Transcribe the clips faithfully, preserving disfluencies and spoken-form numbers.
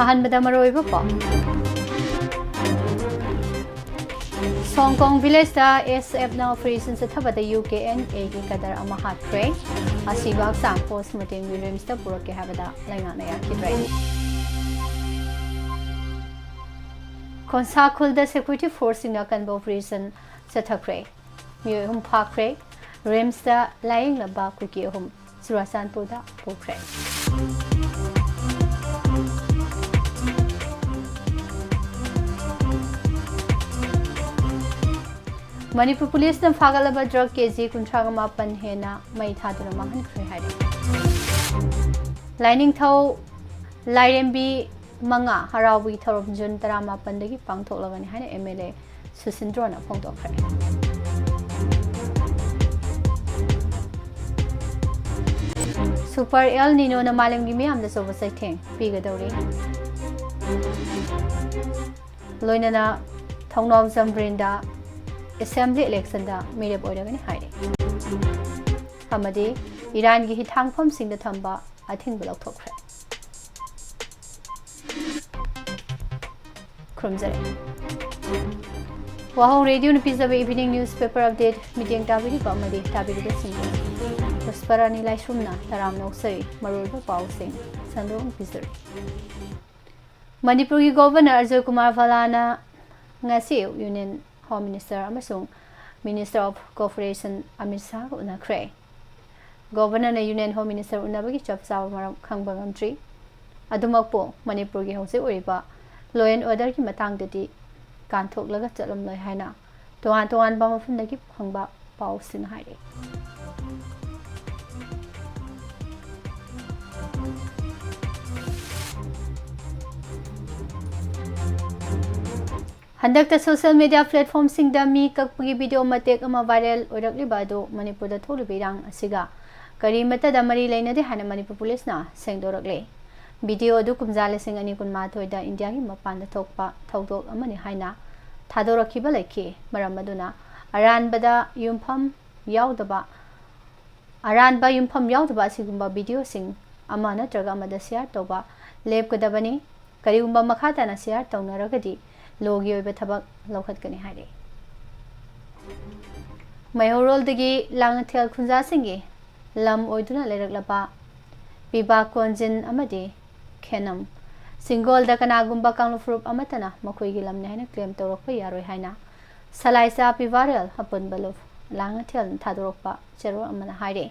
ꯑꯍꯥꯟꯕꯗ ꯃꯔꯨꯑꯣꯏꯕ ꯄꯥꯎ꯫ ꯁꯣꯡꯀꯣꯡ ꯚꯤꯂꯦꯖꯇ ꯑꯦꯁ ꯑꯦꯐꯅ ꯑꯣꯄꯔꯦꯁꯟ ꯆꯠꯊꯕꯗ ꯌꯨ ꯀꯦ ꯑꯦꯟ ꯑꯦꯒꯤ ꯀꯗꯔ ꯑꯃ ꯍꯥꯠꯈ꯭ꯔꯦ꯫ ꯑꯁꯤꯕ ꯍꯛꯆꯥꯡ ꯄꯣꯁꯃꯣꯔꯇꯦꯝꯒꯤ ꯔꯤꯝꯁꯇ ꯄꯨꯔꯛꯀꯦ ꯍꯥꯏꯕꯗ ꯂꯩꯉꯥꯛꯅ ꯌꯥꯈꯤꯗ꯭ꯔꯦ꯫ ꯈꯣꯟꯁꯥ ꯈꯨꯜꯗ ꯁꯦꯀ꯭ꯌꯨꯔꯤꯇꯤ ꯐꯣꯔꯁꯁꯤꯡꯅ ꯑꯀꯟꯕ ꯑꯣꯄꯔꯦꯁꯟ ꯆꯠꯊꯈ꯭ꯔꯦ꯫ ꯃꯤꯑꯣꯏ ꯑꯍꯨꯝ ꯐꯥꯈ꯭ꯔꯦ꯫ ꯔꯤꯝꯁꯇ ꯂꯥꯌꯦꯡꯂꯕ ꯀꯨꯀꯤ ꯑꯍꯨꯝ ꯆꯨꯔꯥꯆꯥꯟꯄꯨꯔꯗ ꯄꯨꯈ꯭ꯔꯦ꯫ ꯃꯅꯤꯄꯨꯔ ꯄꯨꯂꯤꯁꯅ ꯐꯥꯒꯠꯂꯕ ꯗ꯭ꯔꯒ ꯀꯦꯖꯤ ꯀꯨꯟꯊ꯭ꯔꯥꯒ ꯃꯥꯄꯟ ꯍꯦꯟꯅ ꯃꯩ ꯊꯥꯗꯨꯅ ꯃꯥꯡꯍꯟꯈ꯭ꯔꯦ ꯍꯥꯏꯔꯤ꯫ ꯂꯥꯏꯅꯤꯡꯊꯧ ꯂꯥꯏꯔꯦꯝꯕꯤ ꯃꯉꯥ ꯍꯔꯥꯎꯕꯒꯤ ꯊꯧꯔꯝ ꯖꯨꯟ ꯇꯔꯥꯃꯥꯄꯟꯗꯒꯤ ꯄꯥꯡꯊꯣꯛꯂꯒꯅꯤ ꯍꯥꯏꯅ ꯑꯦꯝ ꯑꯦꯜ ꯑꯦ ꯁꯨꯁꯤꯟꯗ꯭ꯔꯣꯅ ꯐꯣꯡꯗꯣꯛꯈ꯭ꯔꯦ꯫ ꯁꯨꯄꯔ ꯑꯦꯜ ꯅꯤꯅꯣꯅ ꯃꯥꯂꯦꯝꯒꯤ ꯃꯤꯌꯥꯝꯗ ꯑꯆꯧꯕ ꯆꯩꯊꯦꯡ ꯄꯤꯒꯗꯧꯔꯤ꯫ ꯂꯣꯏꯅꯅ ꯊꯧꯅꯥꯎꯖꯝ ꯕ꯭ꯔꯤꯟꯗ ꯑꯦꯁꯦꯝꯕ꯭ꯂꯤ ꯏꯂꯦꯛꯁꯟꯗ ꯃꯤꯔꯦꯞ ꯑꯣꯏꯔꯒꯅꯤ ꯍꯥꯏꯔꯤ꯫ ꯑꯃꯗꯤ ꯏꯔꯥꯟꯒꯤ ꯍꯤꯊꯥꯡꯐꯝꯁꯤꯡꯗ ꯊꯝꯕ ꯑꯊꯤꯡꯕ ꯂꯧꯊꯣꯛꯈ꯭ꯔꯦ꯫ ꯈꯨꯔꯨꯝꯖꯔꯤ꯫ ꯋꯥꯍꯧ ꯔꯦꯗꯤꯑꯣꯅ ꯄꯤꯖꯕ evening newspaper update ꯃꯤꯠꯌꯦꯡ ꯇꯥꯕꯤꯔꯤꯕ ꯑꯃꯗꯤ ꯇꯥꯕꯤꯔꯤꯕꯁꯤꯡꯕꯨ ꯄꯨꯁꯄꯔꯥꯅꯤ ꯂꯥꯏꯁ꯭ꯔꯝꯅ ꯇꯔꯥꯝꯅ ꯑꯣꯛꯆꯔꯤ꯫ ꯃꯔꯨꯑꯣꯏꯕ ꯄꯥꯎꯁꯤꯡ ꯁꯟꯗꯣꯛꯅ ꯄꯤꯖꯔꯤ꯫ ꯃꯅꯤꯄꯨꯔꯒꯤ ꯒꯣꯚꯔꯅꯔ ꯑꯖꯣꯏ ꯀꯨꯃꯥꯔ ꯚꯜꯂꯥꯅ ꯉꯁꯤ ꯌꯨꯅꯤꯌꯟ ꯍꯣꯝ ꯃꯤꯅꯤꯁꯇꯔ ꯑꯃꯁꯨꯡ ꯃꯤꯅꯤꯁꯇꯔ ꯑꯣꯐ ꯀꯣꯑꯣꯄꯔꯦꯁꯟ ꯑꯃꯤꯠ ꯁꯥꯍꯒ ꯎꯅꯈ꯭ꯔꯦ꯫ ꯒꯣꯚꯔꯅꯔꯅ ꯌꯨꯅꯤꯌꯟ ꯍꯣꯝ ꯃꯤꯅꯤꯁꯇꯔ ꯎꯅꯕꯒꯤ ꯆꯞ ꯆꯥꯕ ꯃꯔꯝ ꯈꯪꯕ ꯉꯝꯗ꯭ꯔꯤ꯫ ꯑꯗꯨꯃꯛꯄꯨ ꯃꯅꯤꯄꯨꯔꯒꯤ ꯍꯧꯖꯤꯛ ꯑꯣꯏꯔꯤꯕ law and orderꯒꯤ ꯃꯇꯥꯡꯗꯗꯤ ꯀꯥꯟꯊꯣꯛꯂꯒ ꯆꯠꯂꯝꯂꯣꯏ ꯍꯥꯏꯅ ꯇꯣꯉꯥꯟ ꯇꯣꯉꯥꯟꯕ ꯃꯐꯝꯗꯒꯤ ꯐꯪꯕ ꯄꯥꯎꯁꯤꯡ ꯍꯥꯏꯔꯤ꯫ ꯍꯟꯗꯛꯇ social media platformꯁꯤꯡꯗ ꯃꯤ ꯀꯛꯄꯒꯤ video ꯃꯇꯦꯛ ꯑꯃ viral ꯑꯣꯏꯔꯛꯂꯤꯕ ꯑꯗꯨ ꯃꯅꯤꯄꯨꯔꯗ ꯊꯣꯛꯂꯤꯕ ꯏꯔꯥꯡ ꯑꯁꯤꯒ ꯀꯔꯤꯃꯠꯇꯗ ꯃꯔꯤ ꯂꯩꯅꯗꯦ ꯍꯥꯏꯅ ꯃꯅꯤꯄꯨꯔ ꯄꯨꯂꯤꯁꯅ ꯁꯦꯡꯗꯣꯔꯛꯂꯦ꯫ Video ꯑꯗꯨ ꯀꯨꯝꯖꯥ ꯂꯤꯁꯤꯡ ꯑꯅꯤ ꯀꯨꯟꯃꯥꯊꯣꯏꯗ ꯏꯟꯗꯤꯌꯥꯒꯤ ꯃꯄꯥꯟꯗ ꯊꯣꯛꯄ ꯊꯧꯗꯣꯛ ꯑꯃꯅꯤ ꯍꯥꯏꯅ ꯊꯥꯗꯣꯔꯛꯈꯤꯕ ꯂꯩꯈꯤ꯫ ꯃꯔꯝ ꯑꯗꯨꯅ ꯑꯔꯥꯟꯕꯗ ꯌꯨꯝꯐꯝ ꯌꯥꯎꯗꯕ, ꯑꯔꯥꯟꯕ ꯌꯨꯝꯐꯝ ꯌꯥꯎꯗꯕ ꯑꯁꯤꯒꯨꯝꯕ videoꯁꯤꯡ ꯑꯃ ꯅꯠꯇ꯭ꯔꯒ ꯑꯃꯗ share ꯇꯧꯕ ꯂꯦꯞꯀꯗꯕꯅꯤ꯫ ꯀꯔꯤꯒꯨꯝꯕ ꯃꯈꯥ ꯇꯥꯅ ꯁꯤꯌꯥꯔ ꯇꯧꯅꯔꯒꯗꯤ ꯂꯣꯒꯤ ꯑꯣꯏꯕ ꯊꯕꯛ ꯂꯧꯈꯠꯀꯅꯤ ꯍꯥꯏꯔꯤ꯫ ꯃꯩꯍꯧꯔꯣꯜꯗꯒꯤ ꯂꯥꯡꯉꯊꯦꯜ ꯈꯨꯟꯖꯥꯁꯤꯡꯒꯤ ꯂꯝ ꯑꯣꯏꯗꯨꯅ ꯂꯩꯔꯛꯂꯕ ꯄꯤꯕꯥ ꯀꯣꯟꯖꯤꯟ ꯑꯃꯗꯤ ꯈꯦꯅꯝ ꯁꯤꯡꯒꯣꯜꯗ ꯀꯅꯥꯒꯨꯝꯕ ꯀꯥꯡꯂꯨꯞ ꯐꯨꯔꯨꯞ ꯑꯃꯠꯇꯅ ꯃꯈꯣꯏꯒꯤ ꯂꯝꯅꯤ ꯍꯥꯏꯅ ꯀ꯭ꯂꯦꯝ ꯇꯧꯔꯛꯄ ꯌꯥꯔꯣꯏ ꯍꯥꯏꯅ ꯁꯂꯥꯏꯆꯥ ꯄꯤꯕꯥꯔꯦꯜ ꯑꯄꯨꯟꯕ ꯂꯨꯞ ꯂꯥꯡꯉꯊꯦꯜꯅ ꯊꯥꯗꯣꯔꯛꯄ ꯆꯦꯔꯣꯜ ꯑꯃꯅ ꯍꯥꯏꯔꯤ꯫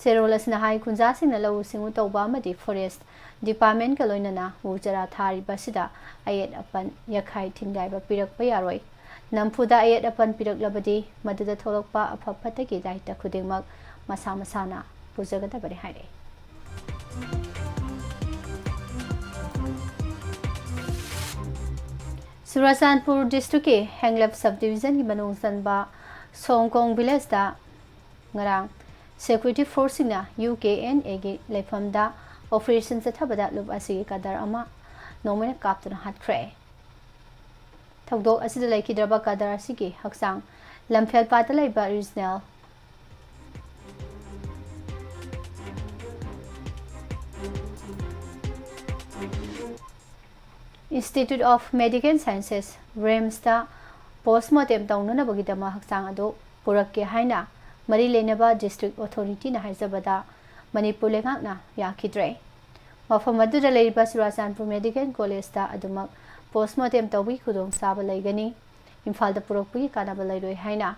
ꯆꯦꯔꯣꯜ ꯑꯁꯤꯅ ꯍꯥꯏ, ꯈꯨꯟꯖꯥꯁꯤꯡꯅ ꯂꯧꯎ ꯁꯤꯡꯎ ꯇꯧꯕ ꯑꯃꯗꯤ ꯐꯣꯔꯦꯁ ꯗꯤꯄꯥꯔꯠꯃꯦꯟꯠꯀ ꯂꯣꯏꯅꯅ ꯎ ꯆꯥꯔꯥ ꯊꯥꯔꯤꯕ ꯑꯁꯤꯗ ꯑꯌꯦꯠ ꯑꯄꯟ ꯌꯥꯈꯥꯏ ꯊꯤꯟꯒꯥꯏꯕ ꯄꯤꯔꯛꯄ ꯌꯥꯔꯣꯏ꯫ ꯅꯝꯐꯨꯗ ꯑꯌꯦꯠ ꯑꯄꯟ ꯄꯤꯔꯛꯂꯕꯗꯤ ꯃꯗꯨꯗ ꯊꯣꯛꯂꯛꯄ ꯑꯐ ꯐꯠꯇꯒꯤ ꯗꯥꯏꯇ ꯈꯨꯗꯤꯡꯃꯛ ꯃꯁꯥ ꯃꯁꯥꯅ ꯄꯨꯖꯒꯗꯕꯅꯤ ꯍꯥꯏꯔꯛꯏ꯫ ꯆꯨꯔꯥꯆꯥꯟꯄꯨꯔ ꯗꯤꯁꯇ꯭ꯔꯤꯛꯀꯤ ꯍꯦꯡꯂꯞ ꯁꯕ ꯗꯤꯕꯤꯖꯟꯒꯤ ꯃꯅꯨꯡ ꯆꯟꯕ ꯁꯣꯡꯀꯣꯡ ꯚꯤꯂꯦꯖꯇ ꯉꯔꯥꯡ ꯁꯦꯀ꯭ꯌꯨꯔꯤꯇꯤ ꯐꯣꯔꯁꯁꯤꯡꯅ ꯌꯨ ꯀꯦ ꯑꯦꯟ ꯑꯦꯒꯤ ꯂꯩꯐꯝꯗ ꯑꯣꯄꯔꯦꯁꯟ ꯆꯠꯊꯕꯗ ꯂꯨꯞ ꯑꯁꯤꯒꯤ ꯀꯗꯔ ꯑꯃ ꯅꯣꯡꯃꯩꯅ ꯀꯥꯞꯇꯨꯅ ꯍꯥꯠꯈ꯭ꯔꯦ꯫ ꯊꯧꯗꯣꯛ ꯑꯁꯤꯗ ꯂꯩꯈꯤꯗ꯭ꯔꯕ ꯀꯗꯔ ꯑꯁꯤꯒꯤ ꯍꯛꯆꯥꯡ ꯂꯝꯐꯦꯜꯄꯥꯠꯇ ꯂꯩꯕ regional Institute of Medical Sciences, ꯔꯤꯝꯁꯇ ꯄꯣꯁꯃꯣꯔꯇꯦꯝ ꯇꯧꯅꯅꯕꯒꯤꯗꯃꯛ ꯍꯛꯆꯥꯡ ꯑꯗꯨ ꯄꯨꯔꯛꯀꯦ ꯍꯥꯏꯅ ꯃꯔꯤ ꯂꯩꯅꯕ ꯗꯤꯁꯇ꯭ꯔꯤꯛ ꯑꯣꯊꯣꯔꯤꯇꯤꯅ ꯍꯥꯏꯖꯕꯗ ꯃꯅꯤꯄꯨꯔ ꯂꯩꯉꯥꯛꯅ ꯌꯥꯈꯤꯗ꯭ꯔꯦ꯫ ꯃꯐꯝ ꯑꯗꯨꯗ ꯂꯩꯔꯤꯕ ꯆꯨꯔꯥꯆꯥꯟꯄꯨꯔ ꯃꯦꯗꯤꯀꯦꯜ ꯀꯣꯂꯦꯖꯇ ꯑꯗꯨꯃꯛ ꯄꯣꯁꯃꯣꯔꯇꯦꯝ ꯇꯧꯕꯒꯤ ꯈꯨꯗꯣꯡꯆꯥꯕ ꯂꯩꯒꯅꯤ꯫ ꯏꯝꯐꯥꯜꯗ ꯄꯨꯔꯛꯄꯒꯤ ꯀꯥꯟꯅꯕ ꯂꯩꯔꯣꯏ ꯍꯥꯏꯅ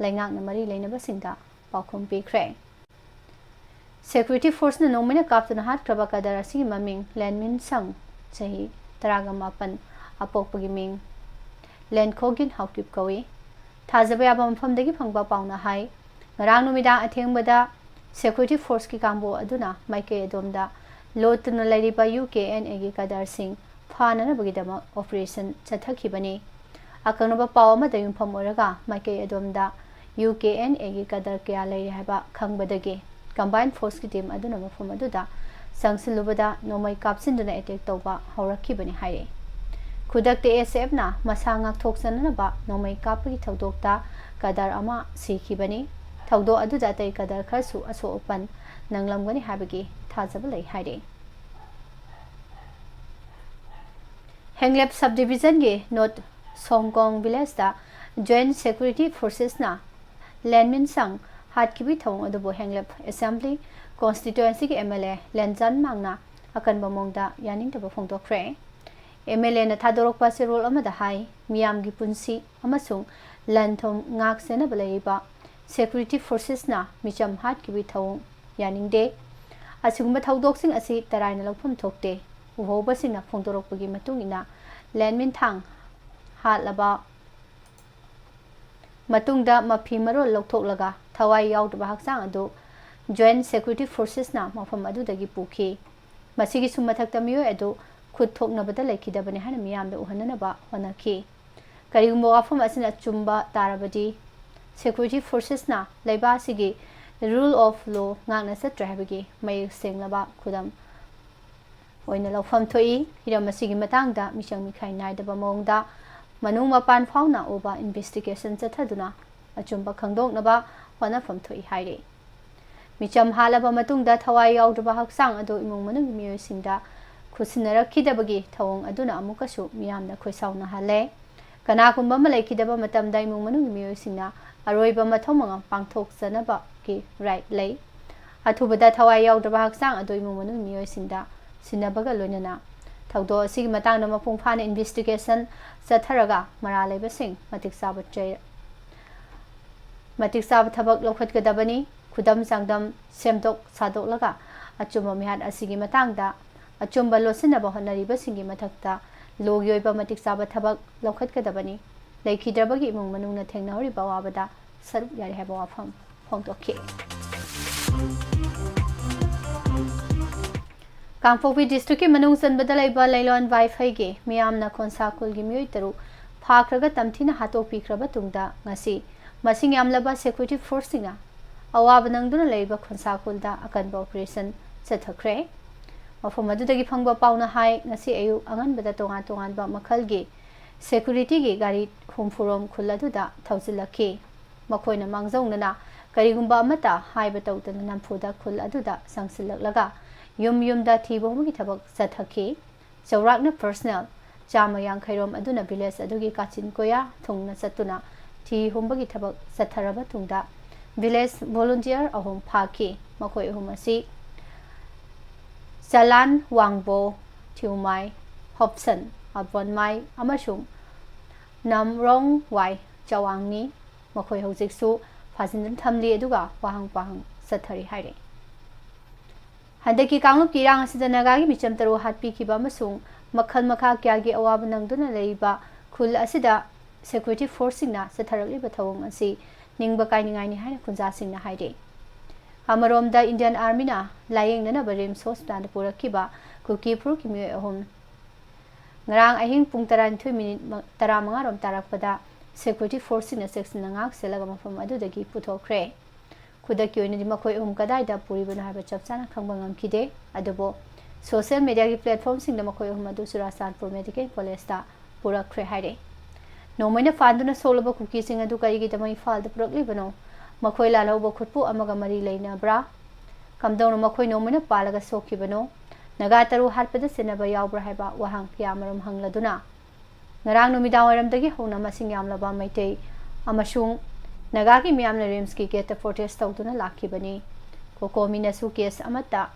ꯂꯩꯉꯥꯛꯅ ꯃꯔꯤ ꯂꯩꯅꯕꯁꯤꯡꯗ ꯄꯥꯎꯈꯨꯝ ꯄꯤꯈ꯭ꯔꯦ꯫ ꯁꯦꯀ꯭ꯌꯨꯔꯤꯇꯤ ꯐꯣꯔꯁꯅ ꯅꯣꯡꯃꯩꯅ ꯀꯥꯞꯇꯨꯅ ꯍꯥꯠꯈ꯭ꯔꯕ ꯀꯗꯔ ꯑꯁꯤꯒꯤ ꯃꯃꯤꯡ ꯂꯦꯟꯃꯤꯟ ꯁꯪ, ꯆꯍꯤ ꯇꯔꯥꯒ ꯃꯥꯄꯟ, ꯑꯄꯣꯛꯄꯒꯤ ꯃꯤꯡ ꯂꯦꯟꯈꯣꯒꯤꯟ ꯍꯥꯎꯀꯤꯞ ꯀꯧꯏ꯫ ꯊꯥꯖꯕ ꯌꯥꯕ ꯃꯐꯝꯗꯒꯤ ꯐꯪꯕ ꯄꯥꯎꯅ ꯍꯥꯏ, ꯉꯔꯥꯡ ꯅꯨꯃꯤꯗꯥꯡ ꯑꯊꯦꯡꯕꯗ ꯁꯦꯀ꯭ꯌꯨꯔꯤꯇꯤ ꯐꯣꯔꯁꯀꯤ ꯀꯥꯡꯕꯨ ꯑꯗꯨꯅ ꯃꯥꯏꯀꯩ ꯑꯗꯣꯝꯗ ꯂꯣꯠꯇꯨꯅ ꯂꯩꯔꯤꯕ ꯌꯨ ꯀꯦ ꯑꯦꯟ ꯑꯦꯒꯤ ꯀꯗꯔꯁꯤꯡ ꯐꯥꯅꯅꯕꯒꯤꯗꯃꯛ ꯑꯣꯄꯔꯦꯁꯟ ꯆꯠꯊꯈꯤꯕꯅꯤ꯫ ꯑꯀꯛꯅꯕ ꯄꯥꯎ ꯑꯃꯗ ꯌꯨꯝꯐꯝ ꯑꯣꯏꯔꯒ ꯃꯥꯏꯀꯩ ꯑꯗꯣꯝꯗ ꯌꯨ ꯀꯦ ꯑꯦꯟ ꯑꯦꯒꯤ ꯀꯗꯔ ꯀꯌꯥ ꯂꯩꯔꯤ ꯍꯥꯏꯕ ꯈꯪꯕꯗꯒꯤ ꯀꯝꯕꯥꯏꯟ ꯐꯣꯔꯁꯀꯤ ꯇꯤꯝ ꯑꯗꯨꯅ ꯃꯐꯝ ꯑꯗꯨꯗ ꯆꯪꯁꯤꯜꯂꯨꯕꯗ ꯅꯣꯡꯃꯩ ꯀꯥꯞꯁꯤꯟꯗꯨꯅ ꯑꯦꯇꯦꯛ ꯇꯧꯕ ꯍꯧꯔꯛꯈꯤꯕꯅꯤ ꯍꯥꯏꯔꯤ꯫ ꯈꯨꯗꯛꯇ ꯑꯦꯁ ꯑꯦꯐꯅ ꯃꯁꯥ ꯉꯥꯛꯊꯣꯛꯆꯅꯅꯕ ꯅꯣꯡꯃꯩ ꯀꯥꯞꯄꯒꯤ ꯊꯧꯗꯣꯛꯇ ꯀꯗꯔ ꯑꯃ ꯁꯤꯈꯤꯕꯅꯤ꯫ ꯊꯧꯗꯣꯛ ꯑꯗꯨꯗ ꯑꯇꯩ ꯀꯗꯔ ꯈꯔꯁꯨ ꯑꯁꯣꯛ ꯑꯄꯟ ꯅꯪꯂꯝꯒꯅꯤ ꯍꯥꯏꯕꯒꯤ ꯊꯥꯖꯕ ꯂꯩ ꯍꯥꯏꯔꯤ꯫ ꯍꯦꯡꯂꯦꯞ ꯁꯕ ꯗꯤꯕꯤꯖꯟꯒꯤ ꯅꯣꯔꯠ ꯁꯣꯡꯀꯣꯡ ꯚꯤꯂꯦꯖꯇ ꯖꯣꯏꯟꯠ ꯁꯦꯀ꯭ꯌꯨꯔꯤꯇꯤ ꯐꯣꯔꯁꯦꯁꯅ ꯂꯦꯟꯃꯤꯟꯁꯪ ꯍꯥꯠꯈꯤꯕꯒꯤ ꯊꯧꯑꯣꯡ ꯑꯗꯨꯕꯨ ꯍꯦꯡꯂꯦꯞ ꯑꯦꯁꯦꯝꯕ꯭ꯂꯤ ꯀꯣꯟꯁꯇꯤꯇ꯭ꯋꯦꯟꯁꯤꯒꯤ ꯑꯦꯝ ꯑꯦꯜ ꯑꯦ ꯂꯦꯟꯖꯥꯟ ꯃꯥꯡꯅ ꯑꯀꯟꯕ ꯃꯑꯣꯡꯗ ꯌꯥꯅꯤꯡꯗꯕ ꯐꯣꯡꯗꯣꯛꯈ꯭ꯔꯦ꯫ ꯑꯦꯝ ꯑꯦꯜ ꯑꯦꯅ ꯊꯥꯗꯣꯔꯛꯄ ꯆꯦꯔꯣꯜ ꯑꯃꯗ ꯍꯥꯏ, ꯃꯤꯌꯥꯝꯒꯤ ꯄꯨꯟꯁꯤ ꯑꯃꯁꯨꯡ ꯂꯟ ꯊꯨꯝ ꯉꯥꯛ ꯁꯦꯟꯅꯕ ꯂꯩꯔꯤꯕ ꯁꯦꯀ꯭ꯌꯨꯔꯤꯇꯤ ꯐꯣꯔꯁꯦꯁꯅ ꯃꯤꯆꯝ ꯍꯥꯠꯈꯤꯕꯒꯤ ꯊꯧꯑꯣꯡ ꯌꯥꯅꯤꯡꯗꯦ꯫ ꯑꯁꯤꯒꯨꯝꯕ ꯊꯧꯗꯣꯛꯁꯤꯡ ꯑꯁꯤ ꯇꯔꯥꯏꯅ ꯂꯧꯐꯝ ꯊꯣꯛꯇꯦ꯫ ꯎꯍꯧꯕꯁꯤꯡꯅ ꯐꯣꯡꯗꯣꯔꯛꯄꯒꯤ ꯃꯇꯨꯡ ꯏꯟꯅ, ꯂꯦꯟꯃꯤꯟꯊꯥꯡ ꯍꯥꯠꯂꯕ ꯃꯇꯨꯡꯗ ꯃꯐꯤ ꯃꯔꯣꯜ ꯂꯧꯊꯣꯛꯂꯒ ꯊꯋꯥꯏ ꯌꯥꯎꯗꯕ ꯍꯛꯆꯥꯡ ꯑꯗꯨ ꯖꯣꯏꯟꯠ ꯁꯦꯀ꯭ꯌꯨꯔꯤꯇꯤ ꯐꯣꯔꯁꯦꯁꯅ ꯃꯐꯝ ꯑꯗꯨꯗꯒꯤ ꯄꯨꯈꯤ꯫ ꯃꯁꯤꯒꯤꯁꯨ ꯃꯊꯛꯇ ꯃꯤꯑꯣꯏ ꯑꯗꯨ ꯈꯨꯠ ꯊꯣꯛꯅꯕꯗ ꯂꯩꯈꯤꯗꯕꯅꯤ ꯍꯥꯏꯅ ꯃꯤꯌꯥꯝꯗ ꯎꯍꯟꯅꯅꯕ ꯍꯣꯠꯅꯈꯤ꯫ ꯀꯔꯤꯒꯨꯝꯕ ꯋꯥꯐꯝ ꯑꯁꯤꯅ ꯑꯆꯨꯝꯕ ꯇꯥꯔꯕꯗꯤ, ꯁꯦꯀ꯭ꯌꯨꯔꯤꯇꯤ ꯐꯣꯔꯁꯦꯁꯅ ꯂꯩꯕꯥꯛ ꯑꯁꯤꯒꯤ ꯔꯨꯜ ꯑꯣꯐ ꯂꯣ ꯉꯥꯛꯅ ꯆꯠꯇ꯭ꯔꯦ ꯍꯥꯏꯕꯒꯤ ꯃꯌꯦꯛ ꯁꯦꯡꯂꯕ ꯈꯨꯗꯝ ꯑꯣꯏꯅ ꯂꯧꯐꯝ ꯊꯣꯛꯏ꯫ ꯍꯤꯔꯝ ꯑꯁꯤꯒꯤ ꯃꯇꯥꯡꯗ ꯃꯤꯆꯪ ꯃꯤꯈꯥꯏ ꯅꯥꯏꯗꯕ ꯃꯑꯣꯡꯗ ꯃꯅꯨꯡ ꯃꯄꯥꯟ ꯐꯥꯎꯅ ꯎꯕ ꯏꯟꯚꯦꯁꯇꯤꯒꯦꯁꯟ ꯆꯠꯊꯗꯨꯅ ꯑꯆꯨꯝꯕ ꯈꯪꯗꯣꯛꯅꯕ ꯍꯣꯠꯅꯐꯝ ꯊꯣꯛꯏ ꯍꯥꯏꯔꯤ꯫ ꯃꯤꯆꯝ ꯍꯥꯠꯂꯕ ꯃꯇꯨꯡꯗ ꯊꯋꯥꯏ ꯌꯥꯎꯗ꯭ꯔꯕ ꯍꯛꯆꯥꯡ ꯑꯗꯨ ꯏꯃꯨꯡ ꯃꯅꯨꯡꯒꯤ ꯃꯤꯑꯣꯏꯁꯤꯡꯗ ꯈꯨꯠꯁꯤꯟꯅꯔꯛꯈꯤꯗꯕꯒꯤ ꯊꯧꯑꯣꯡ ꯑꯗꯨꯅ ꯑꯃꯨꯛꯀꯁꯨ ꯃꯤꯌꯥꯝꯅ ꯈꯣꯏ ꯁꯥꯎꯅꯍꯜꯂꯦ꯫ ꯀꯅꯥꯒꯨꯝꯕ ꯑꯃ ꯂꯩꯈꯤꯗꯕ ꯃꯇꯝꯗ ꯏꯃꯨꯡ ꯃꯅꯨꯡꯒꯤ ꯃꯤꯑꯣꯏꯁꯤꯡꯅ ꯑꯔꯣꯏꯕ ꯃꯊꯧ ꯃꯉꯝ ꯄꯥꯡꯊꯣꯛꯆꯅꯕꯒꯤ ꯔꯥꯏꯠ ꯂꯩ꯫ ꯑꯊꯨꯕꯗ ꯊꯋꯥꯏ ꯌꯥꯎꯗ꯭ꯔꯕ ꯍꯛꯆꯥꯡ ꯑꯗꯨ ꯏꯃꯨꯡ ꯃꯅꯨꯡꯒꯤ ꯃꯤꯑꯣꯏꯁꯤꯡꯗ ꯁꯤꯟꯅꯕꯒ ꯂꯣꯏꯅꯅ ꯊꯧꯗꯣꯛ ꯑꯁꯤꯒꯤ ꯃꯇꯥꯡꯗ ꯃꯄꯨꯡ ꯐꯥꯅ ꯏꯟꯚꯦꯁꯇꯤꯒꯦꯁꯟ ꯆꯠꯊꯔꯒ ꯃꯔꯥꯜ ꯂꯩꯕꯁꯤꯡ ꯃꯇꯤꯛ ꯆꯥꯕ ꯆꯩ-, ꯃꯇꯤꯛ ꯆꯥꯕ ꯊꯕꯛ ꯂꯧꯈꯠꯀꯗꯕꯅꯤ꯫ ꯈꯨꯗꯝ ꯆꯥꯡꯗꯝ ꯁꯦꯝꯗꯣꯛ ꯁꯥꯗꯣꯛꯂꯒ ꯑꯆꯨꯝꯕ ꯃꯤꯍꯥꯠ ꯑꯁꯤꯒꯤ ꯃꯇꯥꯡꯗ ꯑꯆꯨꯝꯕ ꯂꯣꯠꯁꯤꯟꯅꯕ ꯍꯣꯠꯅꯔꯤꯕꯁꯤꯡꯒꯤ ꯃꯊꯛꯇ ꯂꯣꯒꯤ ꯑꯣꯏꯕ ꯃꯇꯤꯛ ꯆꯥꯕ ꯊꯕꯛ ꯂꯧꯈꯠꯀꯗꯕꯅꯤ꯫ ꯂꯩꯈꯤꯗ꯭ꯔꯕꯒꯤ ꯏꯃꯨꯡ ꯃꯅꯨꯡꯅ ꯊꯦꯡꯅꯍꯧꯔꯤꯕ ꯑꯋꯥꯕꯗ ꯁꯔꯨꯛ ꯌꯥꯔꯤ ꯍꯥꯏꯕ ꯋꯥꯐꯝ ꯐꯣꯡꯗꯣꯛꯈꯤ꯫ ꯀꯥꯡꯄꯣꯛꯄꯤ ꯗꯤꯁꯇ꯭ꯔꯤꯛꯀꯤ ꯃꯅꯨꯡ ꯆꯟꯕꯗ ꯂꯩꯕ ꯂꯩꯂꯣꯟ ꯋꯥꯏꯐꯩꯒꯤ ꯃꯤꯌꯥꯝꯅ ꯈꯣꯟꯁꯥ ꯈꯨꯜꯒꯤ ꯃꯤꯑꯣꯏ ꯇꯔꯨꯛ ꯐꯥꯈ꯭ꯔꯒ ꯇꯝꯊꯤꯅ ꯍꯥꯠꯇꯣꯛꯄꯤꯈ꯭ꯔꯕ ꯇꯨꯡꯗ, ꯉꯁꯤ ꯃꯁꯤꯡ ꯌꯥꯝꯂꯕ ꯁꯦꯀ꯭ꯌꯨꯔꯤꯇꯤ ꯐꯣꯔꯁꯁꯤꯡꯅ ꯑꯋꯥꯕ ꯅꯪꯗꯨꯅ ꯂꯩꯔꯤꯕ ꯈꯣꯟꯁꯥ ꯈꯨꯜꯗ ꯑꯀꯟꯕ ꯑꯣꯄꯔꯦꯁꯟ ꯆꯠꯊꯈ꯭ꯔꯦ꯫ ꯃꯐꯝ ꯑꯗꯨꯗꯒꯤ ꯐꯪꯕ ꯄꯥꯎꯅ ꯍꯥꯏ, ꯉꯁꯤ ꯑꯌꯨꯛ ꯑꯉꯟꯕꯗ ꯇꯣꯉꯥꯟ ꯇꯣꯉꯥꯟꯕ ꯃꯈꯜꯒꯤ ꯁꯦꯀ꯭ꯌꯨꯔꯤꯇꯤꯒꯤ ꯒꯥꯔꯤ ꯍꯨꯝꯐꯨꯔꯣꯝ ꯈꯨꯜ ꯑꯗꯨꯗ ꯊꯧꯖꯤꯜꯂꯛꯈꯤ꯫ ꯃꯈꯣꯏꯅ ꯃꯥꯡꯖꯧꯅꯅ ꯀꯔꯤꯒꯨꯝꯕ ꯑꯃꯠꯇ ꯍꯥꯏꯕ ꯇꯧꯗꯅ ꯅꯝꯐꯨꯗ ꯈꯨꯜ ꯑꯗꯨꯗ ꯆꯪꯁꯤꯜꯂꯛꯂꯒ ꯌꯨꯝ ꯌꯨꯝꯗ ꯊꯤꯕ ꯍꯨꯝꯕꯒꯤ ꯊꯕꯛ ꯆꯠꯊꯈꯤ꯫ ꯆꯥꯎꯔꯥꯛꯅ ꯄꯔꯁꯅꯦꯜ ꯆꯥꯝꯃ ꯌꯥꯡꯈꯩ ꯔꯣꯝ ꯑꯗꯨꯅ village ꯑꯗꯨꯒꯤ ꯀꯥꯆꯤꯟ ꯀꯣꯌꯥ ꯊꯨꯡꯅ ꯆꯠꯇꯨꯅ ꯊꯤ ꯍꯨꯝꯕꯒꯤ ꯊꯕꯛ ꯆꯠꯊꯔꯕ ꯇꯨꯡꯗ, village volunteer ꯑꯍꯨꯝ ꯐꯥꯈꯤ꯫ ꯃꯈꯣꯏ ꯑꯍꯨꯝ ꯑꯁꯤ ꯆꯂꯥꯟ ꯋꯥꯡꯕꯣ ꯊꯤꯎꯃꯥꯏ, ꯍꯣꯞꯁꯟ ꯑꯕꯣꯟꯃꯥꯏ ꯑꯃꯁꯨꯡ ꯅꯝꯔꯣꯡ ꯋꯥꯏ ꯆꯋꯥꯡꯅꯤ꯫ ꯃꯈꯣꯏ ꯍꯧꯖꯤꯛꯁꯨ ꯐꯥꯖꯤꯟꯗꯨꯅ ꯊꯝꯂꯤ, ꯑꯗꯨꯒ ꯋꯥꯍꯪ ꯄꯥꯎꯍꯪ ꯆꯠꯊꯔꯤ ꯍꯥꯏꯔꯤ꯫ ꯍꯟꯗꯛꯀꯤ ꯀꯥꯡꯂꯨꯞꯀꯤ ꯏꯔꯥꯡ ꯑꯁꯤꯗ ꯅꯥꯒꯥꯒꯤ ꯃꯤꯆꯝ ꯇꯔꯨꯛ ꯍꯥꯠꯄꯤꯈꯤꯕ ꯑꯃꯁꯨꯡ ꯃꯈꯜ ꯃꯈꯥ ꯀꯌꯥꯒꯤ ꯑꯋꯥꯕ ꯅꯪꯗꯨꯅ ꯂꯩꯔꯤꯕ ꯈꯨꯜ ꯑꯁꯤꯗ security forceꯁꯤꯡꯅ ꯆꯠꯊꯔꯛꯂꯤꯕ ꯊꯧꯑꯣꯡ ꯑꯁꯤ ꯅꯤꯡꯕ ꯀꯥꯏꯅꯤꯡꯉꯥꯏꯅꯤ ꯍꯥꯏꯅ ꯈꯨꯟꯖꯥꯁꯤꯡꯅ ꯍꯥꯏꯔꯤ꯫ ꯑꯃꯔꯣꯝꯗ, Indian Armyꯅ ꯂꯥꯌꯦꯡꯅꯅꯕ RIMS hospitalꯗ ꯄꯨꯔꯛꯈꯤꯕ ꯀꯨꯀꯤ ꯐꯨꯔꯨꯞꯀꯤ ꯃꯤꯑꯣꯏ ꯑꯍꯨꯝ ꯉꯔꯥꯡ ꯑꯍꯤꯡ ꯄꯨꯡ ꯇꯔꯥꯅꯤꯊꯣꯏ ꯃꯤꯅꯤꯠ ꯇꯔꯥꯃꯉꯥ ꯔꯣꯝ ꯇꯥꯔꯛꯄꯗ security forceꯁꯤꯡꯅ ꯆꯦꯛꯁꯤꯟꯅ ꯉꯥꯛ ꯁꯦꯜꯂꯒ ꯃꯐꯝ ꯑꯗꯨꯗꯒꯤ ꯄꯨꯊꯣꯛꯈ꯭ꯔꯦ꯫ ꯈꯨꯗꯛꯀꯤ ꯑꯣꯏꯅꯗꯤ ꯃꯈꯣꯏ ꯑꯍꯨꯝ ꯀꯗꯥꯏꯗ ꯄꯨꯔꯤꯕꯅꯣ ꯍꯥꯏꯕ ꯆꯞ ꯆꯥꯅ ꯈꯪꯕ ꯉꯝꯈꯤꯗꯦ꯫ ꯑꯗꯨꯕꯨ social mediaꯒꯤ platformꯁꯤꯡꯗ ꯃꯈꯣꯏ ꯑꯍꯨꯝ ꯑꯗꯨ ꯆꯨꯔꯥꯆꯥꯟꯄꯨꯔ Medical Collegeꯇ ꯄꯨꯔꯛꯈ꯭ꯔꯦ ꯍꯥꯏꯔꯦ꯫ ꯅꯣꯡꯃꯩꯅ ꯐꯥꯟꯗꯨꯅ ꯁꯣꯛꯂꯕ ꯀꯨꯀꯤꯁꯤꯡ ꯑꯗꯨ ꯀꯔꯤꯒꯤꯗꯃꯛ ꯏꯝꯐꯥꯜꯗ ꯄꯨꯔꯛꯂꯤꯕꯅꯣ? ꯃꯈꯣꯏ ꯂꯥꯜꯍꯧꯕ ꯈꯨꯠꯄꯨ ꯑꯃꯒ ꯃꯔꯤ ꯂꯩꯅꯕ꯭ꯔꯥ? ꯀꯝꯗꯧꯅ ꯃꯈꯣꯏ ꯅꯣꯡꯃꯩꯅ ꯄꯥꯜꯂꯒ ꯁꯣꯛꯈꯤꯕꯅꯣ? ꯅꯥꯒꯥ ꯇꯔꯨꯛ ꯍꯥꯠꯄꯗ ꯆꯦꯟꯅꯕ ꯌꯥꯎꯕ꯭ꯔꯥ ꯍꯥꯏꯕ ꯋꯥꯍꯪ ꯀꯌꯥ ꯑꯃꯔꯣꯝ ꯍꯪꯂꯗꯨꯅ, ꯉꯔꯥꯡ ꯅꯨꯃꯤꯗꯥꯡ ꯋꯥꯏꯔꯝꯗꯒꯤ ꯍꯧꯅ ꯃꯁꯤꯡ ꯌꯥꯝꯂꯕ ꯃꯩꯇꯩ ꯑꯃꯁꯨꯡ ꯅꯥꯒꯥꯒꯤ ꯃꯤꯌꯥꯝꯅ RIMSꯀꯤ gateꯇ protest ꯇꯧꯗꯨꯅ ꯂꯥꯛꯈꯤꯕꯅꯤ꯫ ꯀꯣꯀꯣꯃꯤꯅꯁꯨ case ꯑꯃꯠꯇ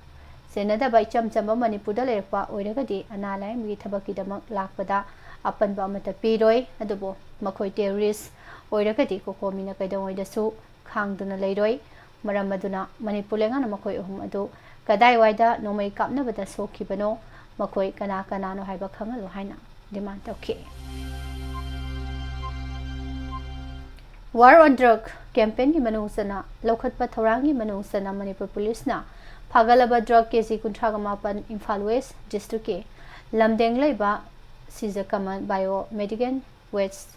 ꯆꯦꯟꯅꯗꯕ ꯏꯆꯝ ꯆꯝꯕ ꯃꯅꯤꯄꯨꯔꯗ ꯂꯩꯔꯛꯄ ꯑꯣꯏꯔꯒꯗꯤ ꯑꯅꯥ ꯂꯥꯌꯦꯡꯕꯒꯤ ꯊꯕꯛꯀꯤꯗꯃꯛ ꯂꯥꯛꯄꯗ ꯑꯄꯟꯕ ꯑꯃꯠꯇ ꯄꯤꯔꯣꯏ꯫ ꯑꯗꯨꯕꯨ ꯃꯈꯣꯏ terrorist ꯑꯣꯏꯔꯒꯗꯤ ꯀꯣꯀꯣꯃꯤꯅ ꯀꯩꯗꯧꯉꯩꯗꯁꯨ ꯈꯥꯡꯗꯨꯅ ꯂꯩꯔꯣꯏ꯫ ꯃꯔꯝ ꯑꯗꯨꯅ ꯃꯅꯤꯄꯨꯔ ꯂꯩꯉꯥꯛꯅ ꯃꯈꯣꯏ ꯑꯍꯨꯝ ꯑꯗꯨ ꯀꯗꯥꯏꯋꯥꯏꯗ ꯅꯣꯡꯃꯩ ꯀꯥꯞꯅꯕꯗ ꯁꯣꯛꯈꯤꯕꯅꯣ, ꯃꯈꯣꯏ ꯀꯅꯥ ꯀꯅꯥꯅꯣ ꯍꯥꯏꯕ ꯈꯪꯍꯜꯂꯨ ꯍꯥꯏꯅ demand ꯇꯧꯈꯤ꯫ War on Drug campaignꯒꯤ ꯃꯅꯨꯡ ꯆꯟꯅ ꯂꯧꯈꯠꯄ ꯊꯧꯔꯥꯡꯒꯤ ꯃꯅꯨꯡ ꯆꯟꯅ ꯃꯅꯤꯄꯨꯔ ꯄꯨꯂꯤꯁꯅ ꯐꯥꯒꯠꯂꯕ drug KG ꯀꯨꯟꯊ꯭ꯔꯥꯒ ꯃꯥꯄꯟ ꯏꯝꯐꯥꯜ West districtꯀꯤ ꯂꯝꯗꯦꯡ ꯂꯩꯕ ꯁꯤꯖꯀꯃꯜ Biomedical Waste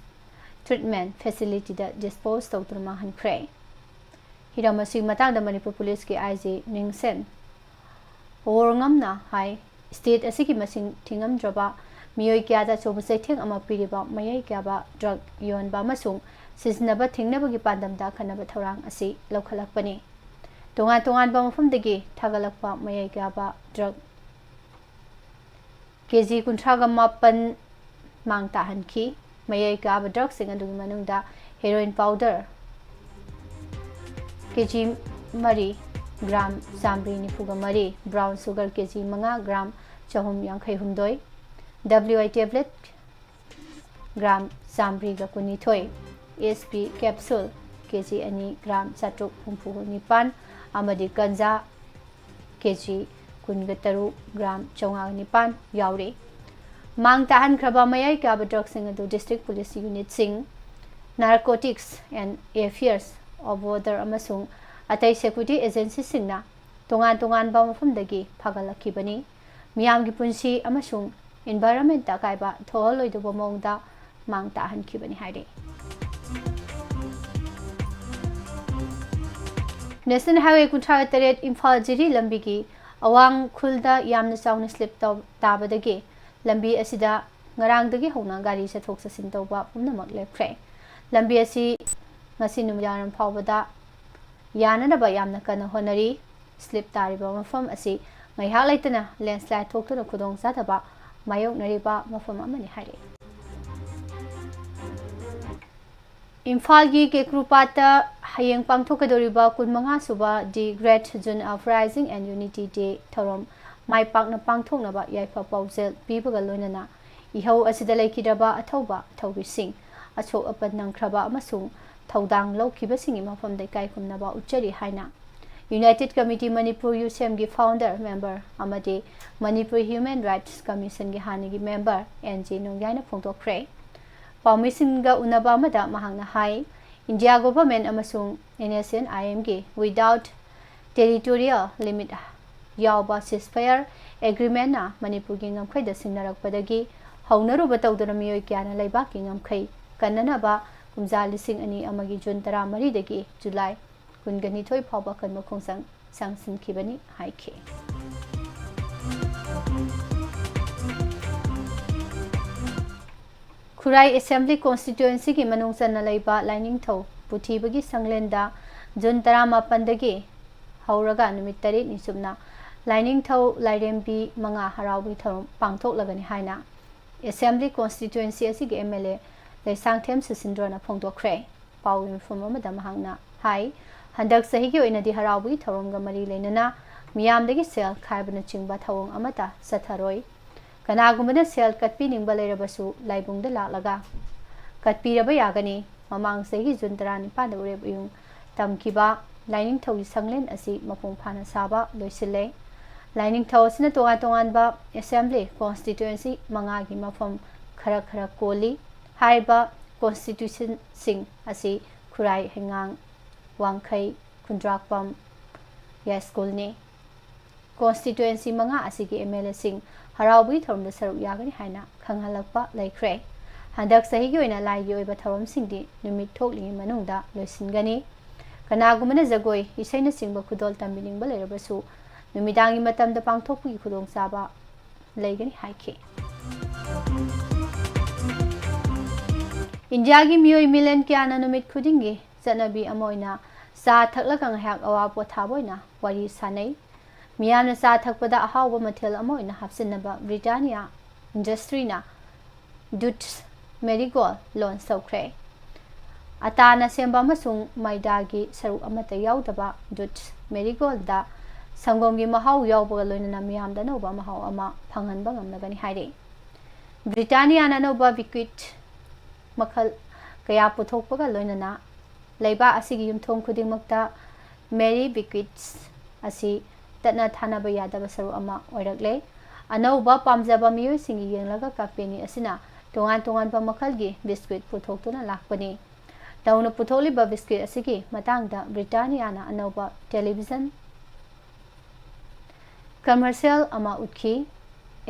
Treatment Facilityꯗ dispose ꯇꯧꯗꯨꯅ ꯃꯥꯡꯍꯟꯈ꯭ꯔꯦ꯫ ꯍꯤꯔꯝ ꯑꯁꯤꯒꯤ ꯃꯇꯥꯡꯗ ꯃꯅꯤꯄꯨꯔ ꯄꯨꯂꯤꯁꯀꯤ IG ꯅꯤꯡꯁꯦꯟ ꯋꯣꯔꯉꯝꯅ ꯍꯥꯏ, state ꯑꯁꯤꯒꯤ ꯃꯁꯤꯡ ꯊꯤꯉꯝꯗ꯭ꯔꯕ ꯃꯤꯑꯣꯏ ꯀꯌꯥꯗ ꯑꯆꯧꯕ ꯆꯩꯊꯦꯡ ꯑꯃ ꯄꯤꯔꯤꯕ ꯃꯌꯥꯏ ꯀꯥꯕ drug ꯌꯣꯟꯕ ꯑꯃꯁꯨꯡ ꯁꯤꯖꯤꯟꯅꯕ ꯊꯤꯡꯅꯕꯒꯤ ꯄꯥꯟꯗꯝꯗ ꯑꯈꯟꯅꯕ ꯊꯧꯔꯥꯡ ꯑꯁꯤ ꯂꯧꯈꯠꯂꯛꯄꯅꯤ꯫ ꯇꯣꯉꯥꯟ ꯇꯣꯉꯥꯟꯕ ꯃꯐꯝꯗꯒꯤ ꯊꯥꯒꯠꯂꯛꯄ ꯃꯌꯥꯏ ꯀꯥꯕ drug ꯀꯦ ꯖꯤ ꯀꯨꯟꯊ꯭ꯔꯥꯒ ꯃꯥꯄꯟ ꯃꯥꯡ ꯇꯥꯍꯟꯈꯤ꯫ ꯃꯌꯥꯏ ꯀꯥꯕ ꯗ꯭ꯔꯒꯁꯤꯡ ꯑꯗꯨꯒꯤ ꯃꯅꯨꯡꯗ heroin powder ꯀꯦ ꯖꯤ ꯃꯔꯤ ꯒ꯭ꯔꯥꯝ ꯆꯥꯃꯔꯤ ꯅꯤꯐꯨꯒ ꯃꯔꯤ, brown sugar ꯀꯦ ꯖꯤ ꯃꯉꯥ ꯒ꯭ꯔꯥꯝ ꯆꯍꯨꯝ ꯌꯥꯡꯈꯩ ꯍꯨꯝꯗꯣꯏ, W I tablet ꯒ꯭ꯔꯥꯝ ꯆꯥꯃꯔꯤꯒ ꯀꯨꯟꯅꯤꯊꯣꯏ, S P capsule ꯀꯦ ꯖꯤ ꯑꯅꯤ ꯒ꯭ꯔꯥꯝ ꯆꯥꯇ꯭ꯔꯨꯛ ꯍꯨꯝꯐꯨ ꯅꯤꯄꯥꯟ ꯑꯃꯗꯤ ꯒꯟꯖꯥ ꯀꯦ ꯖꯤ ꯀꯨꯟꯒ ꯇꯔꯨꯛ ꯒ꯭ꯔꯥꯝ ꯆꯥꯝꯃꯉꯥꯒ ꯅꯤꯄꯥꯟ ꯌꯥꯎꯔꯤ꯫ ꯃꯥꯡ ꯇꯥꯍꯟꯈ꯭ꯔꯕ ꯃꯌꯥꯏ ꯀꯥꯕ ꯗ꯭ꯔꯒꯁꯤꯡ ꯑꯗꯨ district police unitꯁꯤꯡ, Narcotics and Affairs of Border ꯑꯃꯁꯨꯡ ꯑꯇꯩ security agencyꯁꯤꯡꯅ ꯇꯣꯉꯥꯟ ꯇꯣꯉꯥꯟꯕ ꯃꯐꯝꯗꯒꯤ ꯐꯥꯒꯠꯂꯛꯈꯤꯕꯅꯤ꯫ ꯃꯤꯌꯥꯝꯒꯤ ꯄꯨꯟꯁꯤ ꯑꯃꯁꯨꯡ environmentꯇ ꯑꯀꯥꯏꯕ ꯊꯣꯛꯍꯜꯂꯣꯏꯗꯧꯕ ꯃꯑꯣꯡꯗ ꯃꯥꯡ ꯇꯥꯍꯟꯈꯤꯕꯅꯤ ꯍꯥꯏꯔꯤ꯫ National Highway ꯀꯨꯟꯊ꯭ꯔꯥꯒ ꯇꯔꯦꯠ ꯏꯝꯐꯥꯜ ꯖꯤꯔꯤ ꯂꯝꯕꯤꯒꯤ ꯑꯋꯥꯡ ꯈꯨꯜꯗ ꯌꯥꯝꯅ ꯆꯥꯎꯅ slip ꯇꯧ-, ꯇꯥꯕꯗꯒꯤ ꯂꯝꯕꯤ ꯑꯁꯤꯗ ꯉꯔꯥꯡꯗꯒꯤ ꯍꯧꯅ ꯒꯥꯔꯤ ꯆꯠꯊꯣꯛ ꯆꯠꯁꯤꯟ ꯇꯧꯕ ꯄꯨꯝꯅꯃꯛ ꯂꯦꯞꯈ꯭ꯔꯦ꯫ ꯂꯝꯕꯤ ꯑꯁꯤ ꯉꯁꯤ ꯅꯨꯃꯤꯗꯥꯡꯋꯥꯏꯔꯝ ꯐꯥꯎꯕꯗ ꯌꯥꯅꯅꯕ ꯌꯥꯝꯅ ꯀꯟꯅ ꯍꯣꯠꯅꯔꯤ꯫ Slip ꯇꯥꯔꯤꯕ ꯃꯐꯝ ꯑꯁꯤ ꯉꯥꯏꯍꯥꯛ ꯂꯩꯇꯅ landslide ꯊꯣꯛꯇꯨꯅ ꯈꯨꯗꯣꯡꯆꯥꯗꯕ ꯃꯥꯌꯣꯛꯅꯔꯤꯕ ꯃꯐꯝ ꯑꯃꯅꯤ ꯍꯥꯏꯔꯤ꯫ ꯏꯝꯐꯥꯜꯒꯤ ꯀꯦꯀ꯭ꯔꯨꯄꯥꯠꯇ ꯍꯌꯦꯡ ꯄꯥꯡꯊꯣꯛꯀꯗꯧꯔꯤꯕ ꯀꯨꯟꯃꯉꯥ ꯁꯨꯕ The Great June Uprising and Unity Day ꯊꯧꯔꯝ ꯃꯥꯏ ꯄꯥꯛꯅ ꯄꯥꯡꯊꯣꯛꯅꯕ ꯌꯥꯏꯐ ꯄꯥꯎꯖꯦꯜ ꯄꯤꯕꯒ ꯂꯣꯏꯅꯅ ꯏꯍꯧ ꯑꯁꯤꯗ ꯂꯩꯈꯤꯗ꯭ꯔꯕ ꯑꯊꯧꯕ ꯑꯊꯧꯕꯤꯁꯤꯡ, ꯑꯁꯣꯛ ꯑꯄꯟ ꯅꯪꯈ꯭ꯔꯕ ꯑꯃꯁꯨꯡ ꯊꯧꯗꯥꯡ ꯂꯧꯈꯤꯕꯁꯤꯡꯒꯤ ꯃꯐꯝꯗ ꯏꯀꯥꯏ ꯈꯨꯝꯅꯕ ꯎꯠꯆꯔꯤ ꯍꯥꯏꯅ United Committee Manipur, ꯌꯨꯁꯦꯝꯒꯤ founder member ꯑꯃꯗꯤ Manipur Human Rights Commissionꯒꯤ ꯍꯥꯟꯅꯒꯤ member ꯑꯦꯟ ꯖꯦ ꯅꯣꯡꯌꯥꯏꯅ ꯐꯣꯡꯗꯣꯛꯈ꯭ꯔꯦ꯫ ꯄꯥꯎꯃꯤꯁꯤꯡꯒ ꯎꯅꯕ ꯑꯃꯗ ꯃꯍꯥꯛꯅ ꯍꯥꯏ, India government ꯑꯃꯁꯨꯡ N S C N I Mꯒꯤ without territorial limit ꯌꯥꯎꯕ ceasefire agreementꯅ ꯃꯅꯤꯄꯨꯔꯒꯤ ꯉꯝꯈꯩꯗ ꯁꯤꯡꯅꯔꯛꯄꯗꯒꯤ ꯍꯧꯅꯔꯨꯕ ꯇꯧꯗꯨꯅ ꯃꯤꯑꯣꯏ ꯀꯌꯥꯅ ꯂꯩꯕꯥꯛꯀꯤ ꯉꯝꯈꯩ ꯀꯟꯅꯅꯕ ꯀꯨꯝꯖꯥ ꯂꯤꯁꯤꯡ ꯑꯅꯤ ꯑꯃꯒꯤ ꯖꯨꯟ ꯇꯔꯥꯃꯔꯤꯗꯒꯤ ꯖꯨꯂꯥꯏ ꯀꯨꯟꯒ ꯅꯤꯊꯣꯏ ꯐꯥꯎꯕ ꯑꯀꯟꯕ ꯈꯣꯡꯖꯪ ꯆꯪꯁꯤꯟꯈꯤꯕꯅꯤ ꯍꯥꯏꯈꯤ꯫ ꯈꯨꯔꯥꯏ Assembly Constituencyꯒꯤ ꯃꯅꯨꯡ ꯆꯟꯅ ꯂꯩꯕ ꯂꯥꯏꯅꯤꯡꯊꯧ ꯄꯨꯊꯤꯕꯒꯤ ꯁꯪꯂꯦꯟꯗ ꯖꯨꯟ ꯇꯔꯥꯃꯥꯄꯟꯗꯒꯤ ꯍꯧꯔꯒ ꯅꯨꯃꯤꯠ ꯇꯔꯦꯠꯅꯤ ꯆꯨꯞꯅ ꯂꯥꯏꯅꯤꯡꯊꯧ ꯂꯥꯏꯔꯦꯝꯕꯤ ꯃꯉꯥ ꯍꯔꯥꯎꯕꯒꯤ ꯊꯧꯔꯝ ꯄꯥꯡꯊꯣꯛꯂꯒꯅꯤ ꯍꯥꯏꯅ Assembly Constituency ꯑꯁꯤꯒꯤ M L A ꯂꯩꯁꯥꯡꯊꯦꯝ ꯁꯨꯁꯤꯟꯗ꯭ꯔꯣꯅ ꯐꯣꯡꯗꯣꯛꯈ꯭ꯔꯦ꯫ ꯄꯥꯎ ꯃꯤꯐꯝ ꯑꯃꯗ ꯃꯍꯥꯛꯅ ꯍꯥꯏ, ꯍꯟꯗꯛ ꯆꯍꯤꯒꯤ ꯑꯣꯏꯅꯗꯤ ꯍꯔꯥꯎꯕꯒꯤ ꯊꯧꯔꯝꯒ ꯃꯔꯤ ꯂꯩꯅꯅ ꯃꯤꯌꯥꯝꯗꯒꯤ ꯁꯦꯜ ꯈꯥꯏꯕꯅꯆꯤꯡꯕ ꯊꯧꯑꯣꯡ ꯑꯃꯠꯇ ꯆꯠꯊꯔꯣꯏ꯫ ꯀꯅꯥꯒꯨꯝꯕꯅ ꯁꯦꯜ ꯀꯠꯄꯤꯅꯤꯡꯕ ꯂꯩꯔꯕꯁꯨ ꯂꯥꯏꯕꯨꯡꯗ ꯂꯥꯛꯂꯒ ꯀꯠꯄꯤꯔꯕ ꯌꯥꯒꯅꯤ꯫ ꯃꯃꯥꯡ ꯆꯍꯤꯒꯤ ꯖꯨꯟ ꯇꯔꯥꯅꯤꯄꯥꯟꯗ ꯎꯔꯦꯞ ꯎꯌꯨꯡ ꯇꯝꯈꯤꯕ ꯂꯥꯏꯅꯤꯡꯊꯧꯒꯤ ꯁꯪꯂꯦꯟ ꯑꯁꯤ ꯃꯄꯨꯡ ꯐꯥꯅ ꯁꯥꯕ ꯂꯣꯏꯁꯤꯜꯂꯦ꯫ ꯂꯥꯏꯅꯤꯡꯊꯧ ꯑꯁꯤꯅ ꯇꯣꯉꯥꯟ ꯇꯣꯉꯥꯟꯕ Assembly Constituency ꯃꯉꯥꯒꯤ ꯃꯐꯝ ꯈꯔ ꯈꯔ ꯀꯣꯜꯂꯤ꯫ ꯍꯥꯏꯔꯤꯕ Constituencyꯁꯤꯡ ꯑꯁꯤ ꯈꯨꯔꯥꯏ, ꯍꯩꯉꯥꯡ, ꯋꯥꯡꯈꯩ, ꯈꯨꯟꯗ꯭ꯔꯥꯛꯄꯝ, ꯌꯥꯏꯁ꯭ꯀꯨꯜꯅꯤ꯫ Constituency ꯃꯉꯥ ꯑꯁꯤꯒꯤ M L Aꯁꯤꯡ ꯍꯔꯥꯎꯕꯒꯤ ꯊꯧꯔꯝꯗ ꯁꯔꯨꯛ ꯌꯥꯒꯅꯤ ꯍꯥꯏꯅ ꯈꯪꯍꯜꯂꯛꯄ ꯂꯩꯈ꯭ꯔꯦ꯫ ꯍꯟꯗꯛ ꯆꯍꯤꯒꯤ ꯑꯣꯏꯅ ꯂꯥꯏꯒꯤ ꯑꯣꯏꯕ ꯊꯧꯔꯝꯁꯤꯡꯗꯤ ꯅꯨꯃꯤꯠ ꯊꯣꯛꯂꯤꯉꯩ ꯃꯅꯨꯡꯗ ꯂꯣꯏꯁꯤꯟꯒꯅꯤ꯫ ꯀꯅꯥꯒꯨꯝꯕꯅ ꯖꯒꯣꯏ ꯏꯁꯩꯅꯆꯤꯡꯕ ꯈꯨꯗꯣꯜ ꯇꯝꯕꯤꯅꯤꯡꯕ ꯂꯩꯔꯕꯁꯨ ꯅꯨꯃꯤꯗꯥꯡꯒꯤ ꯃꯇꯝꯗ ꯄꯥꯡꯊꯣꯛꯄꯒꯤ ꯈꯨꯗꯣꯡꯆꯥꯕ ꯂꯩꯒꯅꯤ ꯍꯥꯏꯈꯤ꯫ ꯏꯟꯗꯤꯌꯥꯒꯤ ꯃꯤꯑꯣꯏ ꯃꯤꯂꯤꯌꯟ ꯀꯌꯥꯅ ꯅꯨꯃꯤꯠ ꯈꯨꯗꯤꯡꯒꯤ ꯆꯠꯅꯕꯤ ꯑꯃ ꯑꯣꯏꯅ ꯆꯥ ꯊꯛꯂꯒ ꯉꯥꯏꯍꯥꯛ ꯑꯋꯥ ꯄꯣꯊꯥꯕ ꯑꯣꯏꯅ ꯋꯥꯔꯤ ꯁꯥꯅꯩ꯫ ꯃꯤꯌꯥꯝꯅ ꯆꯥ ꯊꯛꯄꯗ ꯑꯍꯥꯎꯕ ꯃꯊꯦꯜ ꯑꯃ ꯑꯣꯏꯅ ꯍꯥꯞꯆꯤꯟꯅꯕ Britannia Industryꯅ Dutch Marigold launch ꯇꯧꯈ꯭ꯔꯦ꯫ ꯑꯇꯥꯅ ꯁꯦꯝꯕ ꯑꯃꯁꯨꯡ ꯃꯩꯗꯥꯒꯤ ꯁꯔꯨꯛ ꯑꯃꯠꯇ ꯌꯥꯎꯗꯕ Dutch Marigoldꯗ ꯁꯪꯒꯣꯝꯒꯤ ꯃꯍꯥꯎ ꯌꯥꯎꯕꯒ ꯂꯣꯏꯅꯅ ꯃꯤꯌꯥꯝꯗ ꯑꯅꯧꯕ ꯃꯍꯥꯎ ꯑꯃ ꯐꯪꯍꯟꯕ ꯉꯝꯂꯒꯅꯤ ꯍꯥꯏꯔꯤ꯫ Britanniaꯅ ꯑꯅꯧꯕ biscuit ꯃꯈꯜ ꯀꯌꯥ ꯄꯨꯊꯣꯛꯄꯒ ꯂꯣꯏꯅꯅ ꯂꯩꯕꯥꯛ ꯑꯁꯤꯒꯤ ꯌꯨꯝꯊꯣꯡ ꯈꯨꯗꯤꯡꯃꯛꯇ Marie Biscuits ꯑꯁꯤ ꯇꯠꯅ ꯊꯥꯅꯕ ꯌꯥꯗꯕ ꯁꯔꯨꯛ ꯑꯃ ꯑꯣꯏꯔꯛꯂꯦ꯫ ꯑꯅꯧꯕ ꯄꯥꯝꯖꯕ ꯃꯤꯑꯣꯏꯁꯤꯡꯒꯤ ꯌꯦꯡꯂꯒ company ꯑꯁꯤꯅ ꯇꯣꯉꯥꯟ ꯇꯣꯉꯥꯟꯕ ꯃꯈꯜꯒꯤ biscuit ꯄꯨꯊꯣꯛꯇꯨꯅ ꯂꯥꯛꯄꯅꯤ꯫ ꯅꯧꯅ ꯄꯨꯊꯣꯛꯂꯤꯕ biscuit ꯑꯁꯤꯒꯤ ꯃꯇꯥꯡꯗ Britanniaꯅ ꯑꯅꯧꯕ television commercial ꯑꯃ ꯎꯠꯈꯤ꯫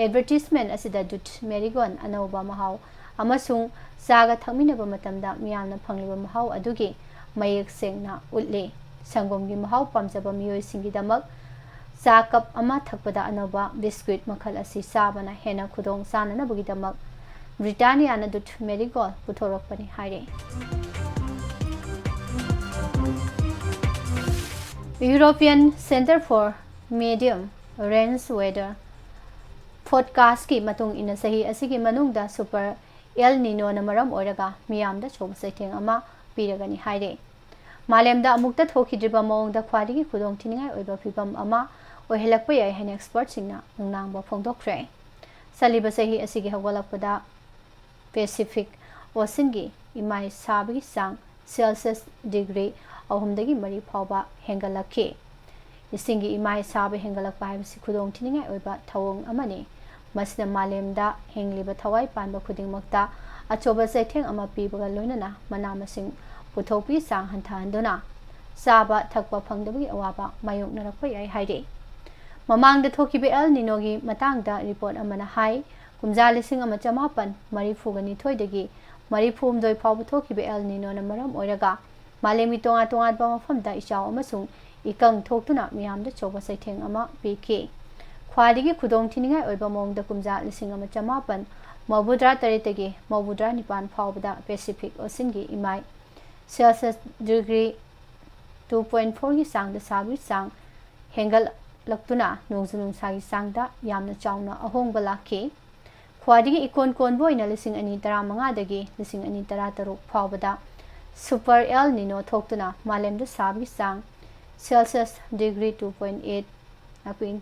Advertisement ꯑꯁꯤꯗ Dutch Marigold ꯑꯅꯧꯕ ꯃꯍꯥꯎ ꯑꯃꯁꯨꯡ ꯆꯥꯒ ꯊꯛꯃꯤꯟꯅꯕ ꯃꯇꯝꯗ ꯃꯤꯌꯥꯝꯅ ꯐꯪꯂꯤꯕ ꯃꯍꯥꯎ ꯑꯗꯨꯒꯤ ꯃꯌꯦꯛ ꯁꯦꯡꯅ ꯎꯠꯂꯤ꯫ ꯁꯪꯒꯣꯝꯒꯤ ꯃꯍꯥꯎ ꯄꯥꯝꯖꯕ ꯃꯤꯑꯣꯏꯁꯤꯡꯒꯤꯗꯃꯛ ꯆꯥ cup ꯑꯃ ꯊꯛꯄꯗ ꯑꯅꯧꯕ biscuit ꯃꯈꯜ ꯑꯁꯤ ꯆꯥꯕꯅ ꯍꯦꯟꯅ ꯈꯨꯗꯣꯡ ꯆꯥꯅꯅꯕꯒꯤꯗꯃꯛ Britanniaꯅ Dutch Marigold ꯄꯨꯊꯣꯔꯛꯄꯅꯤ ꯍꯥꯏꯔꯤ꯫ European Centre for Medium Range Weather Forecastꯀꯤ ꯃꯇꯨꯡ ꯏꯟꯅ ꯆꯍꯤ ꯑꯁꯤꯒꯤ ꯃꯅꯨꯡꯗ Super El Ninoꯅ ꯃꯔꯝ ꯑꯣꯏꯔꯒ ꯃꯤꯌꯥꯝꯗ ꯑꯆꯧꯕ ꯆꯩꯊꯦꯡ ꯑꯃ ꯄꯤꯔꯒꯅꯤ ꯍꯥꯏꯔꯤ꯫ ꯃꯥꯂꯦꯝꯗ ꯑꯃꯨꯛꯇ ꯊꯣꯛꯈꯤꯗ꯭ꯔꯤꯕ ꯃꯑꯣꯡꯗ ꯈ꯭ꯋꯥꯏꯗꯒꯤ ꯈꯨꯗꯣꯡꯊꯤꯅꯤꯡꯉꯥꯏ ꯑꯣꯏꯕ ꯐꯤꯚꯝ ꯑꯃ ꯑꯣꯏꯍꯜꯂꯛꯄ ꯌꯥꯏ ꯍꯥꯏꯅ expertꯁꯤꯡꯅ ꯅꯨꯡꯅꯥꯡꯕ ꯐꯣꯡꯗꯣꯛꯈ꯭ꯔꯦ꯫ ꯆꯠꯂꯤꯕ ꯆꯍꯤ ꯑꯁꯤꯒꯤ ꯍꯧꯒꯠꯂꯛꯄꯗ Pacific Oceanꯒꯤ ꯏꯃꯥꯏ ꯁꯥꯕꯒꯤ ꯆꯥꯡ Celsius degree ꯑꯍꯨꯝꯗꯒꯤ ꯃꯔꯤ ꯐꯥꯎꯕ ꯍꯦꯟꯒꯠꯂꯛꯈꯤ꯫ ꯏꯁꯤꯡꯒꯤ ꯏꯃꯥꯏ ꯁꯥꯕ ꯍꯦꯟꯒꯠꯂꯛꯄ ꯍꯥꯏꯕꯁꯤ ꯈꯨꯗꯣꯡꯊꯤꯅꯤꯡꯉꯥꯏ ꯑꯣꯏꯕ ꯊꯧꯑꯣꯡ ꯑꯃꯅꯤ꯫ ꯃꯁꯤꯅ ꯃꯥꯂꯦꯝꯗ ꯍꯤꯡꯂꯤꯕ ꯊꯋꯥꯏ ꯄꯥꯟꯕ ꯈꯨꯗꯤꯡꯃꯛꯇ ꯑꯆꯧꯕ ꯆꯩꯊꯦꯡ ꯑꯃ ꯄꯤꯕꯒ ꯂꯣꯏꯅꯅ ꯃꯅꯥ ꯃꯁꯤꯡ ꯄꯨꯊꯣꯛꯄꯒꯤ ꯆꯥꯡ ꯍꯟꯊꯍꯟꯗꯨꯅ ꯆꯥꯕ ꯊꯛꯄ ꯐꯪꯗꯕꯒꯤ ꯑꯋꯥꯕ ꯃꯥꯌꯣꯛꯅꯔꯛꯄ ꯌꯥꯏ ꯍꯥꯏꯔꯤ꯫ ꯃꯃꯥꯡꯗ ꯊꯣꯛꯈꯤꯕ El Ninoꯒꯤ ꯃꯇꯥꯡꯗ report ꯑꯃꯅ ꯍꯥꯏ, ꯀꯨꯝꯖꯥ ꯂꯤꯁꯤꯡ ꯑꯃ ꯆꯃꯥꯄꯟ ꯃꯔꯤꯐꯨꯒ ꯅꯤꯊꯣꯏꯗꯒꯤ ꯃꯔꯤꯐꯨ ꯍꯨꯝꯗꯣꯏ ꯐꯥꯎꯕ ꯊꯣꯛꯈꯤꯕ El Ninoꯅ ꯃꯔꯝ ꯑꯣꯏꯔꯒ ꯃꯥꯂꯦꯝꯒꯤ ꯇꯣꯉꯥꯟ ꯇꯣꯉꯥꯟꯕ ꯃꯐꯝꯗ ꯏꯆꯥꯎ ꯑꯃꯁꯨꯡ ꯏꯀꯪ ꯊꯣꯛꯇꯨꯅ ꯃꯤꯌꯥꯝꯗ ꯑꯆꯧꯕ ꯆꯩꯊꯦꯡ ꯑꯃ ꯄꯤꯈꯤ꯫ ꯈ꯭ꯋꯥꯏꯗꯒꯤ ꯈꯨꯗꯣꯡꯊꯤꯅꯤꯡꯉꯥꯏ ꯑꯣꯏꯕ ꯃꯑꯣꯡꯗ ꯀꯨꯝꯖꯥ ꯂꯤꯁꯤꯡ ꯑꯃ ꯆꯃꯥꯄꯟ ꯃꯧꯗ꯭ꯔꯥ ꯇꯔꯦꯠꯇꯒꯤ ꯃꯧꯗ꯭ꯔꯥ ꯅꯤꯄꯥꯟ ꯐꯥꯎꯕꯗ Pacific Oceanꯒꯤ ꯏꯃꯥꯏ Celsius degree two point fourꯒꯤ ꯆꯥꯡꯗ ꯁꯥꯕꯒꯤ ꯆꯥꯡ ꯍꯦꯟꯒꯠꯂꯛꯇꯨꯅ ꯅꯣꯡꯖꯨ ꯅꯨꯡꯁꯥꯒꯤ ꯆꯥꯡꯗ ꯌꯥꯝꯅ ꯆꯥꯎꯅ ꯑꯍꯣꯡꯕ ꯂꯥꯛꯈꯤ꯫ ꯈ꯭ꯋꯥꯏꯗꯒꯤ ꯏꯀꯣꯟ ꯀꯣꯟꯕ ꯑꯣꯏꯅ ꯂꯤꯁꯤꯡ ꯑꯅꯤ ꯇꯔꯥꯃꯉꯥꯗꯒꯤ ꯂꯤꯁꯤꯡ ꯑꯅꯤ ꯇꯔꯥꯇꯔꯨꯛ ꯐꯥꯎꯕꯗ Super El Nino ꯊꯣꯛꯇꯨꯅ ꯃꯥꯂꯦꯝꯗ ꯁꯥꯕꯒꯤ ꯆꯥꯡ Celsius degree two point eight,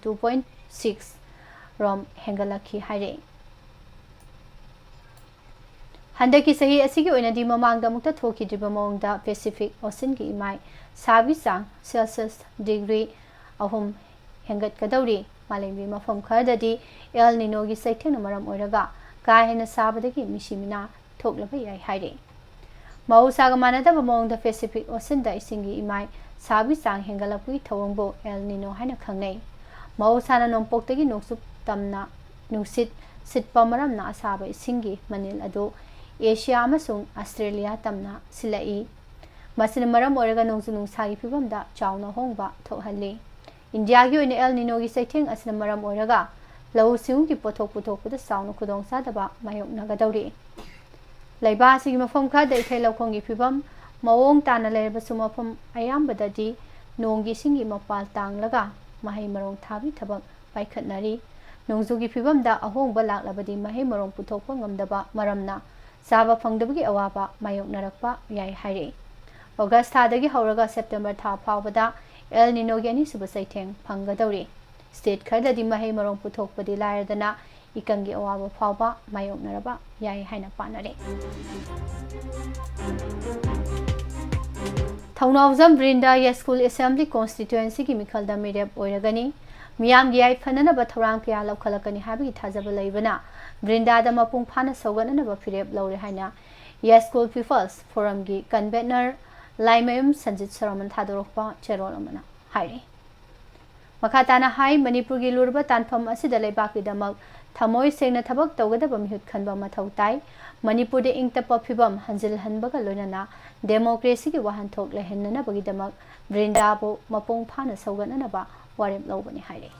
two point six ꯔꯣꯝ ꯍꯦꯟꯒꯠꯂꯛꯈꯤ ꯍꯥꯏꯔꯛꯏ꯫ ꯍꯟꯗꯛꯀꯤ ꯆꯍꯤ ꯑꯁꯤꯒꯤ ꯑꯣꯏꯅꯗꯤ ꯃꯃꯥꯡꯗ ꯑꯃꯨꯛꯇ ꯊꯣꯛꯈꯤꯗ꯭ꯔꯤꯕ ꯃꯑꯣꯡꯗ Pacific Oceanꯒꯤ ꯏꯃꯥꯏ ꯁꯥꯕꯒꯤ ꯆꯥꯡ Celsius degree ꯑꯍꯨꯝ ꯍꯦꯟꯒꯠꯀꯗꯧꯔꯤ꯫ ꯃꯥꯂꯦꯝꯒꯤ ꯃꯐꯝ ꯈꯔꯗꯗꯤ El Ninoꯒꯤ ꯆꯩꯊꯦꯡꯅ ꯃꯔꯝ ꯑꯣꯏꯔꯒ ꯀꯥ ꯍꯦꯟꯅ ꯁꯥꯕꯗꯒꯤ ꯃꯤꯁꯤ ꯃꯤꯅꯥ ꯊꯣꯛꯂꯕ ꯌꯥꯏ ꯍꯥꯏꯔꯤ꯫ ꯃꯍꯧꯁꯥꯒ ꯃꯥꯟꯅꯗꯕ ꯃꯑꯣꯡꯗ Pacific Oceanꯗ ꯏꯁꯤꯡꯒꯤ ꯏꯃꯥꯏ ꯁꯥꯕꯒꯤ ꯆꯥꯡ ꯍꯦꯟꯒꯠꯂꯛꯄꯒꯤ ꯊꯧꯑꯣꯡꯕꯨ El Nino ꯍꯥꯏꯅ ꯈꯪꯅꯩ꯫ ꯃꯍꯧꯁꯥꯅ ꯅꯣꯡꯄꯣꯛꯇꯒꯤ ꯅꯣꯡꯆꯨꯞ ꯇꯝꯅ ꯅꯨꯡꯁꯤꯠ ꯁꯤꯠꯄ ꯃꯔꯝꯅ ꯑꯁꯥꯕ ꯏꯁꯤꯡꯒꯤ ꯃꯅꯤꯜ ꯑꯗꯨ ꯑꯦꯁꯤꯌꯥ ꯑꯃꯁꯨꯡ ꯑꯁꯇ꯭ꯔꯦꯂꯤꯌꯥ ꯇꯝꯅ ꯁꯤꯜꯂꯛꯏ꯫ ꯃꯁꯤꯅ ꯃꯔꯝ ꯑꯣꯏꯔꯒ ꯅꯣꯡꯖꯨ ꯅꯨꯡꯁꯥꯒꯤ ꯐꯤꯕꯝꯗ ꯆꯥꯎꯅ ꯑꯍꯣꯡꯕ ꯊꯣꯛꯍꯜꯂꯤ꯫ ꯏꯟꯗꯤꯌꯥꯒꯤ ꯑꯣꯏꯅ El Ninoꯒꯤ ꯆꯩꯊꯦꯡ ꯑꯁꯤꯅ ꯃꯔꯝ ꯑꯣꯏꯔꯒ ꯂꯧꯎ ꯁꯤꯡꯎꯒꯤ ꯄꯣꯠꯊꯣꯛ ꯄꯨꯊꯣꯛꯄꯗ ꯆꯥꯎꯅ ꯈꯨꯗꯣꯡꯆꯥꯗꯕ ꯃꯥꯌꯣꯛꯅꯒꯗꯧꯔꯤ꯫ ꯂꯩꯕꯥꯛ ꯑꯁꯤꯒꯤ ꯃꯐꯝ ꯈꯔꯗ ꯏꯊꯩ ꯂꯧꯈꯣꯡꯒꯤ ꯐꯤꯕꯝ ꯃꯑꯣꯡ ꯇꯥꯅ ꯂꯩꯔꯕꯁꯨ, ꯃꯐꯝ ꯑꯌꯥꯝꯕꯗꯗꯤ ꯅꯣꯡꯒꯤ ꯏꯁꯤꯡꯒꯤ ꯃꯄꯥꯜ ꯇꯥꯡꯂꯒ ꯃꯍꯩ ꯃꯔꯣꯡ ꯊꯥꯕꯒꯤ ꯊꯕꯛ ꯄꯥꯏꯈꯠꯅꯔꯤ꯫ ꯅꯣꯡꯖꯨꯒꯤ ꯐꯤꯕꯝꯗ ꯑꯍꯣꯡꯕ ꯂꯥꯛꯂꯕꯗꯤ ꯃꯍꯩ ꯃꯔꯣꯡ ꯄꯨꯊꯣꯛꯄ ꯉꯝꯗꯕ ꯃꯔꯝꯅ ꯆꯥꯕ ꯐꯪꯗꯕꯒꯤ ꯑꯋꯥꯕ ꯃꯥꯌꯣꯛꯅꯔꯛꯄ ꯌꯥꯏ ꯍꯥꯏꯔꯤ꯫ ꯑꯣꯒꯁ ꯊꯥꯗꯒꯤ ꯍꯧꯔꯒ ꯁꯦꯞꯇꯦꯝꯕꯔ ꯊꯥ ꯐꯥꯎꯕꯗ ꯑꯦꯜ ꯅꯤꯅꯣꯒꯤ ꯑꯅꯤꯁꯨꯕ ꯆꯩꯊꯦꯡ ꯐꯪꯒꯗꯧꯔꯤ꯫ ꯁ꯭ꯇꯦꯠ ꯈꯔꯗꯗꯤ ꯃꯍꯩ ꯃꯔꯣꯡ ꯄꯨꯊꯣꯛꯄꯗꯤ ꯂꯥꯏꯔꯗꯅ ꯏꯀꯪꯒꯤ ꯑꯋꯥꯕ ꯐꯥꯎꯕ ꯃꯥꯌꯣꯛꯅꯔꯕ ꯌꯥꯏ ꯍꯥꯏꯅ ꯄꯥꯅꯔꯤ꯫ ꯊꯧꯅꯥꯎꯖꯝ ꯕ꯭ꯔꯤꯟꯗꯥ ꯌꯥꯏꯁ꯭ꯀꯨꯜ ꯑꯦꯁꯦꯝꯕ꯭ꯂꯤ ꯀꯣꯟꯁꯇꯤꯇ꯭ꯋꯦꯟꯁꯤꯒꯤ ꯃꯤꯈꯜꯗ ꯃꯤꯔꯦꯞ ꯑꯣꯏꯔꯒꯅꯤ꯫ ꯃꯤꯌꯥꯝꯒꯤ ꯌꯥꯏꯐꯅꯅꯕ ꯊꯧꯔꯥꯡ ꯀꯌꯥ ꯂꯧꯈꯠꯂꯛꯀꯅꯤ ꯍꯥꯏꯕꯒꯤ ꯊꯥꯖꯕ ꯂꯩꯕꯅ ꯕ꯭ꯔꯤꯟꯗꯥꯗ ꯃꯄꯨꯡ ꯐꯥꯅ ꯁꯧꯒꯠꯅꯅꯕ ꯐꯤꯔꯦꯞ ꯂꯧꯔꯦ ꯍꯥꯏꯅ ꯌꯥꯏꯁ꯭ꯀꯨꯜ ꯄꯤꯄꯜꯁ ꯐꯣꯔꯝꯒꯤ ꯀꯟꯚꯦꯅꯔ ꯂꯥꯏꯃꯌꯨꯝ ꯁꯟꯖꯤꯠ ꯁꯔꯃꯟ ꯊꯥꯗꯣꯔꯛꯄ ꯆꯦꯔꯣꯜ ꯑꯃꯅ ꯍꯥꯏꯔꯤ꯫ ꯃꯈꯥ ꯇꯥꯅ ꯍꯥꯏ, ꯃꯅꯤꯄꯨꯔꯒꯤ ꯂꯨꯔꯕ ꯇꯥꯟꯐꯝ ꯑꯁꯤꯗ ꯂꯩꯕꯥꯛꯀꯤꯗꯃꯛ ꯊꯃꯣꯏ ꯁꯦꯡꯅ ꯊꯕꯛ ꯇꯧꯒꯗꯕ ꯃꯤꯍꯨꯠ ꯈꯟꯕ ꯃꯊꯧ ꯇꯥꯏ꯫ ꯃꯅꯤꯄꯨꯔꯗ ꯏꯪ ꯇꯞꯄ ꯐꯤꯕꯝ ꯍꯟꯖꯤꯜꯍꯟꯕꯒ ꯂꯣꯏꯅꯅ ꯗꯦꯃꯣꯀ꯭ꯔꯦꯁꯤꯒꯤ ꯋꯥꯍꯟꯊꯣꯛ ꯂꯩꯍꯟꯅꯅꯕꯒꯤꯗꯃꯛ ꯕ꯭ꯔꯤꯟꯗꯥꯕꯨ ꯃꯄꯨꯡ ꯐꯥꯅ ꯁꯧꯒꯠꯅꯅꯕ ꯋꯥꯔꯦꯞ ꯂꯧꯕꯅꯤ ꯍꯥꯏꯔꯤ꯫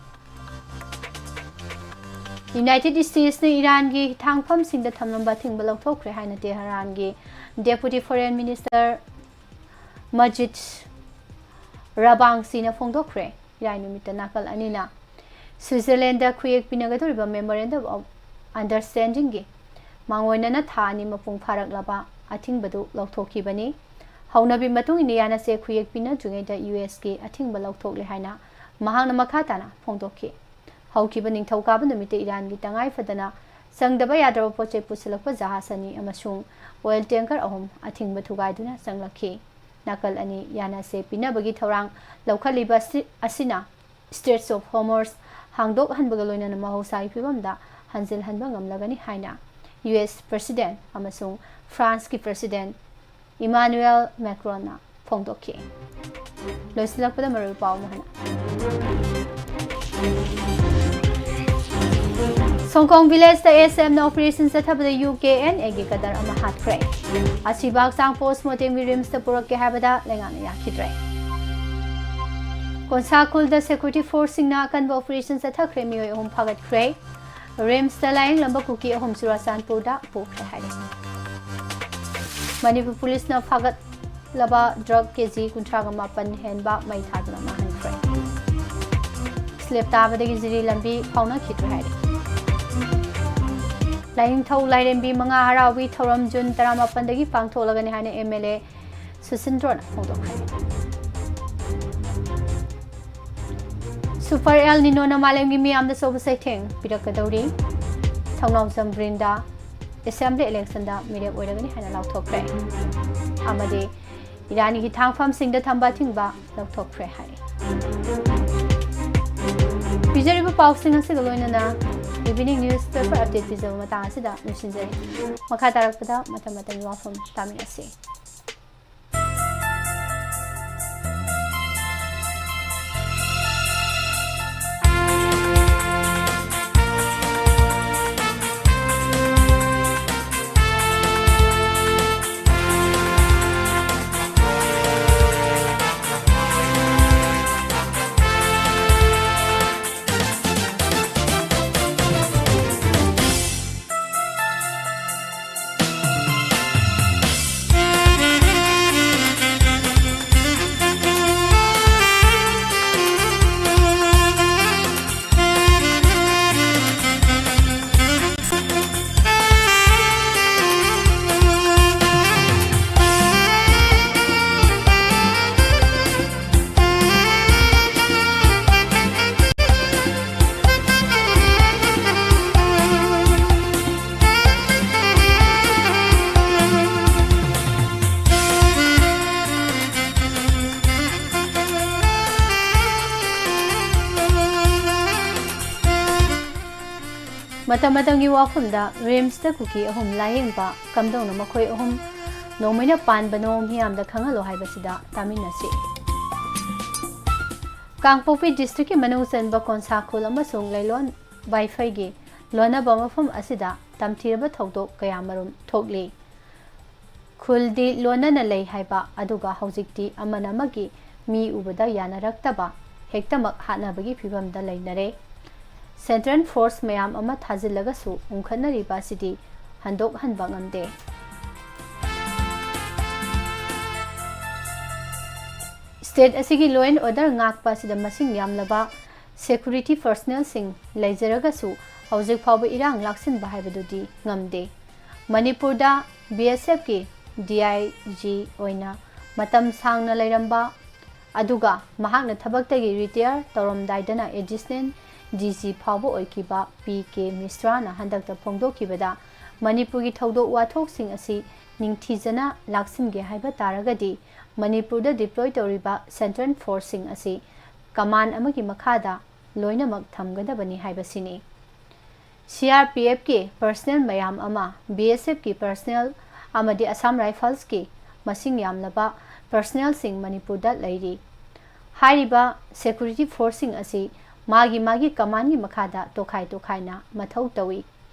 ꯌꯨꯅꯥꯏꯇꯦꯗ ꯁ꯭ꯇꯦꯠꯁꯅ ꯏꯔꯥꯟꯒꯤ ꯍꯤꯊꯥꯡꯐꯝꯁꯤꯡꯗ ꯊꯝꯂꯝꯕ ꯑꯊꯤꯡꯕ ꯂꯧꯊꯣꯛꯈ꯭ꯔꯦ ꯍꯥꯏꯅ ꯇꯦꯍꯔꯥꯟꯒꯤ ꯗꯦꯄꯨꯇꯤ ꯐꯣꯔꯦꯟ ꯃꯤꯅꯤꯁꯇꯔ ꯃꯖꯤꯗ ꯔꯕꯥꯡꯁꯤꯅ ꯐꯣꯡꯗꯣꯛꯈ꯭ꯔꯦ꯫ ꯏꯔꯥꯏ ꯅꯨꯃꯤꯠꯇ ꯅꯥꯀꯜ ꯑꯅꯤꯅ ꯁ꯭ꯋꯤꯖꯔꯂꯦꯟꯗ ꯈꯨꯌꯦꯛ ꯄꯤꯅꯒꯗꯧꯔꯤꯕ Memorandum of Understandingꯒꯤ ꯃꯥꯡꯑꯣꯏꯅꯅ ꯊꯥ ꯑꯅꯤ ꯃꯄꯨꯡ ꯐꯥꯔꯛꯂꯕ ꯑꯊꯤꯡꯕꯗꯨ ꯂꯧꯊꯣꯛꯈꯤꯕꯅꯤ꯫ ꯍꯧꯅꯕꯤ ꯃꯇꯨꯡ ꯏꯟꯅ ꯌꯥꯅꯁꯦ ꯈꯨꯌꯦꯛ ꯄꯤꯅꯗ꯭ꯔꯤꯉꯩꯗ ꯌꯨ ꯑꯦꯁꯀꯤ ꯑꯊꯤꯡꯕ ꯂꯧꯊꯣꯛꯂꯦ ꯍꯥꯏꯅ ꯃꯍꯥꯛꯅ ꯃꯈꯥ ꯇꯥꯅ ꯐꯣꯡꯗꯣꯛꯈꯤ꯫ ꯍꯧꯈꯤꯕ ꯅꯤꯡꯊꯧꯀꯥꯕ ꯅꯨꯃꯤꯠꯇ ꯏꯔꯥꯟꯒꯤ ꯇꯉꯥꯏ ꯐꯗꯅ ꯆꯪꯗꯕ ꯌꯥꯗ꯭ꯔꯕ ꯄꯣꯠꯆꯩ ꯄꯨꯁꯤꯜꯂꯛꯄ ꯖꯍꯥꯖ ꯑꯅꯤ ꯑꯃꯁꯨꯡ oil tanker ꯑꯍꯨꯝ ꯑꯊꯤꯡꯕ ꯊꯨꯒꯥꯏꯗꯨꯅ ꯆꯪꯂꯛꯈꯤ꯫ ꯅꯥꯀꯜ ꯑꯅꯤ ꯌꯥꯅꯁꯦ ꯄꯤꯅꯕꯒꯤ ꯊꯧꯔꯥꯡ ꯂꯧꯈꯠꯂꯤꯕ ꯑꯁꯤ-, ꯑꯁꯤꯅ Straits of Hormuz ꯍꯥꯡꯗꯣꯛꯍꯟꯕꯒ ꯂꯣꯏꯅꯅ ꯃꯍꯧꯁꯥꯒꯤ ꯐꯤꯕꯝꯗ ꯍꯟꯖꯤꯜꯍꯟꯕ ꯉꯝꯂꯒꯅꯤ ꯍꯥꯏꯅ ꯌꯨ ꯑꯦꯁ ꯄ꯭ꯔꯦꯁꯤꯗꯦꯟꯠ ꯑꯃꯁꯨꯡ ꯐ꯭ꯔꯥꯟꯁꯀꯤ ꯄ꯭ꯔꯦꯁꯤꯗꯦꯟꯠ ꯏꯃꯥꯅꯨꯑꯦꯜ ꯃꯦꯀ꯭ꯔꯣꯟꯅ ꯐꯣꯡꯗꯣꯛꯈꯤ꯫ ꯂꯣꯏꯁꯤꯜꯂꯛꯄꯗ ꯃꯔꯨꯑꯣꯏꯕ ꯄꯥꯎ ꯑꯃꯨꯛ ꯍꯟꯅ꯫ ꯁꯣꯡꯀꯣꯡ ꯚꯤꯂꯦꯖꯇ ꯑꯦꯁ ꯑꯦꯝꯅ ꯑꯣꯄꯔꯦꯁꯟ ꯆꯠꯊꯕꯗ ꯌꯨ ꯀꯦ ꯑꯦꯟ ꯑꯦꯒꯤ ꯀꯗꯔ ꯑꯃ ꯍꯥꯠꯈ꯭ꯔꯦ꯫ ꯑꯁꯤꯕ ꯍꯛꯆꯥꯡ ꯄꯣꯁꯃꯣꯔꯇꯦꯝꯒꯤ ꯔꯤꯝꯁꯇ ꯄꯨꯔꯛꯀꯦ ꯍꯥꯏꯕꯗ ꯂꯩꯉꯥꯛꯅ ꯌꯥꯈꯤꯗ꯭ꯔꯦ꯫ ꯀꯣꯟꯁꯥ ꯈꯨꯜꯗ ꯁꯦꯀ꯭ꯌꯨꯔꯤꯇꯤ ꯐꯣꯔꯁꯁꯤꯡꯅ ꯑꯀꯟꯕ ꯑꯣꯄꯔꯦꯁꯟ ꯆꯠꯊꯈ꯭ꯔꯦ, ꯃꯤꯑꯣꯏ ꯑꯍꯨꯝ ꯐꯥꯒꯠꯈ꯭ꯔꯦ꯫ ꯔꯤꯝꯁꯇ ꯂꯥꯌꯦꯡꯂꯝꯕ ꯀꯨꯀꯤ ꯑꯍꯨꯝ ꯆꯨꯔꯥꯆꯥꯟꯄꯨꯔꯗ ꯄꯨꯈ꯭ꯔꯦ ꯍꯥꯏꯔꯤ꯫ ꯃꯅꯤꯄꯨꯔ ꯄꯨꯂꯤꯁꯅ ꯐꯥꯒꯠꯂꯕ ꯗ꯭ꯔꯒ ꯀꯦꯖꯤ ꯀꯨꯟꯊ꯭ꯔꯥꯒ ꯃꯥꯄꯟ ꯍꯦꯟꯕ ꯃꯩ ꯊꯥꯗꯨꯅ ꯃꯥꯡꯍꯟꯈ꯭ꯔꯦ꯫ ꯁ꯭ꯂꯤꯞ ꯇꯥꯕꯗꯒꯤ ꯖꯤꯔꯤ ꯂꯝꯕꯤ ꯐꯥꯎꯅꯈꯤꯗ꯭ꯔꯦ ꯍꯥꯏꯔꯤ꯫ ꯂꯥꯏꯅꯤꯡꯊꯧ ꯂꯥꯏꯔꯦꯝꯕꯤ ꯃꯉꯥ ꯍꯔꯥꯎꯕꯤ ꯊꯧꯔꯝ ꯖꯨꯟ ꯇꯔꯥꯃꯥꯄꯟꯗꯒꯤ ꯄꯥꯡꯊꯣꯛꯂꯒꯅꯤ ꯍꯥꯏꯅ ꯑꯦꯝ ꯑꯦꯜ ꯑꯦ ꯁꯨꯁꯤꯟꯗ꯭ꯔꯣꯅ ꯐꯣꯡꯗꯣꯛꯈ꯭ꯔꯦ꯫ ꯁꯨꯄꯔ ꯑꯦꯜ ꯅꯤꯅꯣꯅ ꯃꯥꯂꯦꯝꯒꯤ ꯃꯤꯌꯥꯝꯗ ꯑꯆꯧꯕ ꯆꯩꯊꯦꯡ ꯄꯤꯔꯛꯀꯗꯧꯔꯤ꯫ ꯊꯧꯅꯥꯎꯖꯝ ꯕ꯭ꯔꯤꯟꯗꯥ ꯑꯦꯁꯦꯝꯕ꯭ꯂꯤ ꯏꯂꯦꯛꯁꯟꯗ ꯃꯤꯔꯦꯞ ꯑꯣꯏꯔꯒꯅꯤ ꯍꯥꯏꯅ ꯂꯥꯎꯊꯣꯛꯈ꯭ꯔꯦ꯫ ꯑꯃꯗꯤ ꯏꯔꯥꯟꯒꯤ ꯍꯤꯊꯥꯡꯐꯝꯁꯤꯡꯗ ꯊꯝꯕ ꯑꯊꯤꯡꯕ ꯂꯧꯊꯣꯛꯈ꯭ꯔꯦ ꯍꯥꯏ꯫ ꯄꯤꯖꯔꯤꯕ ꯄꯥꯎꯁꯤꯡ ꯑꯁꯤꯒ ꯂꯣꯏꯅꯅ ꯏꯚꯤꯅꯤꯡ ꯅ꯭ꯌꯨꯁ ꯄꯦꯄꯔ ꯑꯞꯗꯦꯠ ꯄꯤꯖꯕ ꯃꯇꯥꯡ ꯑꯁꯤꯗ ꯂꯣꯏꯁꯤꯟꯖꯔꯦ꯫ ꯃꯈꯥ ꯇꯥꯔꯛꯄꯗ ꯃꯇꯝ ꯃꯇꯝꯒꯤ ꯋꯥꯐꯝ ꯇꯥꯃꯤꯟꯅꯁꯤ꯫ ꯃꯇꯝ ꯃꯇꯝꯒꯤ ꯋꯥꯐꯝꯗ ꯔꯤꯝꯁꯇ ꯀꯨꯀꯤ ꯑꯍꯨꯝ ꯂꯥꯌꯦꯡꯕ ꯀꯝꯗꯧꯅ ꯃꯈꯣꯏ ꯑꯍꯨꯝ ꯅꯣꯡꯃꯩꯅ ꯄꯥꯟꯕꯅꯣ ꯃꯤꯌꯥꯝꯗ ꯈꯪꯍꯜꯂꯣ ꯍꯥꯏꯕꯁꯤꯗ ꯇꯥꯃꯤꯟꯅꯁꯤ꯫ ꯀꯥꯡꯄꯣꯛꯄꯤ ꯗꯤꯁꯇ꯭ꯔꯤꯛꯀꯤ ꯃꯅꯨꯡ ꯆꯟꯕ ꯀꯣꯟꯁꯥ ꯈꯨꯜ ꯑꯃꯁꯨꯡ ꯂꯩꯂꯣꯟ ꯋꯥꯏꯐꯩꯒꯤ ꯂꯣꯟꯅꯕ ꯃꯐꯝ ꯑꯁꯤꯗ ꯇꯝꯊꯤꯔꯕ ꯊꯧꯗꯣꯛ ꯀꯌꯥꯃꯔꯨꯝ ꯊꯣꯛꯂꯤ꯫ ꯈꯨꯜꯗꯤ ꯂꯣꯟꯅꯅ ꯂꯩ ꯍꯥꯏꯕ, ꯑꯗꯨꯒ ꯍꯧꯖꯤꯛꯇꯤ ꯑꯃꯅ ꯑꯃꯒꯤ ꯃꯤ ꯎꯕꯗ ꯌꯥꯅꯔꯛꯇꯕ, ꯍꯦꯛꯇꯃꯛ ꯍꯥꯠꯅꯕꯒꯤ ꯐꯤꯚꯝꯗ ꯂꯩꯅꯔꯦ꯫ ꯁꯦꯟꯇ꯭ꯔꯦꯜ ꯐꯣꯔꯁ ꯃꯌꯥꯝ ꯑꯃ ꯊꯥꯖꯤꯜꯂꯒꯁꯨ ꯎꯪꯈꯠꯅꯔꯤꯕ ꯑꯁꯤꯗꯤ ꯍꯟꯗꯣꯛꯍꯟꯕ ꯉꯝꯗꯦ꯫ ꯁ꯭ꯇꯦꯠ ꯑꯁꯤꯒꯤ law and order ꯉꯥꯛꯄ ꯑꯁꯤꯗ ꯃꯁꯤꯡ ꯌꯥꯝꯂꯕ ꯁꯦꯀ꯭ꯌꯨꯔꯤꯇꯤ ꯄꯔꯁꯅꯦꯜꯁꯤꯡ ꯂꯩꯖꯔꯒꯁꯨ ꯍꯧꯖꯤꯛ ꯐꯥꯎꯕ ꯏꯔꯥꯡ ꯂꯥꯛꯁꯤꯟꯕ ꯍꯥꯏꯕꯗꯨꯗꯤ ꯉꯝꯗꯦ꯫ ꯃꯅꯤꯄꯨꯔꯗ B S ꯑꯦꯐꯀꯤ D I G ꯑꯣꯏꯅ ꯃꯇꯝ ꯁꯥꯡꯅ ꯂꯩꯔꯝꯕ, ꯑꯗꯨꯒ ꯃꯍꯥꯛꯅ ꯊꯕꯛꯇꯒꯤ ꯔꯤꯇꯥꯌꯔ ꯇꯧꯔꯝꯗꯥꯏꯗꯅ ꯑꯦꯗꯤꯁꯅꯦꯜ ꯗꯤ ꯖꯤ ꯐꯥꯎꯕ ꯑꯣꯏꯈꯤꯕ ꯄꯤ ꯀꯦ ꯃꯤꯁ꯭ꯔꯥꯅ ꯍꯟꯗꯛꯇ ꯐꯣꯡꯗꯣꯛꯈꯤꯕꯗ, ꯃꯅꯤꯄꯨꯔꯒꯤ ꯊꯧꯗꯣꯛ ꯋꯥꯊꯣꯛꯁꯤꯡ ꯑꯁꯤ ꯅꯤꯡꯊꯤꯖꯅ ꯂꯥꯛꯁꯤꯟꯒꯦ ꯍꯥꯏꯕ ꯇꯥꯔꯒꯗꯤ, ꯃꯅꯤꯄꯨꯔꯗ ꯗꯤꯄ꯭ꯂꯣꯏ ꯇꯧꯔꯤꯕ ꯁꯦꯟꯇ꯭ꯔꯦꯜ ꯐꯣꯔꯁꯁꯤꯡ ꯑꯁꯤ ꯀꯃꯥꯟ ꯑꯃꯒꯤ ꯃꯈꯥꯗ ꯂꯣꯏꯅꯃꯛ ꯊꯝꯒꯗꯕꯅꯤ ꯍꯥꯏꯕꯁꯤꯅꯤ꯫ ꯁꯤ ꯑꯥꯔ ꯄꯤ ꯑꯦꯐꯀꯤ ꯄꯔꯁꯅꯦꯜ ꯃꯌꯥꯝ ꯑꯃ, ꯕꯤ ꯑꯦꯁ ꯑꯦꯐꯀꯤ ꯄꯔꯁꯅꯦꯜ ꯑꯃꯗꯤ ꯑꯁꯥꯝ ꯔꯥꯏꯐꯜꯁꯀꯤ ꯃꯁꯤꯡ ꯌꯥꯝꯂꯕ ꯄꯔꯁꯅꯦꯜꯁꯤꯡ ꯃꯅꯤꯄꯨꯔꯗ ꯂꯩꯔꯤ꯫ ꯍꯥꯏꯔꯤꯕ ꯁꯦꯀ꯭ꯌꯨꯔꯤꯇꯤ ꯐꯣꯔꯁꯁꯤꯡ ꯑꯁꯤ ꯃꯥꯒꯤ ꯃꯥꯒꯤ ꯀꯃꯥꯟꯒꯤ ꯃꯈꯥꯗ ꯇꯣꯈꯥꯏ ꯇꯣꯈꯥꯏꯅ ꯃꯊꯧ ꯇꯧꯏ꯫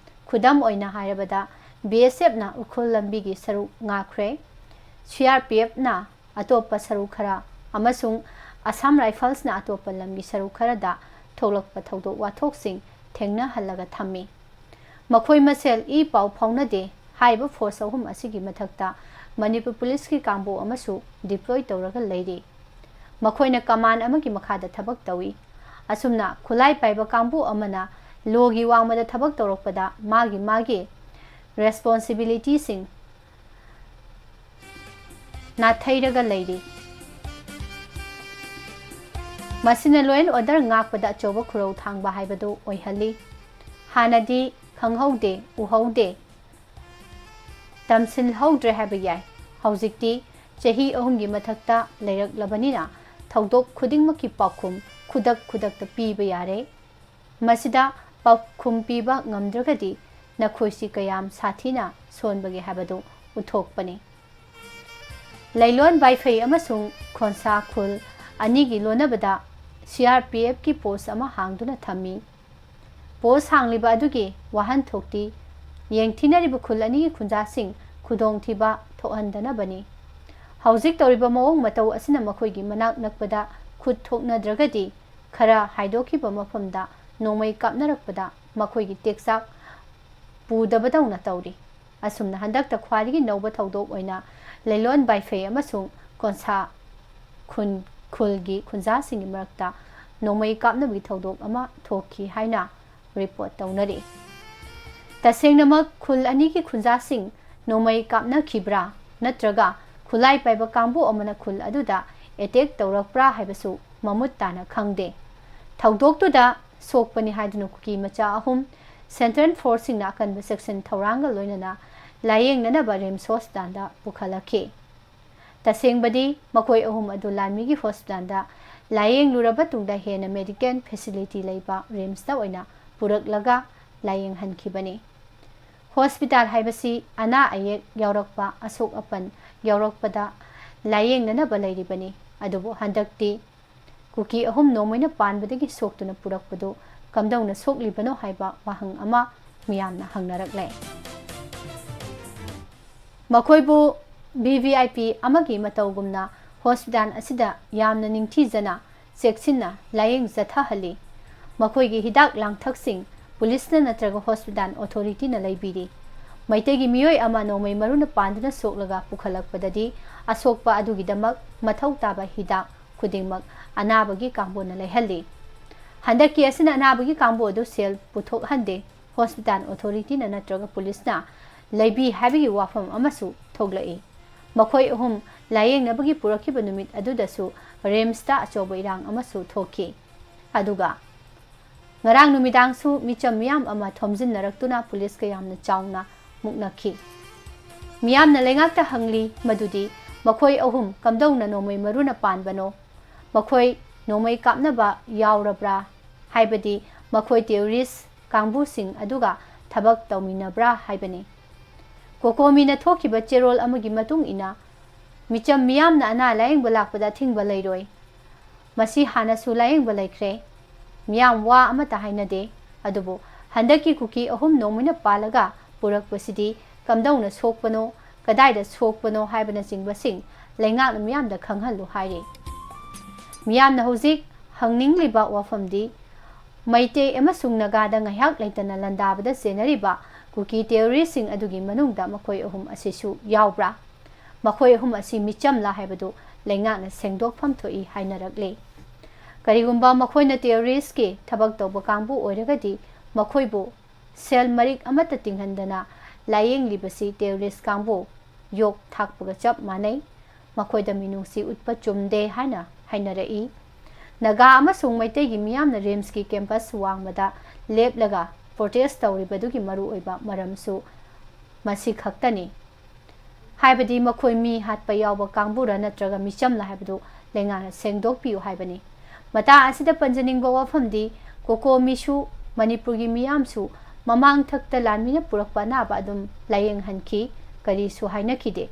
ꯈꯨꯗꯝ ꯑꯣꯏꯅ ꯍꯥꯏꯔꯕꯗ, ꯕꯤ ꯑꯦꯁ ꯑꯦꯐꯅ ꯎꯈ꯭ꯔꯨꯜ ꯂꯝꯕꯤꯒꯤ ꯁꯔꯨꯛ ꯉꯥꯛꯈ꯭ꯔꯦ, ꯁꯤ ꯑꯥꯔ ꯄꯤ ꯑꯦꯐꯅ ꯑꯇꯣꯞꯄ ꯁꯔꯨꯛ ꯈꯔ ꯑꯃꯁꯨꯡ ꯑꯁꯥꯝ ꯔꯥꯏꯐꯜꯁꯅ ꯑꯇꯣꯞꯄ ꯂꯝꯒꯤ ꯁꯔꯨꯛ ꯈꯔꯗ ꯊꯣꯛꯂꯛꯄ ꯊꯧꯗꯣꯛ ꯋꯥꯊꯣꯛꯁꯤꯡ ꯊꯦꯡꯅꯍꯜꯂꯒ ꯊꯝꯃꯤ꯫ ꯃꯈꯣꯏ ꯃꯁꯦꯜ ꯏ ꯄꯥꯎ ꯐꯥꯎꯅꯗꯦ꯫ ꯍꯥꯏꯔꯤꯕ ꯐꯣꯔꯁ ꯑꯍꯨꯝ ꯑꯁꯤꯒꯤ ꯃꯊꯛꯇ ꯃꯅꯤꯄꯨꯔ ꯄꯨꯂꯤꯁꯀꯤ ꯀꯥꯡꯕꯨ ꯑꯃꯁꯨ ꯗꯤꯄ꯭ꯂꯣꯏ ꯇꯧꯔꯒ ꯂꯩꯔꯤ꯫ ꯃꯈꯣꯏꯅ ꯀꯃꯥꯟ ꯑꯃꯒꯤ ꯃꯈꯥꯗ ꯊꯕꯛ ꯇꯧꯏ꯫ ꯑꯁꯨꯝꯅ ꯈꯨꯠꯂꯥꯏ ꯄꯥꯏꯕ ꯀꯥꯡꯕꯨ ꯑꯃꯅ ꯂꯣꯒꯤ ꯋꯥꯡꯃꯗ ꯊꯕꯛ ꯇꯧꯔꯛꯄꯗ ꯃꯥꯒꯤ ꯃꯥꯒꯤ ꯔꯦꯁꯄꯣꯟꯁꯤꯕꯤꯂꯤꯇꯤꯁꯤꯡ ꯅꯥꯊꯩꯔꯒ ꯂꯩꯔꯤ꯫ ꯃꯁꯤꯅ ꯂꯣ ꯑꯦꯟ ꯑꯣꯔꯗꯔ ꯉꯥꯛꯄꯗ ꯑꯆꯧꯕ ꯈꯨꯔꯧ ꯊꯥꯡꯕ ꯍꯥꯏꯕꯗꯨ ꯑꯣꯏꯍꯜꯂꯤ꯫ ꯍꯥꯟꯅꯗꯤ ꯈꯪꯍꯧꯗꯦ, ꯎꯍꯧꯗꯦ, ꯇꯝꯁꯤꯜꯍꯧꯗ꯭ꯔꯦ ꯍꯥꯏꯕ ꯌꯥꯏ꯫ ꯍꯧꯖꯤꯛꯇꯤ ꯆꯍꯤ ꯑꯍꯨꯝꯒꯤ ꯃꯊꯛꯇ ꯂꯩꯔꯛꯂꯕꯅꯤꯅ ꯊꯧꯗꯣꯛ ꯈꯨꯗꯤꯡꯃꯛꯀꯤ ꯄꯥꯎꯈꯨꯝ ꯈꯨꯗꯛ ꯈꯨꯗꯛꯇ ꯄꯤꯕ ꯌꯥꯔꯦ꯫ ꯃꯁꯤꯗ ꯄꯥꯎꯈꯨꯝ ꯄꯤꯕ ꯉꯝꯗ꯭ꯔꯒꯗꯤ ꯅꯈꯣꯏꯁꯤ ꯀꯌꯥꯝ ꯁꯥꯊꯤꯅ ꯁꯣꯟꯕꯒꯦ ꯍꯥꯏꯕꯗꯨ ꯎꯠꯊꯣꯛꯄꯅꯤ꯫ ꯂꯩꯂꯣꯟ ꯕꯥꯏꯐꯩ ꯑꯃꯁꯨꯡ ꯈꯣꯟꯁꯥ ꯈꯨꯜ ꯑꯅꯤꯒꯤ ꯂꯣꯟꯅꯕꯗ ꯁꯤ ꯑꯥꯔ ꯄꯤ ꯑꯦꯐꯀꯤ ꯄꯣꯁ ꯑꯃ ꯍꯥꯡꯗꯨꯅ ꯊꯝꯃꯤ꯫ ꯄꯣꯁ ꯍꯥꯡꯂꯤꯕ ꯑꯗꯨꯒꯤ ꯋꯥꯍꯟꯊꯣꯛꯇꯤ ꯌꯦꯡꯊꯤꯅꯔꯤꯕ ꯈꯨꯜ ꯑꯅꯤꯒꯤ ꯈꯨꯟꯖꯥꯁꯤꯡ ꯈꯨꯗꯣꯡꯊꯤꯕ ꯊꯣꯛꯍꯟꯗꯅꯕꯅꯤ꯫ ꯍꯧꯖꯤꯛ ꯇꯧꯔꯤꯕ ꯃꯑꯣꯡ ꯃꯇꯧ ꯑꯁꯤꯅ ꯃꯈꯣꯏꯒꯤ ꯃꯅꯥꯛ ꯅꯛꯄꯗ ꯈꯨꯠ ꯊꯣꯛꯅꯗ꯭ꯔꯒꯗꯤ ꯈꯔ ꯍꯥꯏꯗꯣꯛꯈꯤꯕ ꯃꯐꯝꯗ ꯅꯣꯡꯃꯩ ꯀꯥꯞꯅꯔꯛꯄꯗ ꯃꯈꯣꯏꯒꯤ ꯇꯦꯛꯆꯥꯛ ꯄꯨꯗꯕꯗꯧꯅ ꯇꯧꯔꯤ꯫ ꯑꯁꯨꯝꯅ ꯍꯟꯗꯛꯇ ꯈ꯭ꯋꯥꯏꯗꯒꯤ ꯅꯧꯕ ꯊꯧꯗꯣꯛ ꯑꯣꯏꯅ ꯂꯩꯂꯣꯟ ꯕꯥꯏꯐꯩ ꯑꯃꯁꯨꯡ ꯀꯣꯟꯁꯥ ꯈꯨꯟ, ꯈꯨꯜꯒꯤ ꯈꯨꯟꯖꯥꯁꯤꯡꯒꯤ ꯃꯔꯛꯇ ꯅꯣꯡꯃꯩ ꯀꯥꯞꯅꯕꯒꯤ ꯊꯧꯗꯣꯛ ꯑꯃ ꯊꯣꯛꯈꯤ ꯍꯥꯏꯅ ꯔꯤꯄꯣꯔꯠ ꯇꯧꯅꯔꯤ꯫ ꯇꯁꯦꯡꯅꯃꯛ ꯈꯨꯜ ꯑꯅꯤꯒꯤ ꯈꯨꯟꯖꯥꯁꯤꯡ ꯅꯣꯡꯃꯩ ꯀꯥꯞꯅꯈꯤꯕ꯭ꯔꯥ ꯅꯠꯇ꯭ꯔꯒ ꯈꯨꯠꯂꯥꯏ ꯄꯥꯏꯕ ꯀꯥꯡꯕꯨ ꯑꯃꯅ ꯈꯨꯜ ꯑꯗꯨꯗ ꯑꯦꯇꯦꯛ ꯇꯧꯔꯛꯄ꯭ꯔꯥ ꯍꯥꯏꯕꯁꯨ ꯃꯃꯨꯠ ꯇꯥꯅ ꯈꯪꯗꯦ꯫ ꯊꯧꯗꯣꯛꯇꯨꯗ ꯁꯣꯛꯄꯅꯤ ꯍꯥꯏꯗꯨꯅ ꯀꯨꯀꯤ ꯃꯆꯥ ꯑꯍꯨꯝ ꯁꯦꯟꯇ꯭ꯔꯦꯜ ꯐꯣꯔꯁꯁꯤꯡꯅ ꯑꯀꯟꯕ ꯆꯦꯛꯁꯤꯟ ꯊꯧꯔꯥꯡꯒ ꯂꯣꯏꯅꯅ ꯂꯥꯌꯦꯡꯅꯅꯕ ꯔꯤꯝꯁ ꯍꯣꯁꯄꯤꯇꯥꯜꯗ ꯄꯨꯈꯠꯂꯛꯈꯤ꯫ ꯇꯁꯦꯡꯕꯗꯤ ꯃꯈꯣꯏ ꯑꯍꯨꯝ ꯑꯗꯨ ꯂꯥꯟꯃꯤꯒꯤ ꯍꯣꯁꯄꯤꯇꯥꯜꯗ ꯂꯥꯌꯦꯡꯂꯨꯔꯕ ꯇꯨꯡꯗ ꯍꯦꯟꯅ ꯃꯦꯗꯤꯀꯦꯜ ꯐꯦꯁꯤꯂꯤꯇꯤ ꯂꯩꯕ ꯔꯤꯝꯁꯇ ꯑꯣꯏꯅ ꯄꯨꯔꯛꯂꯒ ꯂꯥꯌꯦꯡꯍꯟꯈꯤꯕꯅꯤ꯫ ꯍꯣꯁꯄꯤꯇꯥꯜ ꯍꯥꯏꯕꯁꯤ ꯑꯅꯥ ꯑꯌꯦꯛ ꯌꯥꯎꯔꯛꯄ, ꯑꯁꯣꯛ ꯑꯄꯟ ꯌꯥꯎꯔꯛꯄꯗ ꯂꯥꯌꯦꯡꯅꯅꯕ ꯂꯩꯔꯤꯕꯅꯤ꯫ ꯑꯗꯨꯕꯨ ꯍꯟꯗꯛꯇꯤ ꯀꯨꯀꯤ ꯑꯍꯨꯝ ꯅꯣꯡꯃꯩꯅ ꯄꯥꯟꯕꯗꯒꯤ ꯁꯣꯛꯇꯨꯅ ꯄꯨꯔꯛꯄꯗꯨ ꯀꯝꯗꯧꯅ ꯁꯣꯛꯂꯤꯕꯅꯣ ꯍꯥꯏꯕ ꯋꯥꯍꯪ ꯑꯃ ꯃꯤꯌꯥꯝꯅ ꯍꯪꯅꯔꯛꯂꯦ꯫ ꯃꯈꯣꯏꯕꯨ ꯚꯤ ꯚꯤ ꯑꯥꯏ ꯄꯤ ꯑꯃꯒꯤ ꯃꯇꯧꯒꯨꯝꯅ ꯍꯣꯁꯄꯤꯇꯥꯜ ꯑꯁꯤꯗ ꯌꯥꯝꯅ ꯅꯤꯡꯊꯤꯖꯅ ꯆꯦꯛꯁꯤꯟꯅ ꯂꯥꯌꯦꯡ ꯆꯠꯊꯍꯜꯂꯤ꯫ ꯃꯈꯣꯏꯒꯤ ꯍꯤꯗꯥꯛ ꯂꯥꯡꯊꯛꯁꯤꯡ ꯄꯨꯂꯤꯁꯅ ꯅꯠꯇ꯭ꯔꯒ ꯍꯣꯁꯄꯤꯇꯥꯜ ꯑꯣꯊꯣꯔꯤꯇꯤꯅ ꯂꯩꯕꯤꯔꯤ꯫ ꯃꯩꯇꯩꯒꯤ ꯃꯤꯑꯣꯏ ꯑꯃ ꯅꯣꯡꯃꯩ ꯃꯔꯨꯅ ꯄꯥꯟꯗꯨꯅ ꯁꯣꯛꯂꯒ ꯄꯨꯈꯠꯂꯛꯄꯗꯗꯤ ꯑꯁꯣꯛꯄ ꯑꯗꯨꯒꯤꯗꯃꯛ ꯃꯊꯧ ꯇꯥꯕ ꯍꯤꯗꯥꯛ ꯈꯨꯗꯤꯡꯃꯛ ꯑꯅꯥꯕꯒꯤ ꯀꯥꯡꯕꯨꯅ ꯂꯩꯍꯜꯂꯤ꯫ ꯍꯟꯗꯛꯀꯤ ꯑꯁꯤꯅ ꯑꯅꯥꯕꯒꯤ ꯀꯥꯡꯕꯨ ꯑꯗꯨ ꯁꯦꯜ ꯄꯨꯊꯣꯛꯍꯟꯗꯦ꯫ ꯍꯣꯁꯄꯤꯇꯥꯜ ꯑꯣꯊꯣꯔꯤꯇꯤꯅ ꯅꯠꯇ꯭ꯔꯒ ꯄꯨꯂꯤꯁꯅ ꯂꯩꯕꯤ ꯍꯥꯏꯕꯒꯤ ꯋꯥꯐꯝ ꯑꯃꯁꯨ ꯊꯣꯛꯂꯛꯏ꯫ ꯃꯈꯣꯏ ꯑꯍꯨꯝ ꯂꯥꯌꯦꯡꯅꯕꯒꯤ ꯄꯨꯔꯛꯈꯤꯕ ꯅꯨꯃꯤꯠ ꯑꯗꯨꯗꯁꯨ ꯔꯤꯝꯁꯇ ꯑꯆꯧꯕ ꯏꯔꯥꯡ ꯑꯃꯁꯨ ꯊꯣꯛꯈꯤ꯫ ꯑꯗꯨꯒ ꯉꯔꯥꯡ ꯅꯨꯃꯤꯗꯥꯡꯁꯨ ꯃꯤꯆꯝ ꯃꯤꯌꯥꯝ ꯑꯃ ꯊꯣꯝꯖꯤꯟꯅꯔꯛꯇꯨꯅ ꯄꯨꯂꯤꯁꯀ ꯌꯥꯝꯅ ꯆꯥꯎꯅ ꯃꯨꯛꯅꯈꯤ꯫ ꯃꯤꯌꯥꯝꯅ ꯂꯩꯉꯥꯛꯇ ꯍꯪꯂꯤ ꯃꯗꯨꯗꯤ ꯃꯈꯣꯏ ꯑꯍꯨꯝ ꯀꯝꯗꯧꯅ ꯅꯣꯡꯃꯩ ꯃꯔꯨꯅ ꯄꯥꯟꯕꯅꯣ? ꯃꯈꯣꯏ ꯅꯣꯡꯃꯩ ꯀꯥꯞꯅꯕ ꯌꯥꯎꯔꯕ꯭ꯔꯥ? ꯍꯥꯏꯕꯗꯤ ꯃꯈꯣꯏ ꯇꯦꯔꯣꯔꯤꯁ ꯀꯥꯡꯕꯨꯁꯤꯡ ꯑꯗꯨꯒ ꯊꯕꯛ ꯇꯧꯃꯤꯟꯅꯕ꯭ꯔꯥ ꯍꯥꯏꯕꯅꯤ꯫ ꯀꯣꯀꯣꯃꯤꯅ ꯊꯣꯛꯈꯤꯕ ꯆꯦꯔꯣꯜ ꯑꯃꯒꯤ ꯃꯇꯨꯡ ꯏꯟꯅ ꯃꯤꯆꯝ ꯃꯤꯌꯥꯝꯅ ꯑꯅꯥ ꯂꯥꯌꯦꯡꯕ ꯂꯥꯛꯄꯗ ꯑꯊꯤꯡꯕ ꯂꯩꯔꯣꯏ꯫ ꯃꯁꯤ ꯍꯥꯟꯅꯁꯨ ꯂꯥꯌꯦꯡꯕ ꯂꯩꯈ꯭ꯔꯦ꯫ ꯃꯤꯌꯥꯝ ꯋꯥ ꯑꯃꯠꯇ ꯍꯥꯏꯅꯗꯦ꯫ ꯑꯗꯨꯕꯨ ꯍꯟꯗꯛꯀꯤ ꯀꯨꯀꯤ ꯑꯍꯨꯝ ꯅꯣꯡꯃꯩꯅ ꯄꯥꯜꯂꯒ ꯄꯨꯔꯛꯄꯁꯤꯗꯤ ꯀꯝꯗꯧꯅ ꯁꯣꯛꯄꯅꯣ, ꯀꯗꯥꯏꯗ ꯁꯣꯛꯄꯅꯣ ꯍꯥꯏꯕꯅꯆꯤꯡꯕꯁꯤꯡ ꯂꯩꯉꯥꯛꯅ ꯃꯤꯌꯥꯝꯗ ꯈꯪꯍꯜꯂꯨ ꯍꯥꯏꯔꯤ꯫ ꯃꯤꯌꯥꯝꯅ ꯍꯧꯖꯤꯛ ꯍꯪꯅꯤꯡꯂꯤꯕ ꯋꯥꯐꯝꯗꯤ ꯃꯩꯇꯩ ꯑꯃꯁꯨꯡ ꯅꯥꯒꯥꯗ ꯉꯥꯏꯍꯥꯛ ꯂꯩꯇꯅ ꯂꯥꯟꯗꯥꯕꯗ ꯆꯦꯟꯅꯔꯤꯕ ꯀꯨꯀꯤ ꯇꯦꯔꯣꯔꯤꯁꯁꯤꯡ ꯑꯗꯨꯒꯤ ꯃꯅꯨꯡꯗ ꯃꯈꯣꯏ ꯑꯍꯨꯝ ꯑꯁꯤꯁꯨ ꯌꯥꯎꯕ꯭ꯔꯥ? ꯃꯈꯣꯏ ꯑꯍꯨꯝ ꯑꯁꯤ ꯃꯤꯆꯝꯂꯥ ꯍꯥꯏꯕꯗꯨ ꯂꯩꯉꯥꯛꯅ ꯁꯦꯡꯗꯣꯛꯐꯝ ꯊꯣꯛꯏ ꯍꯥꯏꯅꯔꯛꯂꯤ꯫ ꯀꯔꯤꯒꯨꯝꯕ ꯃꯈꯣꯏꯅ ꯇꯦꯔꯣꯔꯤꯁꯀꯤ ꯊꯕꯛ ꯇꯧꯕ ꯀꯥꯡꯕꯨ ꯑꯣꯏꯔꯒꯗꯤ ꯃꯈꯣꯏꯕꯨ ꯁꯦꯜ ꯃꯔꯤꯛ ꯑꯃꯠꯇ ꯇꯤꯡꯍꯟꯗꯅ ꯂꯥꯌꯦꯡꯂꯤꯕꯁꯤ ꯇꯦꯔꯣꯔꯤꯁ ꯀꯥꯡꯕꯨ ꯌꯣꯛ ꯊꯥꯛꯄꯒ ꯆꯞ ꯃꯥꯟꯅꯩ꯫ ꯃꯈꯣꯏꯗ ꯃꯤꯅꯨꯡꯁꯤ ꯎꯠꯄ ꯆꯨꯝꯗꯦ ꯍꯥꯏꯅ ꯍꯥꯏꯅꯔꯛꯏ꯫ ꯅꯥꯒꯥ ꯑꯃꯁꯨꯡ ꯃꯩꯇꯩꯒꯤ ꯃꯤꯌꯥꯝꯅ ꯔꯤꯝꯁꯀꯤ ꯀꯦꯝꯄꯁ ꯋꯥꯡꯃꯗ ꯂꯦꯞꯂꯒ ꯄ꯭ꯔꯣꯇꯦꯁ ꯇꯧꯔꯤꯕꯗꯨꯒꯤ ꯃꯔꯨꯑꯣꯏꯕ ꯃꯔꯝꯁꯨ ꯃꯁꯤ ꯈꯛꯇꯅꯤ꯫ ꯍꯥꯏꯕꯗꯤ ꯃꯈꯣꯏ ꯃꯤ ꯍꯥꯠꯄ ꯌꯥꯎꯕ ꯀꯥꯡꯕꯨꯔ ꯅꯠꯇ꯭ꯔꯒ ꯃꯤꯆꯝꯂ ꯍꯥꯏꯕꯗꯨ ꯂꯩꯉꯥꯛꯅ ꯁꯦꯡꯗꯣꯛꯄꯤꯌꯨ ꯍꯥꯏꯕꯅꯤ꯫ ꯃꯇꯥꯡ ꯑꯁꯤꯗ ꯄꯟꯖꯅꯤꯡꯕ ꯋꯥꯐꯝꯗꯤ, ꯀꯣꯀꯣ ꯃꯤꯁꯨ, ꯃꯅꯤꯄꯨꯔꯒꯤ ꯃꯤꯌꯥꯝꯁꯨ ꯃꯃꯥꯡꯊꯛꯇ ꯂꯥꯟꯃꯤꯅ ꯄꯨꯔꯛꯄ ꯑꯅꯥꯕ ꯑꯗꯨꯝ ꯂꯥꯌꯦꯡꯍꯟꯈꯤ, ꯀꯔꯤꯁꯨ ꯍꯥꯏꯅꯈꯤꯗꯦ꯫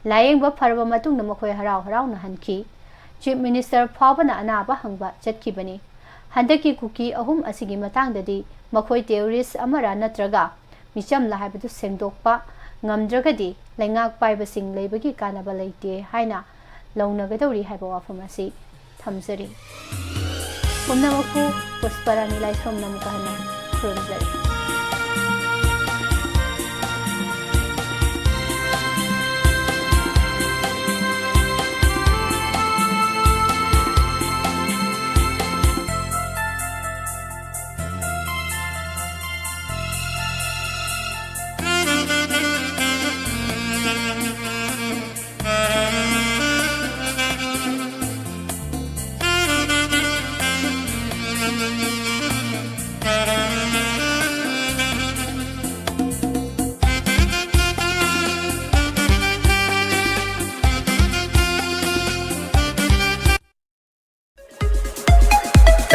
ꯂꯥꯌꯦꯡꯕ ꯐꯔꯕ ꯃꯇꯨꯡꯗ ꯃꯈꯣꯏ ꯍꯔꯥꯎ ꯍꯔꯥꯎꯅ ꯍꯟꯈꯤ꯫ ꯆꯤꯐ ꯃꯤꯅꯤꯁꯇꯔ ꯐꯥꯎꯕꯅ ꯑꯅꯥꯕ ꯍꯪꯕ ꯆꯠꯈꯤꯕꯅꯤ꯫ ꯍꯟꯗꯛꯀꯤ ꯀꯨꯀꯤ ꯑꯍꯨꯝ ꯑꯁꯤꯒꯤ ꯃꯇꯥꯡꯗꯗꯤ ꯃꯈꯣꯏ ꯇꯦꯔꯣꯔꯤꯁ ꯑꯃꯔ ꯅꯠꯇ꯭ꯔꯒ ꯃꯤꯆꯝꯂ ꯍꯥꯏꯕꯗꯨ ꯁꯦꯡꯗꯣꯛꯄ ꯉꯝꯗ꯭ꯔꯒꯗꯤ ꯂꯩꯉꯥꯛ ꯄꯥꯏꯕꯁꯤꯡ ꯂꯩꯕꯒꯤ ꯀꯥꯟꯅꯕ ꯂꯩꯇꯦ ꯍꯥꯏꯅ ꯂꯧꯅꯒꯗꯧꯔꯤ ꯍꯥꯏꯕ ꯋꯥꯐꯝ ꯑꯁꯤ ꯊꯝꯖꯔꯤ꯫ ꯄꯨꯝꯅꯃꯛꯄꯨ ꯄꯨꯁꯄꯔꯥꯅꯤ ꯂꯥꯏꯁ꯭ꯔꯝꯅ ꯑꯃꯨꯛꯀ ꯍꯟꯅ ꯈꯨꯔꯨꯝꯖꯔꯤ꯫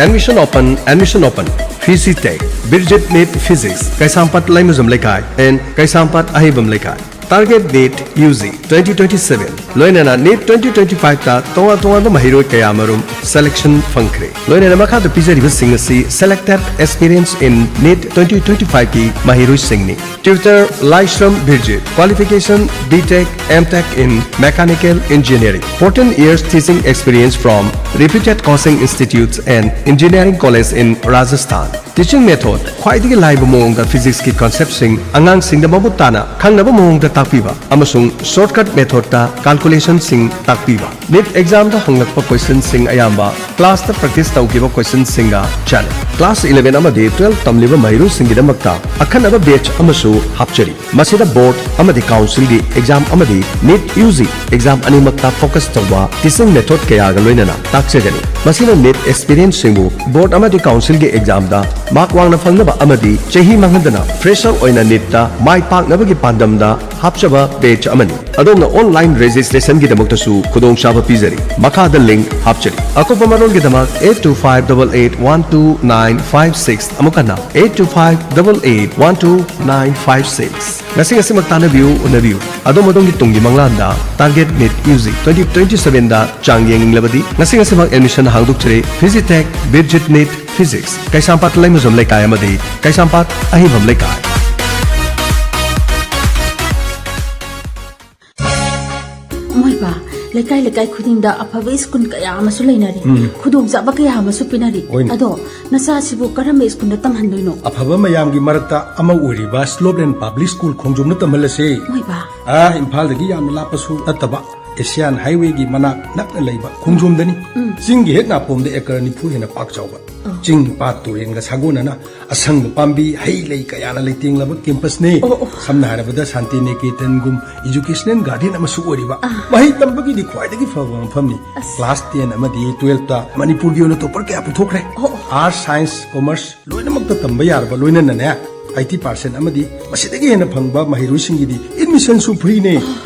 Admission open, admission open. Fizitech, Birjit NEET Physics, ꯀꯩꯁꯥꯝꯄꯥꯠ ꯂꯩꯃꯖꯝ ꯂꯩꯀꯥꯏ and ꯀꯩꯁꯥꯝꯄꯥꯠ ꯑꯍꯩꯕꯝ ꯂꯩꯀꯥꯏ꯫ Target NEET UG twenty twenty-seven, ꯂꯣꯏꯅꯅ NEET twenty twenty-five ꯇ ꯇꯣꯉꯥꯟ ꯇꯣꯉꯥꯟꯕ ꯃꯍꯩꯔꯣꯏ ꯀꯌꯥꯃꯔꯨꯝ selection ꯐꯪꯈ꯭ꯔꯦ꯫ ꯂꯣꯏꯅꯅ ꯃꯈꯥꯗ ꯄꯤꯖꯔꯤꯕꯁꯤꯡ ꯑꯁꯤ selected aspirants in NEET twenty twenty-five ꯀꯤ ꯃꯍꯩꯔꯣꯏꯁꯤꯡꯅꯤ꯫ Tutor Laishram Birjit, qualification B Tech, M Tech in Mechanical Engineering, fourteen years teaching experience from reputed coaching institutes and engineering college in Rajasthan. Teaching method, ꯈ꯭ꯋꯥꯏꯗꯒꯤ ꯂꯥꯏꯕ ꯃꯑꯣꯡꯗ physics ꯀꯤ concept ꯁꯤꯡ ꯑꯉꯥꯡꯁꯤꯡꯗ ꯃꯃꯨꯠ ꯇꯥꯅ ꯈꯪꯅꯕ ꯃꯑꯣꯡꯗ ꯇꯥꯛꯄꯤꯕ ꯑꯃꯁꯨꯡ shortcut methodꯇ calculationꯁꯤꯡ ꯇꯥꯛꯄꯤꯕ꯫ NEET examꯗ ꯍꯪꯂꯛꯄ questionꯁꯤꯡ ꯑꯌꯥꯝꯕ classꯇ practice ꯇꯧꯈꯤꯕ questionꯁꯤꯡꯒ ꯆꯥꯟꯅꯩ꯫ Class eleven ꯑꯃꯗꯤ twelve ꯇꯝꯂꯤꯕ ꯃꯍꯩꯔꯣꯏꯁꯤꯡꯒꯤꯗꯃꯛꯇ ꯑꯈꯟꯅꯕ batch ꯑꯃꯁꯨ ꯍꯥꯞꯆꯔꯤ꯫ ꯃꯁꯤꯗ board ꯑꯃꯗꯤ councilꯒꯤ exam ꯑꯃꯗꯤ NEET UG exam ꯑꯅꯤꯃꯛꯇ focus ꯇꯧꯕ teaching method ꯀꯌꯥꯒ ꯂꯣꯏꯅꯅ ꯇꯥꯛꯆꯒꯅꯤ꯫ ꯃꯁꯤꯅ NEET aspirantꯁꯤꯡꯕꯨ board ꯑꯃꯗꯤ councilꯒꯤ examꯗ mark ꯋꯥꯡꯅ ꯐꯪꯅꯕ ꯑꯃꯗꯤ ꯆꯍꯤ ꯃꯥꯡꯍꯟꯗꯅ fresher ꯑꯣꯏꯅ NEETꯇ ꯃꯥꯏ ꯄꯥꯛꯅꯕꯒꯤ ꯄꯥꯟꯗꯝꯗ ꯍꯥꯞꯆꯕ batch ꯑꯃꯅꯤ꯫ ꯑꯗꯣꯝꯅ online registrationꯒꯤꯗꯃꯛꯇꯁꯨ ꯈꯨꯗꯣꯡꯆꯥꯕ ꯄꯤꯖꯔꯤ꯫ ꯃꯈꯥꯗ link ꯍꯥꯞꯆꯔꯤ꯫ ꯑꯀꯨꯞꯄ ꯃꯔꯣꯜꯒꯤꯗꯃꯛ eight two five double eight one two nine five six, ꯑꯃꯨꯛ ꯍꯟꯅ eight two five double eight one two nine five six꯫ ꯉꯁꯤ ꯉꯁꯤꯃꯛ ꯇꯥꯟꯅꯕꯤꯌꯨ, ꯎꯅꯕꯤꯌꯨ꯫ ꯑꯗꯣꯝ ꯑꯗꯣꯝꯒꯤ ꯇꯨꯡꯒꯤ ꯃꯪꯂꯥꯟꯗ target NEET UG twenty twenty sevenꯗ ꯆꯥꯡ ꯌꯦꯡꯅꯤꯡꯂꯕꯗꯤ ꯉꯁꯤ ꯉꯁꯤꯃꯛ admission ꯍꯥꯡꯗꯣꯛꯆꯔꯤ꯫ Fizitech, Birjit NEET, Physics, ꯀꯩꯁꯥꯝꯄꯥꯠ ꯂꯩꯃꯖꯝ ꯂꯩꯀꯥꯏ ꯑꯃꯗꯤ ꯀꯩꯁꯥꯝꯄꯥꯠ ꯑꯍꯤꯕꯝ ꯂꯩꯀꯥꯏ꯫ ꯃꯣꯏꯕ, ꯂꯩꯀꯥꯏ ꯂꯩꯀꯥꯏ ꯈꯨꯗꯤꯡꯗ ꯑꯐꯕ ꯁ꯭ꯀꯨꯜ ꯀꯌꯥ ꯑꯃꯁꯨ ꯂꯩꯅꯔꯤ, ꯎꯝ꯫ ꯈꯨꯗꯣꯡꯆꯥꯕ ꯀꯌꯥ ꯑꯃꯁꯨ ꯄꯤꯅꯔꯤ꯫ ꯍꯣꯏꯅꯦ꯫ ꯑꯗꯣ ꯅꯆꯥꯁꯤꯕꯨ ꯀꯔꯝꯕ ꯁ꯭ꯀꯨꯜꯗ ꯇꯝꯍꯟꯗꯣꯏꯅꯣ? ꯑꯐꯕ ꯃꯌꯥꯝꯒꯤ ꯃꯔꯛꯇ ꯑꯃ ꯑꯣꯏꯔꯤꯕ Slopeland Public School ꯈꯣꯡꯖꯣꯝꯗ ꯇꯝꯍꯜꯂꯁꯦ꯫ ꯃꯣꯏꯕ꯫ ꯑꯥ, ꯏꯝꯐꯥꯜꯗꯒꯤ ꯌꯥꯝꯅ ꯂꯥꯞꯄꯁꯨ ꯅꯠꯇꯕ, Asian Highwayꯒꯤ ꯃꯅꯥꯛ ꯅꯛꯅ ꯂꯩꯕ ꯈꯣꯡꯖꯣꯝꯗꯅꯤ꯫ ꯎꯝ꯫ ꯆꯤꯡꯒꯤ ꯍꯦꯛ ꯅꯥꯄꯣꯝꯗ acre ꯅꯤꯐꯨ ꯍꯦꯟꯅ ꯄꯥꯛ ꯆꯥꯎꯕ, ꯑꯣ꯫ ꯆꯤꯡ, ꯄꯥꯠ, ꯇꯨꯔꯦꯟꯒ ꯁꯥꯒꯣꯟꯅꯅ ꯑꯁꯪꯕ ꯄꯥꯝꯕꯤ, ꯍꯩ ꯂꯩ ꯀꯌꯥꯅ ꯂꯩꯇꯦꯡꯂꯕ campusꯅꯤ꯫ ꯑꯣ, ꯑꯣ꯫ ꯁꯝꯅ ꯍꯥꯏꯔꯕꯗ ꯁꯥꯟꯇꯤ ꯅꯤꯀꯦꯇꯟꯒꯨꯝ educational garden ꯑꯃꯁꯨ ꯑꯣꯏꯔꯤꯕ꯫ ꯑꯥ꯫ ꯃꯍꯩ ꯇꯝꯕꯒꯤꯗꯤ ꯈ꯭ꯋꯥꯏꯗꯒꯤ ꯐꯕ ꯃꯐꯝꯅꯤ꯫ ꯑꯁ꯫ Class ten ꯑꯃꯗꯤ twelveꯇ ꯃꯅꯤꯄꯨꯔꯒꯤ ꯑꯣꯏꯅ topper ꯀꯌꯥ ꯄꯨꯊꯣꯛꯈ꯭ꯔꯦ꯫ ꯑꯣ, ꯑꯣ꯫ Arts, science, commerce ꯂꯣꯏꯅꯃꯛꯇ ꯇꯝꯕ ꯌꯥꯔꯕ, ꯂꯣꯏꯅꯅꯅꯦ eighty percent ꯑꯃꯗꯤ ꯃꯁꯤꯗꯒꯤ ꯍꯦꯟꯅ ꯐꯪꯕ ꯃꯍꯩꯔꯣꯏꯁꯤꯡꯒꯤꯗꯤ admissionꯁꯨ freeꯅꯦ꯫ ꯑꯣ,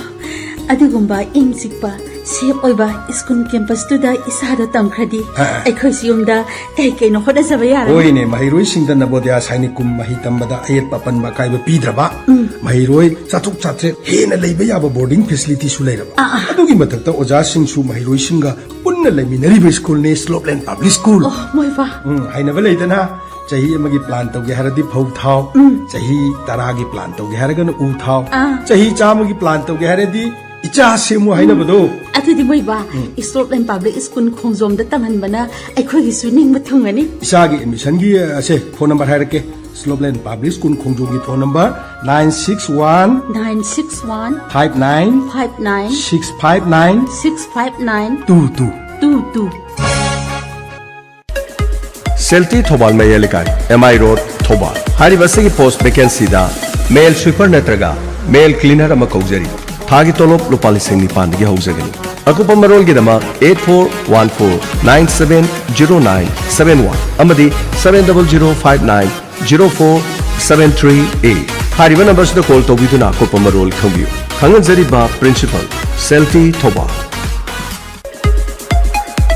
ꯑꯗꯨꯒꯨꯝꯕ ꯏꯪ ꯆꯤꯛꯄ, safe ꯑꯣꯏꯕ ꯁ꯭ꯀꯨꯜ campusꯇꯨꯗ ꯏꯆꯥꯗꯣ ꯇꯝꯈ꯭ꯔꯗꯤ ꯑ, ꯑ꯫ ꯑꯩꯈꯣꯏꯁꯨ ꯌꯨꯝꯗ ꯀꯩ ꯀꯩꯅꯣ ꯍꯣꯠꯅꯖꯕ ꯌꯥꯔꯅꯤ꯫ ꯍꯣꯏꯅꯦ, ꯃꯍꯩꯔꯣꯏꯁꯤꯡꯗ ꯅꯕꯣꯗꯌꯥ ꯁꯥꯏꯅꯤꯛꯀꯨꯝ ꯃꯍꯩ ꯇꯝꯕꯗ ꯑꯌꯦꯠꯄ ꯑꯄꯟꯕ ꯑꯀꯥꯏꯕ ꯄꯤꯗ꯭ꯔꯕ, ꯎꯝ꯫ ꯃꯍꯩꯔꯣꯏ ꯆꯥꯇ꯭ꯔꯨꯛ ꯆꯥꯇ꯭ꯔꯦꯠ ꯍꯦꯟꯅ ꯂꯩꯕ ꯌꯥꯕ boarding facilityꯁꯨ ꯂꯩꯔꯕ꯫ ꯑ, ꯑ꯫ ꯑꯗꯨꯒꯤ ꯃꯊꯛꯇ ꯑꯣꯖꯥꯁꯤꯡꯁꯨ ꯃꯍꯩꯔꯣꯏꯁꯤꯡꯒ ꯄꯨꯟꯅ ꯂꯩꯃꯤꯟꯅꯔꯤꯕ ꯁ꯭ꯀꯨꯜꯅꯤ Slopeland Public School꯫ ꯑꯣ, ꯃꯣꯏꯕ꯫ ꯎꯝ, ꯍꯥꯏꯅꯕ ꯂꯩꯗꯅ, ꯆꯍꯤ ꯑꯃꯒꯤ plan ꯇꯧꯒꯦ ꯍꯥꯏꯔꯗꯤ ꯐꯧ ꯊꯥꯎ, ꯎꯝ꯫ ꯆꯍꯤ ꯇꯔꯥꯒꯤ plan ꯇꯧꯒꯦ ꯍꯥꯏꯔꯒꯅ ꯎ ꯊꯥꯎ, ꯑꯥ꯫ ꯆꯍꯤ ꯆꯥꯝꯃꯒꯤ plan ꯇꯧꯒꯦ ꯍꯥꯏꯔꯗꯤ ꯏꯆꯥ ꯁꯦꯝꯃꯨ ꯍꯥꯏꯅꯕꯗꯣ꯫ ꯑꯗꯨꯗꯤ ꯃꯣꯏꯕ, ꯎꯝ꯫ Slopeland Public School ꯈꯣꯡꯖꯣꯝꯗ ꯇꯝꯍꯟꯕꯅ ꯑꯩꯈꯣꯏꯒꯤꯁꯨ ꯅꯤꯡꯕ ꯊꯨꯡꯉꯅꯤ꯫ ꯏꯆꯥꯒꯤ admissionꯒꯤ, ꯑꯁꯦ, phone number ꯍꯥꯏꯔꯛꯀꯦ, Slopeland Public School ꯈꯣꯡꯖꯣꯝꯒꯤ phone number nine six one nine six one five nine five nine six five nine six five nine two two. Two two. ꯁꯦꯜꯇꯤ Thoubal ꯃꯌꯥꯏ ꯂꯩꯀꯥꯏ, ꯑꯦꯝ ꯑꯥꯏ road, Thoubal. ꯍꯥꯏꯔꯤꯕ ꯑꯁꯤꯒꯤ post vacancyꯗ male sweeper ꯅꯠꯇ꯭ꯔꯒ male cleaner ꯑꯃ ꯀꯧꯖꯔꯤ꯫ ꯊꯥꯒꯤ ꯇꯣꯂꯣꯞ ꯂꯨꯄꯥ ꯂꯤꯁꯤꯡ ꯅꯤꯄꯥꯟꯗꯒꯤ ꯍꯧꯖꯒꯅꯤ꯫ ꯑꯀꯨꯞꯄ ꯃꯔꯣꯜꯒꯤꯗꯃꯛ eight four one four nine seven zero nine seven one ꯑꯃꯗꯤ seven double zero five nine zero four seven three eight꯫ ꯍꯥꯏꯔꯤꯕ numberꯁꯤꯗ call ꯇꯧꯕꯤꯗꯨꯅ ꯑꯀꯨꯞꯄ ꯃꯔꯣꯜ ꯈꯪꯕꯤꯌꯨ꯫ ꯈꯪꯍꯟꯖꯔꯤꯕ principal, ꯁꯦꯜꯇꯤ Thoubal.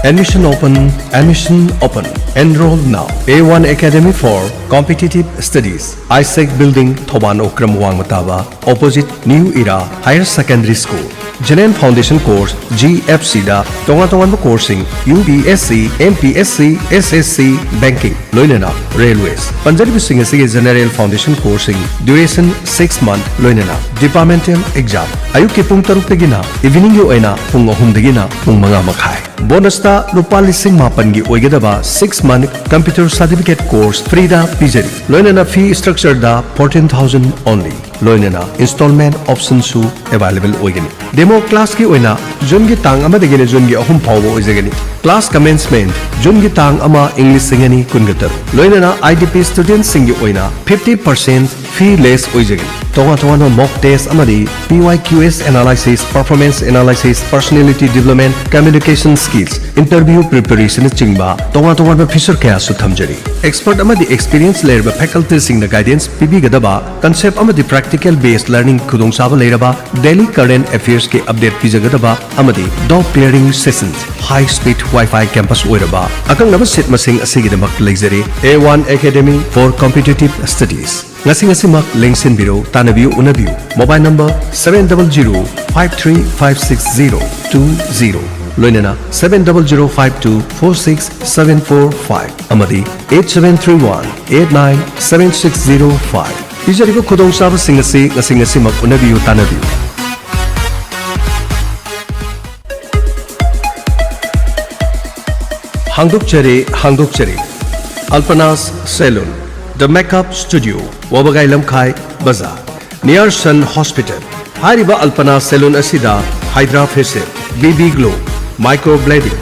Admission open, admission open. Enroll now. A one Academy for Competitive Studies, Isaac Building, Thoubal Okram ꯋꯥꯡꯃ ꯇꯥꯕ, opposite New Era Higher Secondary School꯫ General Foundation Course, G F Cꯗ ꯇꯣꯉꯥꯟ ꯇꯣꯉꯥꯟꯕ courseꯁꯤꯡ, U P S C, M P S C, S S C, Banking, ꯂꯣꯏꯅꯅ Railways꯫ ꯄꯟꯖꯔꯤꯕꯁꯤꯡ ꯑꯁꯤꯒꯤ General Foundation Courseꯁꯤꯡ, duration six month, ꯂꯣꯏꯅꯅ Departmental Exam꯫ ꯑꯌꯨꯛꯀꯤ ꯄꯨꯡ ꯇꯔꯨꯛꯇꯒꯤꯅ eveningꯒꯤ ꯑꯣꯏꯅ ꯄꯨꯡ ꯑꯍꯨꯝꯗꯒꯤꯅ ꯄꯨꯡ ꯃꯉꯥ ꯃꯈꯥꯏ꯫ Bonusꯇ ꯂꯨꯄꯥ ꯂꯤꯁꯤꯡ ꯃꯥꯄꯟꯒꯤ ꯑꯣꯏꯒꯗꯕ six month Computer Certificate Course freeꯗ ꯄꯤꯖꯔꯤ꯫ ꯂꯣꯏꯅꯅ fee structureꯗ fourteen thousand only꯫ ꯂꯣꯏꯅꯅ installment optionꯁꯨ available ꯑꯣꯏꯒꯅꯤ꯫ Demo classꯀꯤ ꯑꯣꯏꯅ Juneꯒꯤ ꯇꯥꯡ ꯑꯃꯗꯒꯤꯅ Juneꯒꯤ ꯑꯍꯨꯝ ꯐꯥꯎꯕ ꯑꯣꯏꯖꯒꯅꯤ꯫ Class commencement Juneꯒꯤ ꯇꯥꯡ ꯑꯃ, ꯏꯪ ꯂꯤꯁꯤꯡ ꯑꯅꯤ ꯀꯨꯟꯒ ꯇꯔꯨꯛ꯫ ꯂꯣꯏꯅꯅ I D P studentꯁꯤꯡꯒꯤ ꯑꯣꯏꯅ fifty percent fee less ꯑꯣꯏꯖꯒꯅꯤ꯫ ꯇꯣꯉꯥꯟ ꯇꯣꯉꯥꯟꯕ mock test ꯑꯃꯗꯤ P Y Q S analysis, performance analysis, personality development, communication skills, interview preparationꯅꯆꯤꯡꯕ ꯇꯣꯉꯥꯟ ꯇꯣꯉꯥꯟꯕ feature ꯀꯌꯥꯁꯨ ꯊꯝꯖꯔꯤ꯫ Expert ꯑꯃꯗꯤ experience ꯂꯩꯔꯕ facultyꯁꯤꯡꯅ guidance ꯄꯤꯕꯤꯒꯗꯕ concept ꯑꯃꯗꯤ practical based learning ꯈꯨꯗꯣꯡꯆꯥꯕ ꯂꯩꯔꯕ daily current affairsꯀꯤ update ꯄꯤꯖꯒꯗꯕ ꯑꯃꯗꯤ doubt clearing sessions, high speed Wi-Fi campus ꯑꯣꯏꯔꯕ ꯑꯀꯛꯅꯕ seat ꯃꯁꯤꯡ ꯑꯁꯤꯒꯤꯗꯃꯛ ꯂꯩꯖꯔꯤ꯫ A one Academy for Competitive Studies꯫ ꯉꯁꯤ ꯉꯁꯤꯃꯛ ꯂꯦꯡꯁꯤꯟꯕꯤꯔꯣ, ꯇꯥꯟꯅꯕꯤꯌꯨ, ꯎꯅꯕꯤꯌꯨ꯫ Mobile number seven double zero five three five six zero two zero, ꯂꯣꯏꯅꯅ seven double zero five two four six seven four five ꯑꯃꯗꯤ eight seven three one eight nine seven six zero five꯫ ꯄꯤꯖꯔꯤꯕ ꯈꯨꯗꯣꯡꯆꯥꯕꯁꯤꯡ ꯑꯁꯤ ꯉꯁꯤ ꯉꯁꯤꯃꯛ ꯎꯅꯕꯤꯌꯨ, ꯇꯥꯟꯅꯕꯤꯌꯨ꯫ ꯍꯥꯡꯗꯣꯛꯆꯔꯦ, ꯍꯥꯡꯗꯣꯛꯆꯔꯦ꯫ Alpana's Saloon, The Makeup Studio, ꯋꯥꯕꯒꯥꯏ ꯂꯝꯈꯥꯏ ꯕꯖꯥꯔ, near Sun Hospital꯫ ꯍꯥꯏꯔꯤꯕ ꯑꯜꯄꯅꯥ salon ꯑꯁꯤꯗ hydra facial, B B glow, microblading,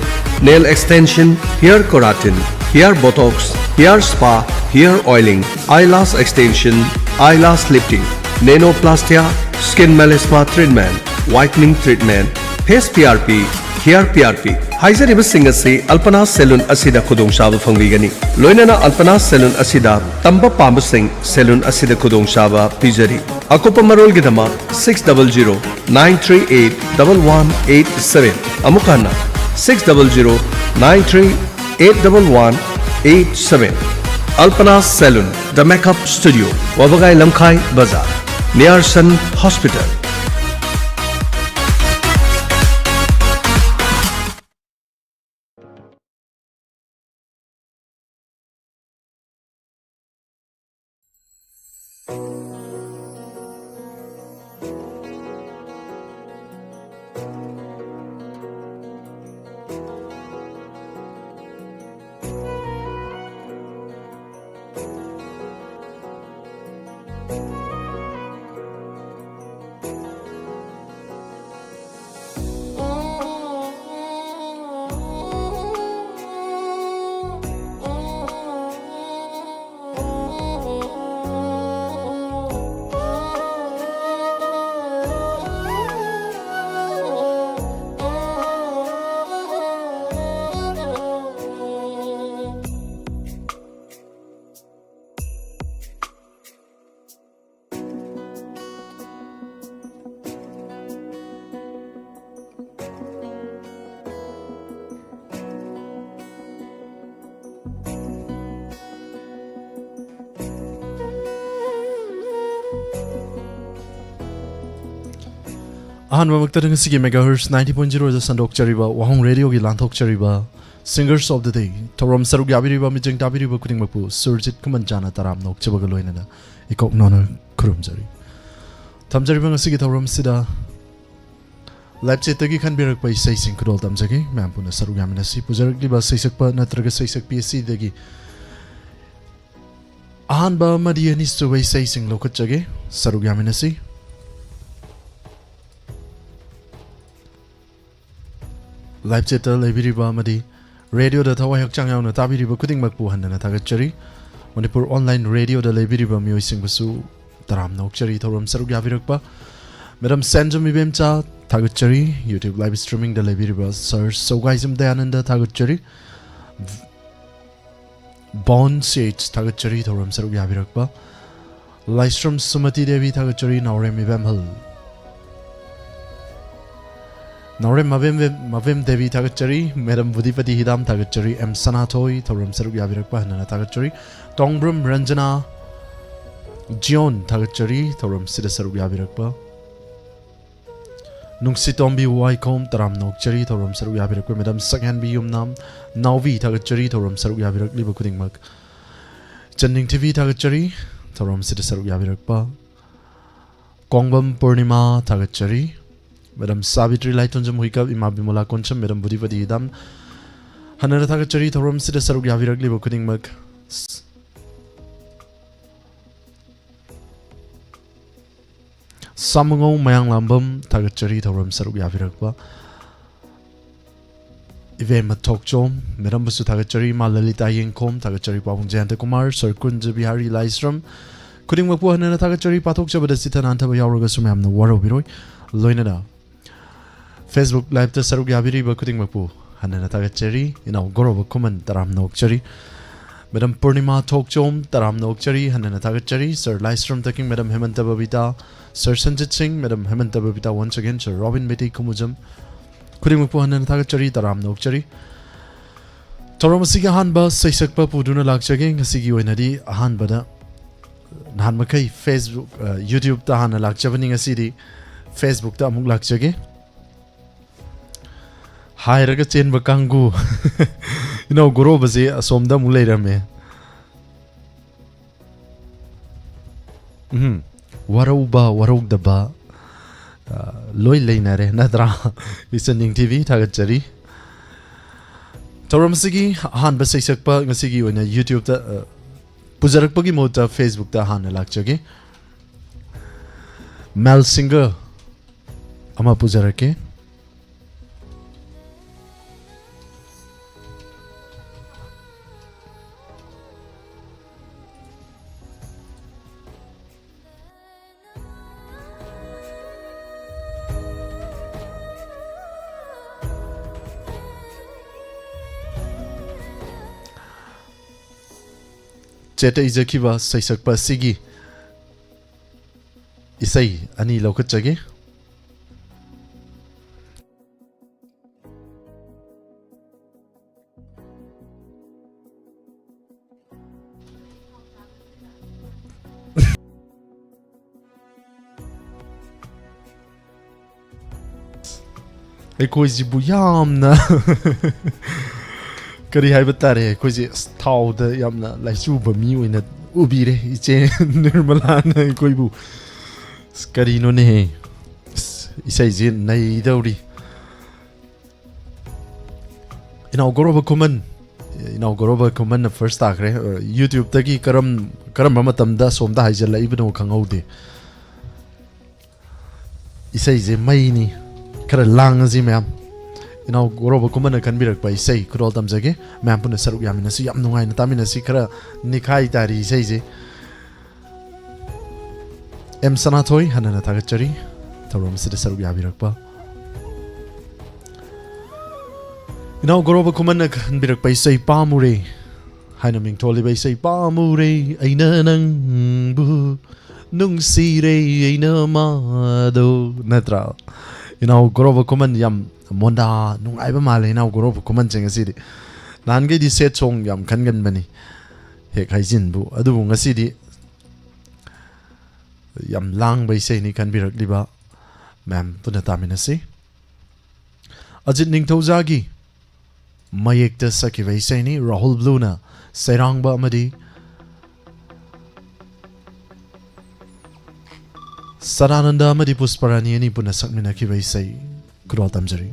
nail extension, hair keratin, hair botox, hair spa, hair oiling, eyelash extension, eyelash lifting, nanoplastia, skin melasma treatment, whitening treatment, face P R P, hair P R P ꯍꯥꯏꯖꯔꯤꯕꯁꯤꯡ ꯑꯁꯤ Alpana salon ꯑꯁꯤꯗ ꯈꯨꯗꯣꯡꯆꯥꯕ ꯐꯪꯕꯤꯒꯅꯤ꯫ ꯂꯣꯏꯅꯅ ꯑꯜꯄꯅꯥ salon ꯑꯁꯤꯗ ꯇꯝꯕ ꯄꯥꯝꯕꯁꯤꯡ ꯁꯦꯂꯨꯟ ꯑꯁꯤꯗ ꯈꯨꯗꯣꯡꯆꯥꯕ ꯄꯤꯖꯔꯤ꯫ ꯑꯀꯨꯞꯄ ꯃꯔꯣꯜꯒꯤꯗꯃꯛ six double zero nine three eight double one eight seven, ꯑꯃꯨꯛ ꯍꯟꯅ, six double zero nine three eight double one eight seven꯫ Alpana Salon, The Makeup Studio, ꯋꯥꯕꯒꯥꯏ ꯂꯝꯈꯥꯏ ꯕꯖꯥꯔ, near Sun Hospital꯫ ꯑꯍꯥꯟꯕꯃꯛꯇꯗ ꯉꯁꯤꯒꯤ megahertz ninety point zero the ꯁꯟꯗꯣꯛꯆꯔꯤꯕ ꯋꯥꯍꯣꯡ ꯔꯦꯗꯤꯑꯣꯒꯤ ꯂꯥꯟꯊꯣꯛꯆꯔꯤꯕ Singers of the Day ꯊꯧꯔꯝ ꯁꯔꯨꯛ ꯌꯥꯕꯤꯔꯤꯕ ꯃꯤꯠꯌꯦꯡ ꯇꯥꯕꯤꯔꯤꯕ ꯈꯨꯗꯤꯡꯃꯛꯄꯨ ꯁꯨꯔꯖꯤꯠ ꯈꯨꯃꯟꯖꯥꯅ ꯇꯔꯥꯝꯅ ꯑꯣꯛꯆꯕꯒ ꯂꯣꯏꯅꯅ ꯏꯀꯣꯛ ꯅꯧꯅ ꯈꯨꯔꯨꯝꯖꯔꯤ꯫ ꯊꯝꯖꯔꯤꯕ ꯉꯁꯤꯒꯤ ꯊꯧꯔꯝꯁꯤꯗ ꯂꯥꯏꯞꯆꯦꯠꯇꯒꯤ ꯈꯟꯕꯤꯔꯛꯄ ꯏꯁꯩꯁꯤꯡ ꯈꯨꯗꯣꯜ ꯇꯝꯖꯒꯦ꯫ ꯃꯌꯥꯝ ꯄꯨꯟꯅ ꯁꯔꯨꯛ ꯌꯥꯃꯤꯟꯅꯁꯤ꯫ ꯄꯨꯖꯔꯛꯂꯤꯕ ꯁꯩꯁꯛꯄ ꯅꯠꯇ꯭ꯔꯒ ꯁꯩꯁꯛꯄꯤ ꯑꯁꯤꯗꯒꯤ ꯑꯍꯥꯟꯕ ꯑꯃꯗꯤ ꯑꯅꯤꯁꯨꯕ ꯏꯁꯩꯁꯤꯡ ꯂꯧꯈꯠꯆꯒꯦ, ꯁꯔꯨꯛ ꯌꯥꯃꯤꯟꯅꯁꯤ꯫ Live chatꯇ ꯂꯩꯕꯤꯔꯤꯕ ꯑꯃꯗꯤ radioꯗ ꯊꯋꯥꯏ ꯍꯛꯆꯥꯡ ꯌꯥꯎꯅ ꯇꯥꯕꯤꯔꯤꯕ ꯈꯨꯗꯤꯡꯃꯛꯄꯨ ꯍꯟꯅꯅ ꯊꯥꯒꯠꯆꯔꯤ꯫ ꯃꯅꯤꯄꯨꯔ online radioꯗ ꯂꯩꯕꯤꯔꯤꯕ ꯃꯤꯑꯣꯏꯁꯤꯡꯕꯨꯁꯨ ꯇꯔꯥꯝꯅ ꯑꯣꯛꯆꯔꯤ ꯊꯧꯔꯝ ꯁꯔꯨꯛ ꯌꯥꯕꯤꯔꯛꯄ꯫ Madam ꯁꯦꯟꯖꯝ ꯏꯕꯦꯝꯆꯥ ꯊꯥꯒꯠꯆꯔꯤ꯫ YouTube live streamingꯗ ꯂꯩꯕꯤꯔꯤꯕ Sir ꯁꯧꯒꯥꯏꯖꯝ ꯗꯌꯥꯅꯟꯗ ꯊꯥꯒꯠꯆꯔꯤ꯫ ꯕꯣꯟ ꯁꯤ ꯑꯩꯆ ꯊꯥꯒꯠꯆꯔꯤ ꯊꯧꯔꯝ ꯁꯔꯨꯛ ꯌꯥꯕꯤꯔꯛꯄ꯫ ꯂꯥꯏꯁ꯭ꯔꯝ ꯁꯨꯃꯇꯤ ꯗꯦꯕꯤ ꯊꯥꯒꯠꯆꯔꯤ꯫ ꯅꯥꯎꯔꯦꯝ ꯏꯕꯦꯝꯍꯜ, ꯅꯥꯎꯔꯦꯝ ꯃꯕꯦꯝ, ꯃꯕꯦꯝ ꯗꯦꯕꯤ ꯊꯥꯒꯠꯆꯔꯤ꯫ Madam ꯕꯨꯙꯤꯄꯇꯤ ꯍꯤꯗꯥꯝ ꯊꯥꯒꯠꯆꯔꯤ꯫ ꯑꯦꯝ ꯁꯅꯥꯊꯣꯏ ꯊꯧꯔꯝ ꯁꯔꯨꯛ ꯌꯥꯕꯤꯔꯛꯄ ꯍꯟꯅꯅ ꯊꯥꯒꯠꯆꯔꯤ꯫ ꯇꯣꯡꯕ꯭ꯔꯝ ꯔꯟꯖꯅꯥ ꯖꯤꯌꯣꯟ ꯊꯥꯒꯠꯆꯔꯤ ꯊꯧꯔꯝꯁꯤꯗ ꯁꯔꯨꯛ ꯌꯥꯕꯤꯔꯛꯄ꯫ ꯅꯨꯡꯁꯤꯇꯣꯝꯕꯤ ꯋꯥꯏꯈꯣꯝ ꯇꯔꯥꯝꯅ ꯑꯣꯛꯆꯔꯤ ꯊꯧꯔꯝ ꯁꯔꯨꯛ ꯌꯥꯕꯤꯔꯛꯄ꯫ Madam ꯁꯛꯍꯦꯟꯕꯤ ꯌꯨꯝꯅꯥꯝ ꯅꯥꯎꯕꯤ ꯊꯥꯒꯠꯆꯔꯤ ꯊꯧꯔꯝ ꯁꯔꯨꯛ ꯌꯥꯕꯤꯔꯛꯂꯤꯕ ꯈꯨꯗꯤꯡꯃꯛ꯫ ꯆꯟꯅꯤꯡꯊꯤꯕꯤ ꯊꯥꯒꯠꯆꯔꯤ ꯊꯧꯔꯝꯁꯤꯗ ꯁꯔꯨꯛ ꯌꯥꯕꯤꯔꯛꯄ꯫ ꯀꯣꯡꯕꯝ ꯄꯨꯔꯅꯤꯃꯥ ꯊꯥꯒꯠꯆꯔꯤ꯫ Madam ꯁꯥꯕꯤꯇ꯭ꯔꯤ ꯂꯥꯏꯊꯣꯟꯖꯝ ꯍꯨꯏꯀꯞ, ꯏꯃꯥ ꯕꯤꯃꯣꯂꯥ ꯀꯣꯟꯁꯝ, Madam ꯕꯨꯙꯤꯄꯇꯤ ꯍꯤꯗꯥꯝ ꯍꯟꯅꯅ ꯊꯥꯒꯠꯆꯔꯤ ꯊꯧꯔꯝꯁꯤꯗ ꯁꯔꯨꯛ ꯌꯥꯕꯤꯔꯛꯂꯤꯕ ꯈꯨꯗꯤꯡꯃꯛ꯫ ꯁꯥꯃꯨꯉꯧ ꯃꯌꯥꯡꯂꯥꯝꯕꯝ ꯊꯥꯒꯠꯆꯔꯤ ꯊꯧꯔꯝ ꯁꯔꯨꯛ ꯌꯥꯕꯤꯔꯛꯄ꯫ ꯏꯕꯦꯝꯃ ꯊꯣꯛꯆꯣꯝ ꯃꯦꯗꯥꯝꯕꯨꯁꯨ ꯊꯥꯒꯠꯆꯔꯤ꯫ ꯏꯃꯥ ꯂꯂꯤꯇꯥ ꯌꯦꯡꯈꯣꯝ ꯊꯥꯒꯠꯆꯔꯤ꯫ ꯄꯥꯕꯨꯡ ꯖꯌꯟꯇ ꯀꯨꯃꯥꯔ, Sir ꯀꯨꯟꯖ ꯕꯤꯍꯥꯔꯤ ꯂꯥꯏꯁ꯭ꯔꯝ, ꯈꯨꯗꯤꯡꯃꯛꯄꯨ ꯍꯟꯅꯅ ꯊꯥꯒꯠꯆꯔꯤ꯫ ꯄꯥꯊꯣꯛꯆꯕꯗ ꯆꯤꯠꯊ ꯅꯥꯟꯊꯕ ꯌꯥꯎꯔꯒꯁꯨ ꯃꯌꯥꯝꯅ ꯋꯥꯔꯧꯕꯤꯔꯣꯏ꯫ ꯂꯣꯏꯅꯅ Facebook liveꯇ ꯁꯔꯨꯛ ꯌꯥꯕꯤꯔꯤꯕ ꯈꯨꯗꯤꯡꯃꯛꯄꯨ ꯍꯟꯅꯅ ꯊꯥꯒꯠꯆꯔꯤ꯫ ꯏꯅꯥꯎ ꯒꯣꯔꯣꯕ ꯈꯨꯃꯟ ꯇꯔꯥꯝꯅ ꯑꯣꯛꯆꯔꯤ꯫ Madam ꯄꯨꯔꯅꯤꯃꯥ ꯊꯣꯛꯆꯣꯝ ꯇꯔꯥꯝꯅ ꯑꯣꯛꯆꯔꯤ, ꯍꯟꯅꯅ ꯊꯥꯒꯠꯆꯔꯤ꯫ Sir ꯂꯥꯏꯁ꯭ꯔꯝ ꯊꯛꯀꯤꯡ, Madam Hemanta Babita, Sir Sanjit Singh, Madam Hemanta Babita, once again Sir Robin Meitei Khumujam, ꯈꯨꯗꯤꯡꯃꯛꯄꯨ ꯍꯟꯅꯅ ꯊꯥꯒꯠꯆꯔꯤ, ꯇꯔꯥꯝꯅ ꯑꯣꯛꯆꯔꯤ꯫ ꯊꯧꯔꯝ ꯑꯁꯤꯒꯤ ꯑꯍꯥꯟꯕ ꯁꯩꯁꯛꯄ ꯄꯨꯗꯨꯅ ꯂꯥꯛꯆꯒꯦ꯫ ꯉꯁꯤꯒꯤ ꯑꯣꯏꯅꯗꯤ ꯑꯍꯥꯟꯕꯗ ꯅꯍꯥꯟ ꯃꯈꯩ Facebook, ꯑ, YouTubeꯇ ꯍꯥꯟꯅ ꯂꯥꯛꯆꯕꯅꯤ, ꯉꯁꯤꯗꯤ Facebookꯇ ꯑꯃꯨꯛ ꯂꯥꯛꯆꯒꯦ꯫ ꯍꯥꯏꯔꯒ ꯆꯦꯟꯕ ꯀꯥꯡꯒꯨ꯫ ꯏꯅꯥꯎ ꯒꯣꯔꯣꯕꯁꯦ ꯑꯁꯣꯝꯗ ꯑꯃꯨꯛ ꯂꯩꯔꯝꯃꯦ꯫ ꯎꯝ, ꯋꯥꯔꯧꯕ, ꯋꯥꯔꯧꯗꯕ, ꯑ, ꯂꯣꯏ ꯂꯩꯅꯔꯦ, ꯅꯠꯇ꯭ꯔꯥ? ꯏꯆꯟ ꯅꯤꯡꯊꯤꯕꯤ, ꯊꯥꯒꯠꯆꯔꯤ꯫ ꯊꯧꯔꯝ ꯑꯁꯤꯒꯤ ꯑꯍꯥꯟꯕ ꯁꯩꯁꯛꯄ ꯉꯁꯤꯒꯤ ꯑꯣꯏꯅ YouTubeꯇ, ꯑ, ꯄꯨꯖꯔꯛꯄꯒꯤ ꯃꯍꯨꯠꯇ Facebook ꯇ ꯍꯥꯟꯅ ꯂꯥꯛꯆꯒꯦ꯫ Male singer ꯑꯃ ꯄꯨꯖꯔꯛꯀꯦ꯫ Chat ꯇ ꯏꯖꯈꯤꯕ ꯁꯩꯁꯛꯄ ꯑꯁꯤꯒꯤ ꯏꯁꯩ ꯑꯅꯤ ꯂꯧꯈꯠꯆꯒꯦ꯫ ꯑꯩꯈꯣꯏꯁꯤꯕꯨ ꯌꯥꯝꯅ ꯀꯔꯤ ꯍꯥꯏꯕ ꯇꯥꯔꯦ, ꯑꯩꯈꯣꯏꯁꯦ ꯑꯁ ꯊꯥꯎꯗ ꯌꯥꯝꯅ ꯂꯥꯏꯆꯨꯕ ꯃꯤ ꯑꯣꯏꯅ ꯎꯕꯤꯔꯦ ꯏꯆꯦ ꯅꯤꯔꯃꯂꯥꯅ ꯑꯩꯈꯣꯏꯕꯨ꯫ ꯑꯁ, ꯀꯔꯤꯅꯣꯅꯦꯍꯦ? ꯑꯁ, ꯏꯁꯩꯁꯦ ꯅꯩꯗꯧꯔꯤ꯫ ꯏꯅꯥꯎ ꯒꯧꯔꯕ ꯈꯨꯃꯟ, ꯏꯅꯥꯎ ꯒꯧꯔꯕ ꯈꯨꯃꯟꯅ first ꯇꯥꯈ꯭ꯔꯦ꯫ ꯑ, YouTube ꯇꯒꯤ ꯀꯔꯝ-, ꯀꯔꯝꯕ ꯃꯇꯝꯗ ꯑꯁꯣꯝꯗ ꯍꯥꯏꯖꯤꯜꯂꯛꯏꯕꯅꯣ ꯈꯪꯍꯧꯗꯦ꯫ ꯏꯁꯩꯁꯦ ꯃꯩꯅꯤ꯫ ꯈꯔ ꯂꯥꯡꯉꯁꯤ ꯃꯌꯥꯝ꯫ ꯏꯅꯥꯎ ꯒꯧꯔꯕ ꯈꯨꯃꯟꯅ ꯈꯟꯕꯤꯔꯛꯄ ꯏꯁꯩ ꯈꯨꯗꯣꯜ ꯇꯝꯖꯒꯦ꯫ ꯃꯌꯥꯝ ꯄꯨꯟꯅ ꯁꯔꯨꯛ ꯌꯥꯃꯤꯟꯅꯁꯤ, ꯌꯥꯝ ꯅꯨꯡꯉꯥꯏꯅ ꯇꯥꯃꯤꯟꯅꯁꯤ꯫ ꯈꯔ ꯅꯤꯈꯥꯏ ꯇꯥꯔꯤ ꯏꯁꯩꯁꯦ꯫ ꯑꯦꯝ ꯁꯅꯥꯊꯣꯏ, ꯍꯟꯅ ꯍꯟꯅ ꯊꯥꯒꯠꯆꯔꯤ ꯊꯧꯔꯝ ꯑꯁꯤꯗ ꯁꯔꯨꯛ ꯌꯥꯕꯤꯔꯛꯄ꯫ ꯏꯅꯥꯎ ꯒꯧꯔꯕ ꯈꯨꯃꯟꯅ ꯈꯟꯕꯤꯔꯛꯄ ꯏꯁꯩ ꯄꯥꯝꯃꯨꯔꯦ ꯍꯥꯏꯅ ꯃꯤꯡꯊꯣꯜꯂꯤꯕ ꯏꯁꯩ ꯄꯥꯝꯃꯨꯔꯦ ꯑꯩꯅ ꯅꯪꯕꯨ ꯅꯨꯡꯁꯤꯔꯦ ꯑꯩꯅ ꯃꯥꯗꯣ, ꯅꯠꯇ꯭ꯔꯥ? ꯏꯅꯥꯎ ꯒꯧꯔꯕ ꯈꯨꯃꯟ ꯌꯥꯝ ꯃꯣꯟꯗꯥ ꯅꯨꯡꯉꯥꯏꯕ ꯃꯥꯜꯂꯦ ꯏꯅꯥꯎ ꯒꯧꯔꯕ ꯈꯨꯃꯟꯁꯦ ꯉꯁꯤꯗꯤ꯫ ꯅꯍꯥꯟꯈꯩꯗꯤ sad song ꯌꯥꯝ ꯈꯟꯒꯟꯕꯅꯤ ꯍꯦꯛ ꯍꯥꯏꯖꯤꯟꯕꯨ, ꯑꯗꯨꯕꯨ ꯉꯁꯤꯗꯤ ꯌꯥꯝ ꯂꯥꯡꯕ ꯏꯁꯩꯅꯤ ꯈꯟꯕꯤꯔꯛꯂꯤꯕ ꯃꯌꯥꯝ ꯄꯨꯟꯅ ꯇꯥꯃꯤꯟꯅꯁꯤ꯫ ꯑꯖꯤꯠ ꯅꯤꯡꯊꯧꯖꯥꯒꯤ ꯃꯌꯦꯛꯇ ꯁꯛꯈꯤꯕ ꯏꯁꯩꯅꯤ꯫ ꯔꯥꯍꯨꯜ ꯕ꯭ꯂꯨꯅ ꯁꯩꯔꯥꯡꯕ ꯑꯃꯗꯤ ꯁꯗꯥꯅꯟꯗ ꯑꯃꯗꯤ ꯄꯨꯁꯄꯔꯥꯅꯤ ꯑꯅꯤ ꯄꯨꯟꯅ ꯁꯛꯃꯤꯟꯅꯈꯤꯕ ꯏꯁꯩ ꯈꯨꯗꯣꯜ ꯇꯝꯖꯔꯤ꯫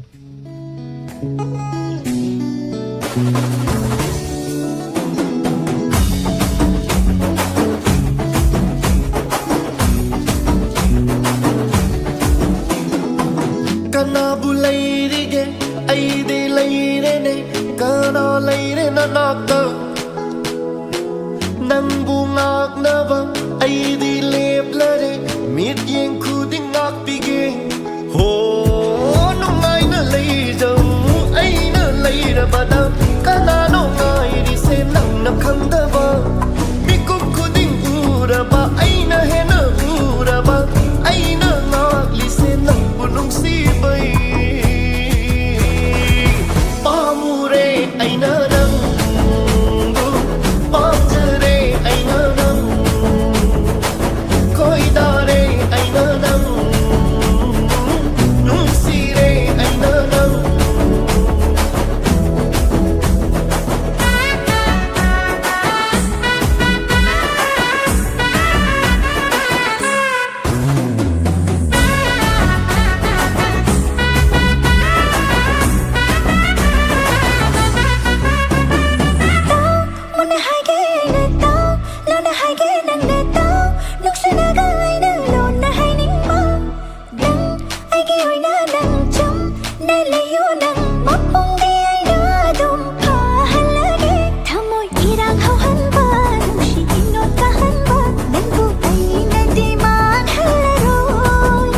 ꯅꯪꯕꯨ ꯉꯥꯛꯅꯕ ꯑꯩꯗꯤ ꯂꯦꯞꯂꯔꯦ, ꯃꯤꯠꯌꯦꯡ ꯈꯨꯗꯤꯡ ꯉꯥꯛꯄꯤꯒꯦ꯫ ꯍꯣ, ꯅꯨꯡꯉꯥꯏꯅ ꯂꯩꯖꯧ, ꯑꯩꯅ ꯂꯩꯔꯕꯗ ꯀꯅꯥꯅꯣ ꯉꯥꯏꯔꯤꯁꯦ ꯅꯪꯅ ꯈꯪꯗꯕ? ꯃꯤꯀꯨꯞ ꯈꯨꯗꯤꯡ ꯎꯔꯕ, ꯑꯩꯅ ꯍꯦꯟꯅ ꯎꯔꯕ, ꯑꯩꯅ ꯉꯥꯛꯂꯤꯁꯦ ꯅꯪꯕꯨ ꯅꯨꯡꯁꯤꯕꯩ꯫ ꯄꯥꯝꯃꯨꯔꯦ ꯑꯩꯅ ꯅꯪꯕꯨ, ꯄꯥꯝꯖꯔꯦ ꯑꯩꯅ ꯅꯪꯕꯨ, ꯈꯣꯏꯗꯥꯔꯦ ꯑꯩꯅ ꯅꯪꯕꯨ, ꯅꯨꯡꯁꯤꯔꯦ ꯑꯩꯅ ꯅꯪꯕꯨ꯫ ꯃꯨꯟꯅ ꯍꯥꯏꯒꯦ ꯑꯩꯅ ꯇꯥꯎ, ꯂꯣꯟꯅ ꯍꯥꯏꯒꯦ ꯅꯪꯅ ꯇꯥꯎ, ꯅꯨꯡꯁꯤꯅꯒ ꯑꯩꯅ ꯂꯣꯟꯅ ꯍꯥꯏꯅꯤꯡꯕ꯫ ꯅꯪ ꯑꯩꯒꯤ ꯑꯣꯏꯅ ꯅꯪ ꯆꯝꯅ ꯂꯩꯌꯨ, ꯅꯪ ꯃꯄꯨꯡꯒꯤ ꯑꯩꯅ ꯑꯗꯨꯝ ꯐꯍꯜꯂꯒꯦ꯫ ꯊꯃꯣꯏ ꯏꯔꯥꯡ ꯍꯧꯍꯟꯕ, ꯅꯨꯡꯁꯤ ꯏꯅꯣꯠ ꯀꯥꯍꯟꯕ, ꯅꯪꯕꯨ ꯑꯩꯅꯗꯤ ꯃꯥꯡꯍꯜꯂꯔꯣꯏ꯫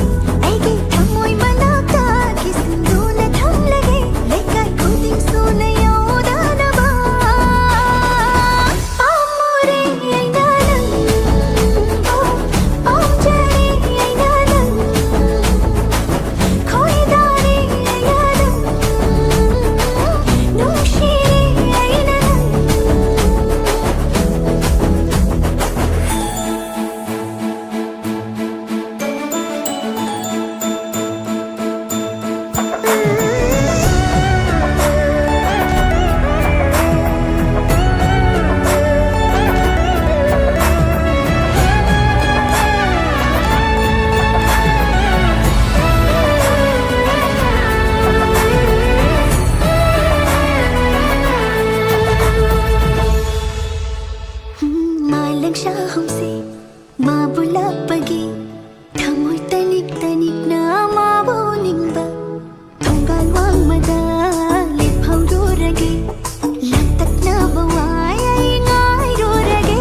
ꯑꯩꯒꯤ ꯊꯃꯣꯏ ꯃꯅꯥꯛꯇ ꯀꯤꯁꯤꯟꯗꯨꯅ ꯊꯝꯂꯒꯦ, ꯂꯩꯀꯥꯏ ꯈꯨꯗꯤꯡ ꯁꯨꯅ ꯌꯧꯗꯅꯕ꯫ ꯄꯥꯝꯃꯨꯔꯦ ꯑꯩꯅ ꯅꯪꯕꯨ, ꯄꯥꯝꯖꯔꯦ ꯑꯩꯅ ꯅꯪꯕꯨ, ꯈꯣꯏꯗꯥꯔꯦ ꯑꯩꯅ ꯅꯪꯕꯨ, ꯅꯨꯡꯁꯤꯔꯦ ꯑꯩꯅ ꯅꯪꯕꯨ꯫ ꯃꯥꯂꯪ ꯁꯥꯍꯧꯁꯤ ꯃꯥꯕꯨ ꯂꯥꯛꯄꯒꯤ ꯊꯃꯣꯏ ꯇꯅꯤꯛ ꯇꯅꯤꯛꯅ ꯃꯥꯕꯨ ꯅꯤꯡꯕ꯫ ꯊꯣꯡꯒꯥꯜ ꯋꯥꯡꯃꯗ ꯂꯦꯞꯍꯧꯔꯨꯔꯒꯦ, ꯂꯥꯡꯇꯛꯅꯕ ꯋꯥ ꯑꯩ ꯉꯥꯏꯔꯨꯔꯒꯦ꯫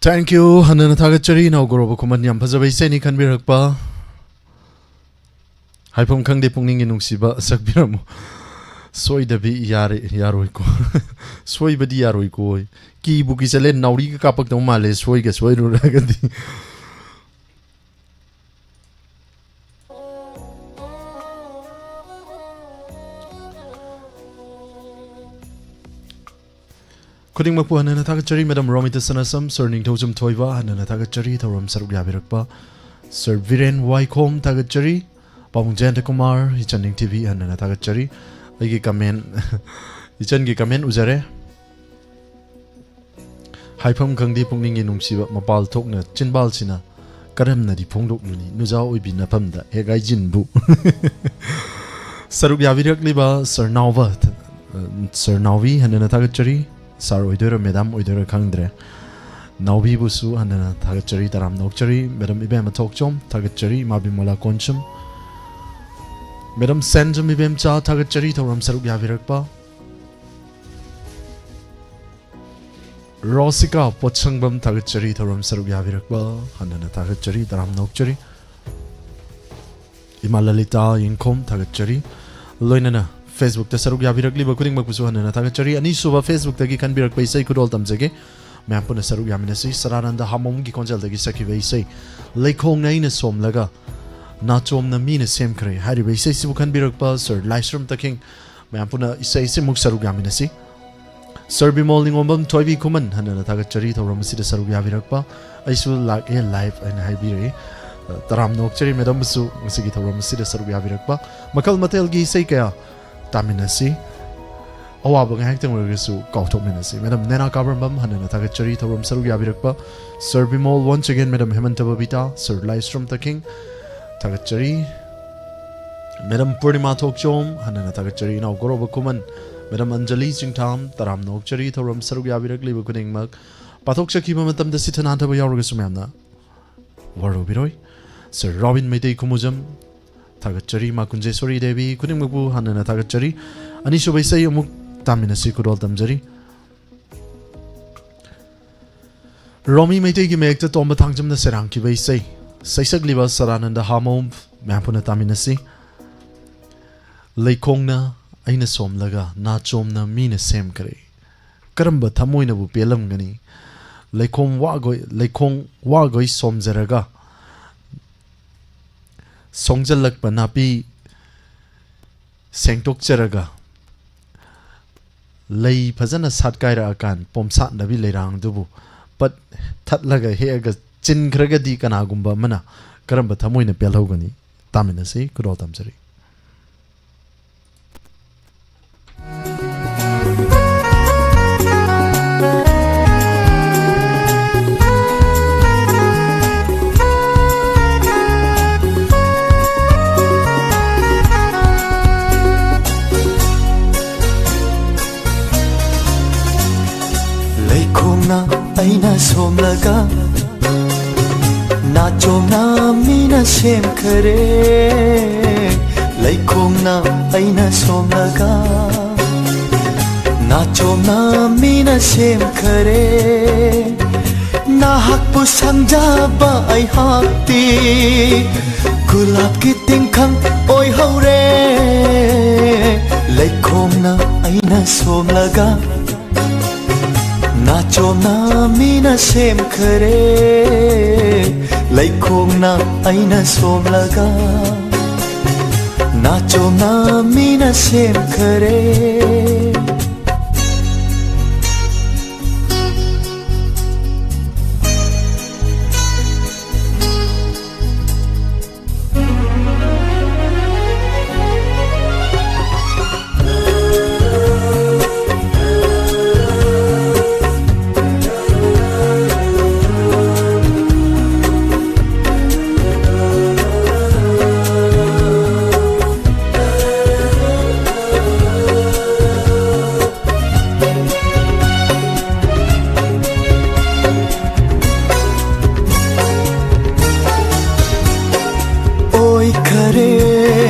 Thank you. ꯍꯟꯅꯅ ꯊꯥꯒꯠꯆꯔꯤ, ꯏꯅꯥꯎ ꯒꯣꯔꯣꯕ ꯈꯨꯃꯟ꯫ ꯌꯥꯝ ꯐꯖꯕ ꯏꯁꯩꯅꯤ ꯈꯟꯕꯤꯔꯛꯄ꯫ ꯍꯥꯏꯐꯝ ꯈꯪꯗꯦ ꯄꯨꯛꯅꯤꯡꯒꯤ ꯅꯨꯡꯁꯤꯕ ꯁꯛꯄꯤꯔꯝꯃꯨ꯫ ꯁꯣꯏꯗꯕꯤ ꯌꯥꯔꯦ, ꯌꯥꯔꯣꯏꯀꯣ꯫ ꯁꯣꯏꯕꯗꯤ ꯌꯥꯔꯣꯏꯀꯣ꯫ ꯀꯤꯕꯨ ꯀꯤꯁꯜꯂꯦ, ꯅꯥꯎꯔꯤꯒ ꯀꯥꯞꯄꯛꯇꯧ ꯃꯥꯜꯂꯦ, ꯁꯣꯏꯒ ꯁꯣꯏꯔꯨꯔꯒꯗꯤ꯫ ꯈꯨꯗꯤꯡꯃꯛꯄꯨ ꯍꯟꯅ ꯍꯟꯅ ꯊꯥꯒꯠꯆꯔꯤ꯫ ꯃꯦꯗꯥꯝ ꯔꯣꯃꯤꯇꯥ ꯁꯅꯥꯁꯝ, ꯁꯔ ꯅꯤꯡꯊꯧꯖꯝ ꯊꯣꯏꯕ, ꯍꯟꯅ ꯍꯟꯅ ꯊꯥꯒꯠꯆꯔꯤ ꯊꯧꯔꯝ ꯁꯔꯨꯛ ꯌꯥꯕꯤꯔꯛꯄ꯫ ꯁꯔ ꯕꯤꯔꯦꯟ ꯋꯥꯏꯈꯣꯝ, ꯊꯥꯒꯠꯆꯔꯤ꯫ ꯄꯥꯕꯨꯡ ꯖꯌꯟꯇ ꯀꯨꯃꯥꯔ, ꯏꯆꯟ ꯅꯤꯡꯊꯤꯕꯤ, ꯍꯟꯅ ꯍꯟꯅ ꯊꯥꯒꯠꯆꯔꯤ꯫ ꯑꯩꯒꯤ ꯀꯃꯦꯟ, ꯏꯆꯟꯒꯤ ꯀꯃꯦꯟ ꯎꯖꯔꯦ꯫ ꯍꯥꯏꯐꯝ ꯈꯪꯗꯦ ꯄꯨꯛꯅꯤꯡꯒꯤ ꯅꯨꯡꯁꯤꯕ, ꯃꯄꯥꯜ ꯊꯣꯛꯅ ꯆꯤꯟꯕꯥꯜꯁꯤꯅ ꯀꯔꯝꯅꯗꯤ ꯐꯣꯡꯗꯣꯛꯂꯨꯅꯤ, ꯅꯨꯖꯥ ꯑꯣꯏꯕꯤ ꯅꯐꯝꯗ ꯍꯦꯛ ꯍꯥꯏꯖꯤꯟꯕꯨ꯫ ꯁꯔꯨꯛ ꯌꯥꯕꯤꯔꯛꯂꯤꯕ ꯁꯔ ꯅꯥꯎꯕ, ꯁꯔ ꯅꯥꯎꯕꯤ, ꯍꯟꯅ ꯍꯟꯅ ꯊꯥꯒꯠꯆꯔꯤ꯫ ꯁꯥꯔ ꯑꯣꯏꯗꯣꯏꯔꯥ ꯃꯦꯗꯥꯝ ꯑꯣꯏꯗꯣꯏꯔꯥ ꯈꯪꯗ꯭ꯔꯦ꯫ ꯅꯥꯎꯕꯤꯕꯨꯁꯨ ꯍꯟꯅ ꯍꯟꯅ ꯊꯥꯒꯠꯆꯔꯤ, ꯇꯔꯥꯝꯅ ꯑꯣꯛꯆꯔꯤ꯫ ꯃꯦꯗꯥꯝ ꯏꯕꯦꯝꯃ ꯊꯣꯛꯆꯣꯝ, ꯊꯥꯒꯠꯆꯔꯤ꯫ ꯏꯃꯥ ꯕꯤꯃꯣꯂꯥ ꯀꯣꯟꯁꯨꯝ, ꯃꯦꯗꯥꯝ ꯁꯦꯟꯖꯝ ꯏꯕꯦꯝꯆꯥ, ꯊꯥꯒꯠꯆꯔꯤ ꯊꯧꯔꯝ ꯁꯔꯨꯛ ꯌꯥꯕꯤꯔꯛꯄ꯫ ꯔꯣꯁꯤꯀꯥ ꯄꯣꯠꯁꯪꯕꯝ, ꯊꯥꯒꯠꯆꯔꯤ ꯊꯧꯔꯝ ꯁꯔꯨꯛ ꯌꯥꯕꯤꯔꯛꯄ꯫ ꯍꯟꯅ ꯍꯟꯅ ꯊꯥꯒꯠꯆꯔꯤ, ꯇꯔꯥꯝꯅ ꯑꯣꯛꯆꯔꯤ꯫ ꯏꯃꯥ ꯂꯂꯤꯇꯥ ꯌꯦꯡꯈꯣꯝ, ꯊꯥꯒꯠꯆꯔꯤ꯫ ꯂꯣꯏꯅꯅ Facebook-ꯇ ꯁꯔꯨꯛ ꯌꯥꯕꯤꯔꯛꯂꯤꯕ ꯈꯨꯗꯤꯡꯃꯛꯄꯨꯁꯨ ꯍꯟꯅ ꯍꯟꯅ ꯊꯥꯒꯠꯆꯔꯤ꯫ ꯑꯅꯤꯁꯨꯕ Facebook-ꯇꯒꯤ ꯈꯟꯕꯤꯔꯛꯄ ꯏꯁꯩ ꯈꯨꯗꯣꯜ ꯇꯝꯖꯒꯦ꯫ ꯃꯌꯥꯝ ꯄꯨꯟꯅ ꯁꯔꯨꯛ ꯌꯥꯃꯤꯟꯅꯁꯤ꯫ ꯁꯗꯥꯅꯟꯗ ꯍꯥꯃꯣꯝꯒꯤ ꯈꯣꯟꯖꯦꯜꯗꯒꯤ ꯁꯛꯈꯤꯕ ꯏꯁꯩ ꯂꯩꯈꯣꯡꯅ ꯑꯩꯅ ꯁꯣꯝꯂꯒ ꯅꯥꯆꯣꯝꯅ ꯃꯤꯅ ꯁꯦꯝꯈ꯭ꯔꯦ ꯍꯥꯏꯔꯤꯕ ꯏꯁꯩꯁꯤꯕꯨ ꯈꯟꯕꯤꯔꯛꯄ ꯁꯔ ꯂꯥꯏꯁ꯭ꯔꯝ ꯇꯈꯦꯡ꯫ ꯃꯌꯥꯝ ꯄꯨꯟꯅ ꯏꯁꯩꯁꯤꯃꯨꯛ ꯁꯔꯨꯛ ꯌꯥꯃꯤꯟꯅꯁꯤ꯫ ꯁꯔ ꯕꯤꯃꯣꯜ ꯅꯤꯉꯣꯝꯕꯝ ꯊꯣꯏꯕꯤ ꯈꯨꯃꯟ, ꯍꯟꯅ ꯍꯟꯅ ꯊꯥꯒꯠꯆꯔꯤ ꯊꯧꯔꯝ ꯑꯁꯤꯗ ꯁꯔꯨꯛ ꯌꯥꯕꯤꯔꯛꯄ꯫ ꯑꯩꯁꯨ ꯂꯥꯛꯑꯦ live ꯍꯥꯏꯅ ꯍꯥꯏꯕꯤꯔꯛꯏ꯫ ꯑ, ꯇꯔꯥꯝꯅ ꯑꯣꯛꯆꯔꯤ ꯃꯦꯗꯥꯝꯕꯨꯁꯨ ꯉꯁꯤꯒꯤ ꯊꯧꯔꯝ ꯑꯁꯤꯗ ꯁꯔꯨꯛ ꯌꯥꯕꯤꯔꯛꯄ꯫ ꯃꯈꯜ ꯃꯊꯦꯜꯒꯤ ꯏꯁꯩ ꯀꯌꯥ ꯇꯥꯃꯤꯟꯅꯁꯤ꯫ ꯑꯋꯥꯕ ꯉꯥꯏꯍꯥꯛꯇꯪ ꯑꯣꯏꯔꯒꯁꯨ ꯀꯥꯎꯊꯣꯛꯃꯤꯟꯅꯁꯤ꯫ ꯃꯦꯗꯥꯝ ꯅꯦꯅꯥ ꯀꯥꯕ꯭ꯔꯝꯕꯝ, ꯍꯟꯅ ꯍꯟꯅ ꯊꯥꯒꯠꯆꯔꯤ ꯊꯧꯔꯝ ꯁꯔꯨꯛ ꯌꯥꯕꯤꯔꯛꯄ꯫ Sir Bimol, once again, madam Hemanta Babita, sir Laishram Takheng, ꯊꯥꯒꯠꯆꯔꯤ꯫ ꯃꯦꯗꯥꯝ ꯄꯨꯔꯅꯤꯃꯥ ꯊꯣꯛꯆꯣꯝ, ꯍꯟꯅ ꯍꯟꯅ ꯊꯥꯒꯠꯆꯔꯤ꯫ ꯏꯅꯥꯎ ꯒꯧꯔꯕ ꯈꯨꯃꯟ, ꯃꯦꯗꯥꯝ ꯑꯟꯖꯂꯤ ꯆꯤꯡꯊꯥꯝ, ꯇꯔꯥꯝꯅ ꯑꯣꯛꯆꯔꯤ ꯊꯧꯔꯝ ꯁꯔꯨꯛ ꯌꯥꯕꯤꯔꯛꯂꯤꯕ ꯈꯨꯗꯤꯡꯃꯛ꯫ ꯄꯥꯊꯣꯛꯆꯈꯤꯕ ꯃꯇꯝꯗ ꯁꯤꯊ ꯅꯥꯟꯊꯕ ꯌꯥꯎꯔꯒꯁꯨ ꯃꯌꯥꯝꯅ ꯋꯥꯔꯧꯕꯤꯔꯣꯏ꯫ ꯁꯔ ꯔꯣꯕꯤꯟ ꯃꯩꯇꯩ ꯈꯨꯃꯨꯖꯝ, ꯊꯥꯒꯠꯆꯔꯤ꯫ ꯃꯥ ꯀꯨꯟꯖꯦꯁꯣꯔꯤ ꯗꯦꯕꯤ, ꯈꯨꯗꯤꯡꯃꯛꯄꯨ ꯍꯟꯅ ꯍꯟꯅ ꯊꯥꯒꯠꯆꯔꯤ꯫ ꯑꯅꯤꯁꯨꯕ ꯏꯁꯩ ꯑꯃꯨꯛ ꯇꯥꯃꯤꯟꯅꯁꯤ, ꯈꯨꯗꯣꯜ ꯇꯝꯖꯔꯤ꯫ ꯔꯣꯃꯤ ꯃꯩꯇꯩꯒꯤ ꯃꯌꯦꯛꯇ ꯇꯣꯝꯕ ꯊꯥꯡꯖꯝꯅ ꯁꯩꯔꯥꯡꯈꯤꯕ ꯏꯁꯩ, ꯁꯩꯁꯛꯂꯤꯕ ꯁꯗꯥꯅꯟꯗ ꯍꯥꯃꯣꯝ꯫ ꯃꯌꯥꯝ ꯄꯨꯟꯅ ꯇꯥꯃꯤꯟꯅꯁꯤ꯫ ꯂꯩꯈꯣꯡꯅ ꯑꯩꯅ ꯁꯣꯝꯂꯒ, ꯅꯥꯆꯣꯝꯅ ꯃꯤꯅ ꯁꯦꯝꯈꯔꯦ꯫ ꯀꯔꯝꯕ ꯊꯃꯣꯏꯅꯕꯨ ꯄꯦꯜꯂꯝꯒꯅꯤ? ꯂꯩꯈꯣꯡ ꯋꯥꯒꯣꯏ, ꯂꯩꯈꯣꯡ ꯋꯥꯒꯣꯏ ꯁꯣꯝꯖꯔꯒ, ꯁꯣꯡꯖꯜꯂꯛꯄ ꯅꯥꯄꯤ ꯁꯦꯡꯗꯣꯛꯆꯔꯒ, ꯂꯩ ꯐꯖꯅ ꯁꯥꯠꯀꯥꯏꯔꯛꯑꯀꯥꯟ ꯄꯣꯝꯁꯥꯠꯅꯕꯤ ꯂꯩꯔꯥꯡꯗꯨꯕꯨ ꯄꯠ ꯊꯠꯂꯒ ꯍꯦꯛꯑꯒ ꯆꯤꯟꯈ꯭ꯔꯒꯗꯤ ꯀꯅꯥꯒꯨꯝꯕ ꯑꯃꯅ ꯀꯔꯝꯕ ꯊꯃꯣꯏꯅ ꯄꯦꯜꯍꯧꯒꯅꯤ? ꯇꯥꯃꯤꯟꯅꯁꯤ, ꯈꯨꯗꯣꯜ ꯇꯝꯖꯔꯤ꯫ ꯂꯩꯈꯣꯡꯅ ꯑꯩꯅ ꯁꯣꯝꯂꯒ, ꯅꯥꯆꯣꯝꯅ ꯃꯤꯅ ꯁꯦꯝꯈꯔꯦ꯫ ꯂꯩꯈꯣꯡꯅ ꯑꯩꯅ ꯁꯣꯝꯂꯒ, ꯅꯥꯆꯣꯝꯅ ꯃꯤꯅ ꯁꯦꯝꯈꯔꯦ꯫ ꯅꯍꯥꯛꯄꯨ ꯁꯪꯖꯕ ꯑꯩꯍꯥꯛꯇꯤ ꯒꯨꯂꯥꯞꯀꯤ ꯇꯤꯡꯈꯪ ꯑꯣꯏꯍꯧꯔꯦ꯫ ꯂꯩꯈꯣꯡꯅ ꯑꯩꯅ ꯁꯣꯝꯂꯒ, ꯅꯥꯆꯣꯝꯅ ꯃꯤꯅ ꯁꯦꯝꯈꯔꯦ꯫ ꯂꯩꯈꯣꯡꯅ ꯑꯩꯅ ꯁꯣꯝꯂꯒ, ꯅꯥꯆꯣꯝꯅ ꯃꯤꯅ ꯁꯦꯝꯈꯔꯦ꯫ ꯑꯣꯏꯈꯔꯦ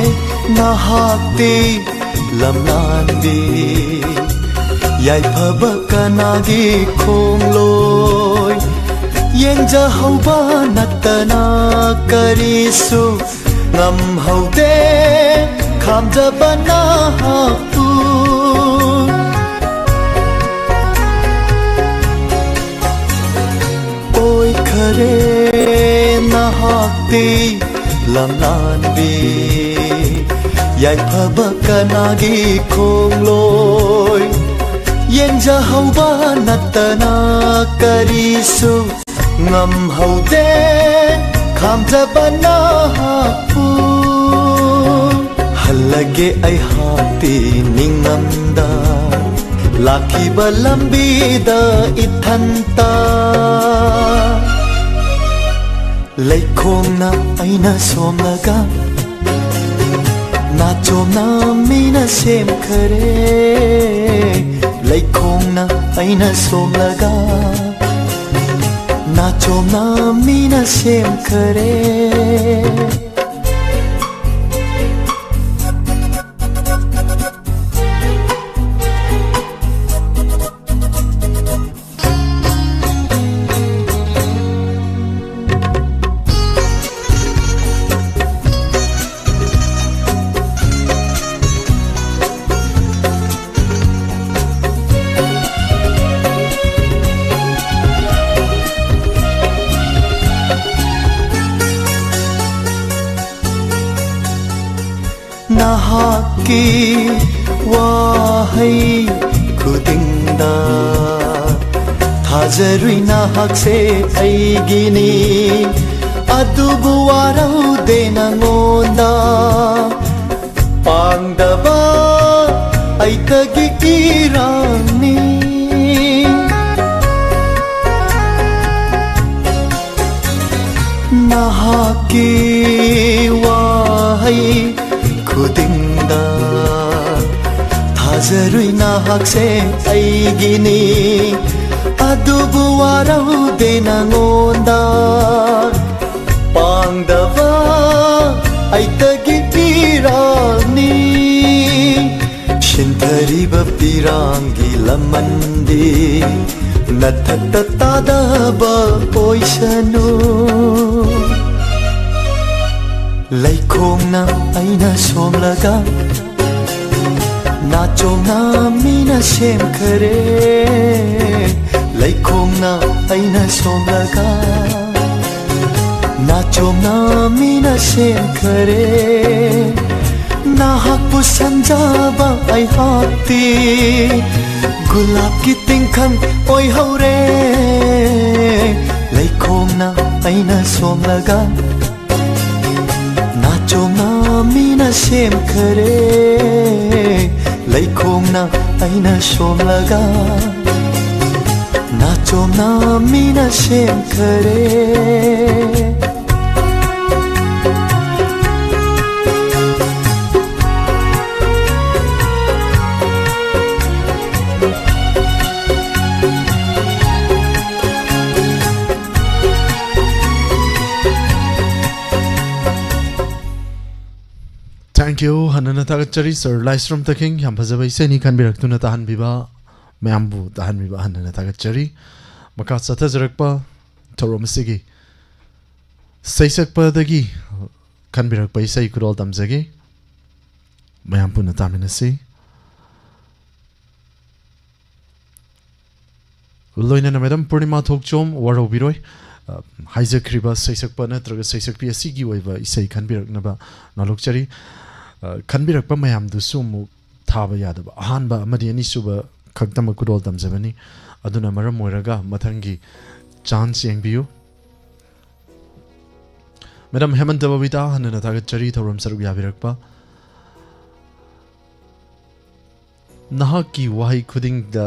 ꯅꯍꯥꯛꯇꯤ ꯂꯝꯂꯥꯟꯕꯤ, ꯌꯥꯏꯐꯕ ꯀꯅꯥꯒꯤ ꯈꯣꯡꯂꯣꯏ? ꯌꯦꯡꯖꯍꯧꯕ ꯅꯠꯇꯅ ꯀꯔꯤꯁꯨ ꯉꯝꯍꯧꯗꯦ꯫ ꯈꯥꯝꯖꯕ ꯅꯍꯥꯛꯄꯨ ꯑꯣꯏꯈꯔꯦ ꯅꯍꯥꯛꯇꯤ ꯂꯝꯂꯥꯟꯕꯤ꯫ ꯌꯥꯏꯐꯕ ꯀꯅꯥꯒꯤ ꯈꯣꯡꯂꯣꯏ? ꯌꯦꯡꯖꯍꯧꯕ ꯅꯠꯇꯅ ꯀꯔꯤꯁꯨ ꯉꯝꯍꯧꯗꯦ꯫ ꯈꯥꯝꯖꯕ ꯅꯍꯥꯛꯄꯨ ꯍꯜꯂꯒꯦ ꯑꯩꯍꯥꯛꯇꯤ ꯅꯤꯡꯉꯝꯗ꯫ ꯂꯥꯛꯈꯤꯕ ꯂꯝꯕꯤꯗ ꯏꯊꯟꯇ ꯂꯩꯈꯣꯡꯅ ꯑꯩꯅ ꯁꯣꯝꯂꯒ ꯅꯥꯆꯣꯝꯅ ꯃꯤꯅ ꯁꯦꯝꯈꯔꯦ꯫ ꯂꯩꯈꯣꯡꯅ ꯑꯩꯅ ꯁꯣꯝꯂꯒ ꯅꯥꯆꯣꯝꯅ ꯃꯤꯅ ꯁꯦꯝꯈꯔꯦ꯫ ꯅꯍꯥꯛꯀꯤ ꯋꯥꯍꯩ ꯈꯨꯗꯤꯡꯗ ꯊꯥꯖꯔꯨꯏ ꯅꯍꯥꯛꯁꯦ ꯑꯩꯒꯤꯅꯤ꯫ ꯑꯗꯨꯕꯨ ꯋꯥꯔꯧꯗꯦ ꯅꯉꯣꯟꯗ ꯄꯥꯡꯗꯕ ꯑꯩꯇꯒꯤ ꯏꯔꯥꯡꯅꯤ꯫ ꯅꯍꯥꯛꯀꯤ ꯋꯥꯍꯩ ꯈꯨꯗꯤꯡꯗ ꯊꯥꯖꯔꯨꯏ ꯅꯍꯥꯛꯁꯦ ꯑꯩꯒꯤꯅꯤ꯫ ꯑꯗꯨꯕꯨ ꯋꯥꯔꯧꯗꯦ ꯅꯉꯣꯟꯗ ꯄꯥꯡꯗꯕ ꯑꯩꯇꯒꯤ ꯄꯤꯔꯥꯡꯅꯤ꯫ ꯁꯤꯟꯊꯔꯤꯕ ꯄꯤꯔꯥꯡꯒꯤ ꯂꯃꯟꯗꯤ ꯅꯊꯛꯇ ꯇꯥꯗꯕ ꯑꯣꯏꯁꯅꯨ꯫ ꯂꯩꯈꯣꯡꯅ ꯑꯩꯅ ꯁꯣꯝꯂꯒ ꯅꯥꯆꯣꯝꯅ ꯃꯤꯅ ꯁꯦꯝꯈꯔꯦ꯫ ꯂꯩꯈꯣꯡꯅ ꯑꯩꯅ ꯁꯣꯝꯂꯒ ꯅꯥꯆꯣꯝꯅ ꯃꯤꯅ ꯁꯦꯝꯈꯔꯦ꯫ ꯅꯍꯥꯛꯄꯨ ꯁꯝꯖꯕ ꯑꯩꯍꯥꯛꯇꯤ ꯒꯨꯂꯥꯞꯀꯤ ꯇꯤꯡꯈꯪ ꯑꯣꯏꯍꯧꯔꯦ꯫ ꯂꯩꯈꯣꯡꯅ ꯑꯩꯅ ꯁꯣꯝꯂꯒ ꯅꯥꯆꯣꯝꯅ ꯃꯤꯅ ꯁꯦꯝꯈꯔꯦ꯫ ꯂꯩꯈꯣꯡꯅ ꯑꯩꯅ ꯁꯣꯝꯂꯒ ꯅꯥꯆꯣꯝꯅ ꯃꯤꯅ ꯁꯦꯝꯈꯔꯦ꯫ Thank you. ꯍꯟꯅꯅ ꯊꯥꯒꯠꯆꯔꯤ ꯁꯔ ꯂꯥꯏꯁ꯭ꯔꯝ ꯇꯈꯦꯡ, ꯌꯥꯝ ꯐꯖꯕ ꯏꯁꯩꯅꯤ ꯈꯟꯕꯤꯔꯛꯇꯨꯅ ꯇꯥꯍꯟꯕꯤꯕ, ꯃꯌꯥꯝꯕꯨ ꯇꯥꯍꯟꯕꯤꯕ ꯍꯟꯅꯅ ꯊꯥꯒꯠꯆꯔꯤ꯫ ꯃꯈꯥ ꯆꯠꯊꯖꯔꯛꯄ ꯊꯧꯔꯝ ꯑꯁꯤꯒꯤ ꯁꯩꯁꯛꯄꯗꯒꯤ ꯈꯟꯕꯤꯔꯛꯄ ꯏꯁꯩ ꯈꯨꯗꯣꯜ ꯇꯝꯖꯒꯦ꯫ ꯃꯌꯥꯝ ꯄꯨꯟꯅ ꯇꯥꯃꯤꯟꯅꯁꯤ꯫ ꯂꯣꯏꯅꯅ ꯃꯦꯗꯥꯝ ꯄꯨꯔꯅꯤꯃꯥ ꯊꯣꯛꯆꯣꯝ ꯋꯥꯔꯧꯕꯤꯔꯣꯏ꯫ ꯑ, ꯍꯥꯏꯖꯈ꯭ꯔꯤꯕ ꯁꯩꯁꯛꯄ ꯅꯠꯇ꯭ꯔꯒ ꯁꯩꯁꯛꯄꯤ ꯑꯁꯤꯒꯤ ꯑꯣꯏꯕ ꯏꯁꯩ ꯈꯟꯕꯤꯔꯛꯅꯕ ꯅꯥꯂꯣꯛꯆꯔꯤ꯫ ꯑ, ꯈꯟꯕꯤꯔꯛꯄ ꯃꯌꯥꯝꯗꯨꯁꯨ ꯑꯃꯨꯛ ꯊꯥꯕ ꯌꯥꯗꯕ, ꯑꯍꯥꯟꯕ ꯑꯃꯗꯤ ꯑꯅꯤꯁꯨꯕ ꯈꯛꯇꯃꯛ ꯈꯨꯗꯣꯜ ꯇꯝꯖꯕꯅꯤ꯫ ꯑꯗꯨꯅ ꯃꯔꯝ ꯑꯣꯏꯔꯒ ꯃꯊꯪꯒꯤ ꯆꯥꯟꯁ ꯌꯦꯡꯕꯤꯌꯨ꯫ ꯃꯦꯗꯥꯝ ꯍꯦꯃꯟꯇ ꯕꯕꯤꯇꯥ, ꯍꯟꯅꯅ ꯊꯥꯒꯠꯆꯔꯤ ꯊꯧꯔꯝ ꯁꯔꯨꯛ ꯌꯥꯕꯤꯔꯛꯄ꯫ ꯅꯍꯥꯛꯀꯤ ꯋꯥꯍꯩ ꯈꯨꯗꯤꯡꯗ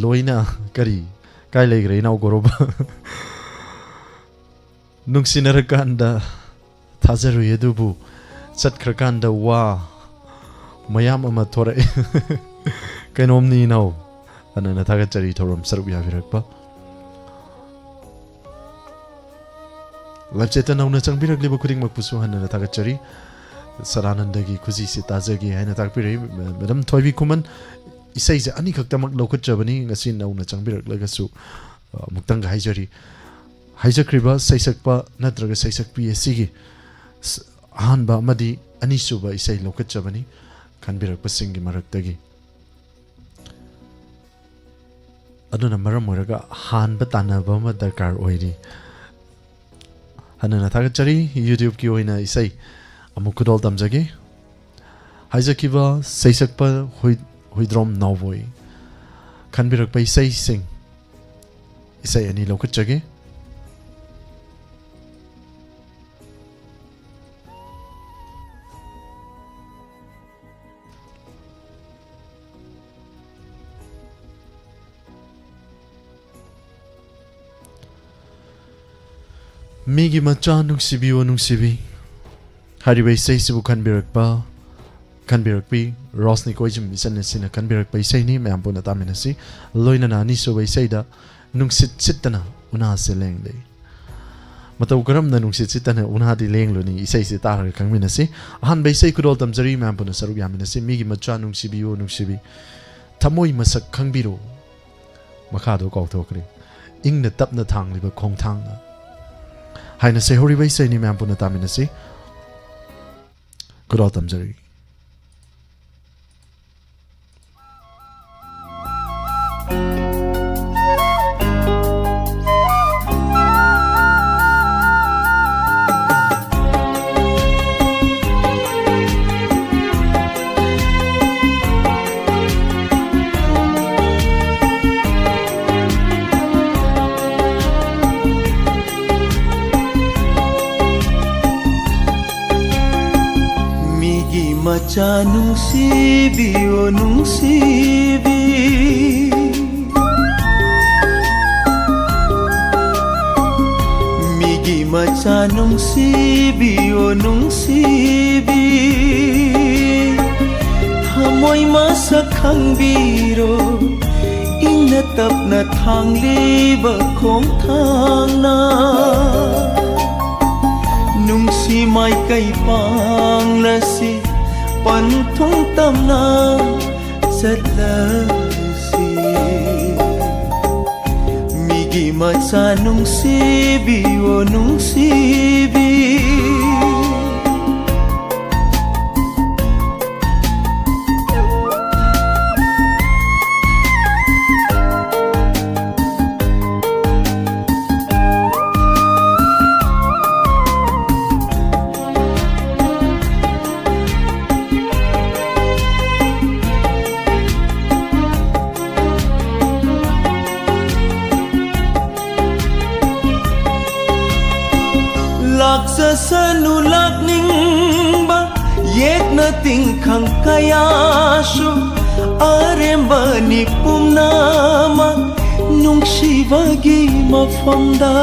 ꯂꯣꯏꯅ ꯀꯔꯤ, ꯀꯥꯏ ꯂꯩꯈ꯭ꯔꯦ ꯏꯅꯥꯎ ꯒꯣꯔꯣꯕ? ꯅꯨꯡꯁꯤꯅꯔꯀꯥꯟꯗ ꯊꯥꯖꯔꯨꯏ, ꯑꯗꯨꯕꯨ ꯆꯠꯈ꯭ꯔꯀꯥꯟꯗ ꯋꯥ ꯃꯌꯥꯝ ꯑꯃ ꯊꯣꯔꯛꯑꯦ꯫ ꯀꯩꯅꯣꯝꯅꯤ ꯏꯅꯥꯎ꯫ ꯍꯟꯅꯅ ꯊꯥꯒꯠꯆꯔꯤ ꯊꯧꯔꯝ ꯁꯔꯨꯛ ꯌꯥꯕꯤꯔꯛꯄ꯫ ꯂꯥꯏꯐ ꯆꯦꯠꯇ ꯅꯧꯅ ꯆꯪꯕꯤꯔꯛꯂꯤꯕ ꯈꯨꯗꯤꯡꯃꯛꯄꯨꯁꯨ ꯍꯟꯅꯅ ꯊꯥꯒꯠꯆꯔꯤ꯫ ꯁꯗꯥꯅꯟꯗꯒꯤ ꯈꯨꯖꯤꯁꯤ ꯇꯥꯖꯒꯦ ꯍꯥꯏꯅ ꯇꯥꯛꯄꯤꯔꯛꯏ ꯃꯦꯗꯥꯝ ꯊꯣꯏꯕꯤ ꯈꯨꯃꯟ꯫ ꯏꯁꯩꯁꯦ ꯑꯅꯤꯈꯛꯇꯃꯛ ꯂꯧꯈꯠꯆꯕꯅꯤ꯫ ꯉꯁꯤ ꯅꯧꯅ ꯆꯪꯕꯤꯔꯛꯂꯒꯁꯨ, ꯑ, ꯑꯃꯨꯛꯇꯪꯒ ꯍꯥꯏꯖꯔꯤ, ꯍꯥꯏꯖꯈ꯭ꯔꯤꯕ ꯁꯩꯁꯛꯄ ꯅꯠꯇ꯭ꯔꯒ ꯁꯩꯁꯛꯄꯤ ꯑꯁꯤꯒꯤ ꯁ-, ꯑꯍꯥꯟꯕ ꯑꯃꯗꯤ ꯑꯅꯤꯁꯨꯕ ꯏꯁꯩ ꯂꯧꯈꯠꯆꯕꯅꯤ ꯈꯟꯕꯤꯔꯛꯄꯁꯤꯡꯒꯤ ꯃꯔꯛꯇꯒꯤ꯫ ꯑꯗꯨꯅ ꯃꯔꯝ ꯑꯣꯏꯔꯒ ꯍꯥꯟꯕ ꯇꯥꯟꯅꯕ ꯑꯃ ꯗꯔꯀꯥꯔ ꯑꯣꯏꯔꯤ꯫ ꯍꯟꯅꯅ ꯊꯥꯒꯠꯆꯔꯤ꯫ YouTubeꯀꯤ ꯑꯣꯏꯅ ꯏꯁꯩ ꯑꯃꯨꯛ ꯈꯨꯗꯣꯜ ꯇꯝꯖꯒꯦ꯫ ꯍꯥꯏꯖꯈꯤꯕ ꯁꯩꯁꯛꯄ ꯍꯨꯏ-, ꯍꯨꯏꯗ꯭ꯔꯣꯝ ꯅꯥꯎꯕꯣꯏ ꯈꯟꯕꯤꯔꯛꯄ ꯏꯁꯩꯁꯤꯡ, ꯏꯁꯩ ꯑꯅꯤ ꯂꯧꯈꯠꯆꯒꯦ꯫ ꯃꯤꯒꯤ ꯃꯆꯥ ꯅꯨꯡꯁꯤꯕꯤꯌꯣ ꯅꯨꯡꯁꯤꯕꯤ꯫ ꯍꯥꯏꯔꯤꯕ ꯏꯁꯩꯁꯤꯕꯨ ꯈꯟꯕꯤꯔꯛꯄ, ꯈꯟꯕꯤꯔꯛꯄꯤ ꯔꯣꯁꯅꯤ ꯀꯣꯏꯖꯝ ꯏꯆꯟ ꯑꯁꯤꯅ ꯈꯟꯕꯤꯔꯛꯄ ꯏꯁꯩꯅꯤ꯫ ꯃꯌꯥꯝ ꯄꯨꯟꯅ ꯇꯥꯃꯤꯟꯅꯁꯤ꯫ ꯂꯣꯏꯅꯅ ꯑꯅꯤꯁꯨꯕ ꯏꯁꯩꯗ ꯅꯨꯡꯁꯤꯠ ꯁꯤꯠꯇꯅ ꯎꯅꯥꯁꯦ ꯂꯦꯡꯂꯦ꯫ ꯃꯇꯧ ꯀꯔꯝꯅ ꯅꯨꯡꯁꯤꯠ ꯁꯤꯠꯇꯅ ꯎꯅꯥꯗꯤ ꯂꯦꯡꯂꯨꯅꯤ? ꯏꯁꯩꯁꯤ ꯇꯥꯔꯒ ꯈꯪꯃꯤꯟꯅꯁꯤ꯫ ꯑꯍꯥꯟꯕ ꯏꯁꯩ ꯈꯨꯗꯣꯜ ꯇꯝꯖꯔꯤ, ꯃꯌꯥꯝ ꯄꯨꯟꯅ ꯁꯔꯨꯛ ꯌꯥꯃꯤꯟꯅꯁꯤ꯫ ꯃꯤꯒꯤ ꯃꯆꯥ ꯅꯨꯡꯁꯤꯕꯤꯌꯨ ꯅꯨꯡꯁꯤꯕꯤ, ꯊꯃꯣꯏ ꯃꯁꯛ ꯈꯪꯕꯤꯔꯣ꯫ ꯃꯈꯥꯗꯣ ꯀꯥꯎꯊꯣꯛꯈ꯭ꯔꯦ꯫ ꯏꯪꯅ ꯇꯞꯅ ꯊꯥꯡꯂꯤꯕ ꯈꯣꯡꯊꯥꯡꯅ ꯍꯥꯏꯅ ꯁꯩꯍꯧꯔꯤꯕ ꯏꯁꯩꯅꯤ꯫ ꯃꯌꯥꯝ ꯄꯨꯟꯅ ꯇꯥꯃꯤꯟꯅꯁꯤ꯫ ꯈꯨꯗꯣꯜ ꯇꯝꯖꯔꯤ꯫ ꯃꯤꯒꯤ ꯃꯆꯥ ꯅꯨꯡꯁꯤꯕꯤꯌꯣ ꯅꯨꯡꯁꯤꯕꯤ꯫ ꯃꯤꯒꯤ ꯃꯆꯥ ꯅꯨꯡꯁꯤꯕꯤꯌꯣ ꯅꯨꯡꯁꯤꯕꯤ꯫ ꯊꯃꯣꯏ ꯃꯁꯛ ꯈꯪꯕꯤꯔꯣ, ꯏꯪꯅ ꯇꯞꯅ ꯊꯥꯡꯂꯤꯕ ꯈꯣꯡꯊꯥꯡꯅ꯫ ꯅꯨꯡꯁꯤ ꯃꯥꯏꯀꯩ ꯄꯥꯡꯂꯁꯤ ꯄꯟꯊꯨꯡ ꯇꯝꯅ꯫ ꯆꯠꯂꯁꯤ꯫ ꯃꯤꯒꯤ ꯃꯆꯥ ꯅꯨꯡꯁꯤꯕꯤ, ꯑꯣ ꯅꯨꯡꯁꯤꯕꯤ꯫ ꯂꯥꯛꯆꯁꯅꯨ ꯂꯥꯛꯅꯤꯡꯕ ꯌꯦꯛꯅ ꯇꯤꯡꯈꯪ ꯀꯌꯥꯁꯨ, ꯑꯔꯦꯝꯕꯅꯤ ꯄꯨꯝꯅꯃꯛ ꯅꯨꯡꯁꯤꯕꯒꯤ ꯃꯐꯝꯗ꯫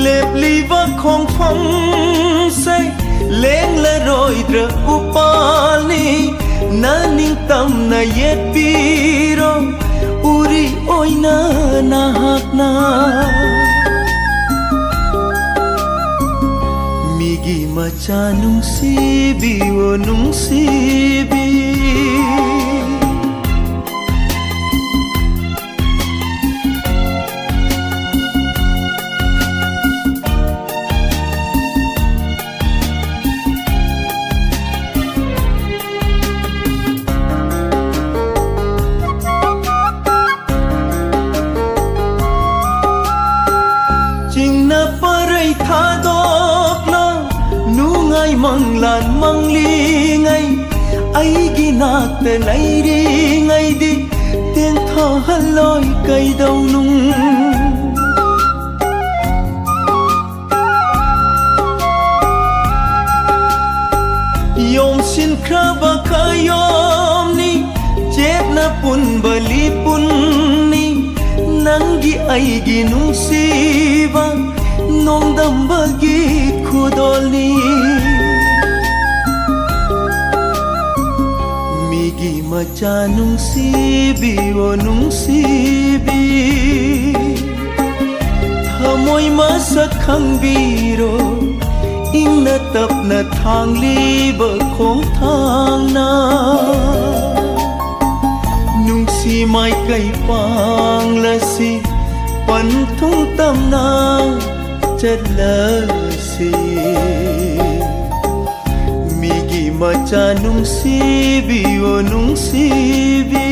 ꯂꯦꯞꯂꯤꯕ ꯈꯣꯡꯐꯝꯁꯦ ꯂꯦꯡꯂꯔꯣꯏꯗ꯭ꯔꯥ ꯎꯄꯥꯜꯅꯤ, ꯅꯅꯤꯡꯇꯝꯅ ꯌꯦꯠꯄꯤꯔꯣ ꯎꯔꯤ ꯑꯣꯏꯅ ꯅꯍꯥꯛꯅ꯫ ꯃꯤꯒꯤ ꯃꯆꯥ ꯅꯨꯡꯁꯤꯕꯤ, ꯑꯣ ꯅꯨꯡꯁꯤꯕꯤ꯫ ꯆꯤꯡꯅ ꯄꯔꯩ ꯊꯥꯗꯣꯛꯂꯣ, ꯅꯨꯡꯉꯥꯏ ꯃꯪꯂꯥꯟ ꯃꯪꯂꯤꯉꯩ꯫ ꯑꯩꯒꯤ ꯅꯥꯛꯇ ꯂꯩꯔꯤꯉꯩꯗꯤ ꯇꯦꯟꯊꯍꯜꯂꯣꯏ ꯀꯩꯗꯧꯅꯨꯡ꯫ ꯌꯣꯝꯁꯤꯟꯈ꯭ꯔꯕ ꯈꯌꯣꯝꯅꯤ, ꯆꯦꯠꯅ ꯄꯨꯟꯕ ꯂꯤꯄꯨꯟꯅꯤ, ꯅꯪꯒꯤ ꯑꯩꯒꯤ ꯅꯨꯡꯁꯤꯕ ꯅꯣꯡꯗꯝꯕꯒꯤ ꯈꯨꯗꯣꯜꯅꯤ꯫ ꯃꯤꯒꯤ ꯃꯆꯥ ꯅꯨꯡꯁꯤꯕꯤ, ꯑꯣ ꯅꯨꯡꯁꯤꯕꯤ꯫ ꯊꯃꯣꯏ ꯃꯁꯛ ꯈꯪꯕꯤꯔꯣ, ꯏꯪꯅ ꯇꯞꯅ ꯊꯥꯡꯂꯤꯕ ꯈꯣꯡꯊꯥꯡꯅ꯫ ꯅꯨꯡꯁꯤ ꯃꯥꯏꯀꯩ ꯄꯥꯡꯂꯁꯤ, ꯄꯟꯊꯨꯡ ꯇꯝꯅ ꯆꯠꯂꯁꯤ꯫ ꯃꯤꯒꯤ ꯃꯆꯥ ꯅꯨꯡꯁꯤꯕꯤꯌꯨ, ꯅꯨꯡꯁꯤꯕꯤ꯫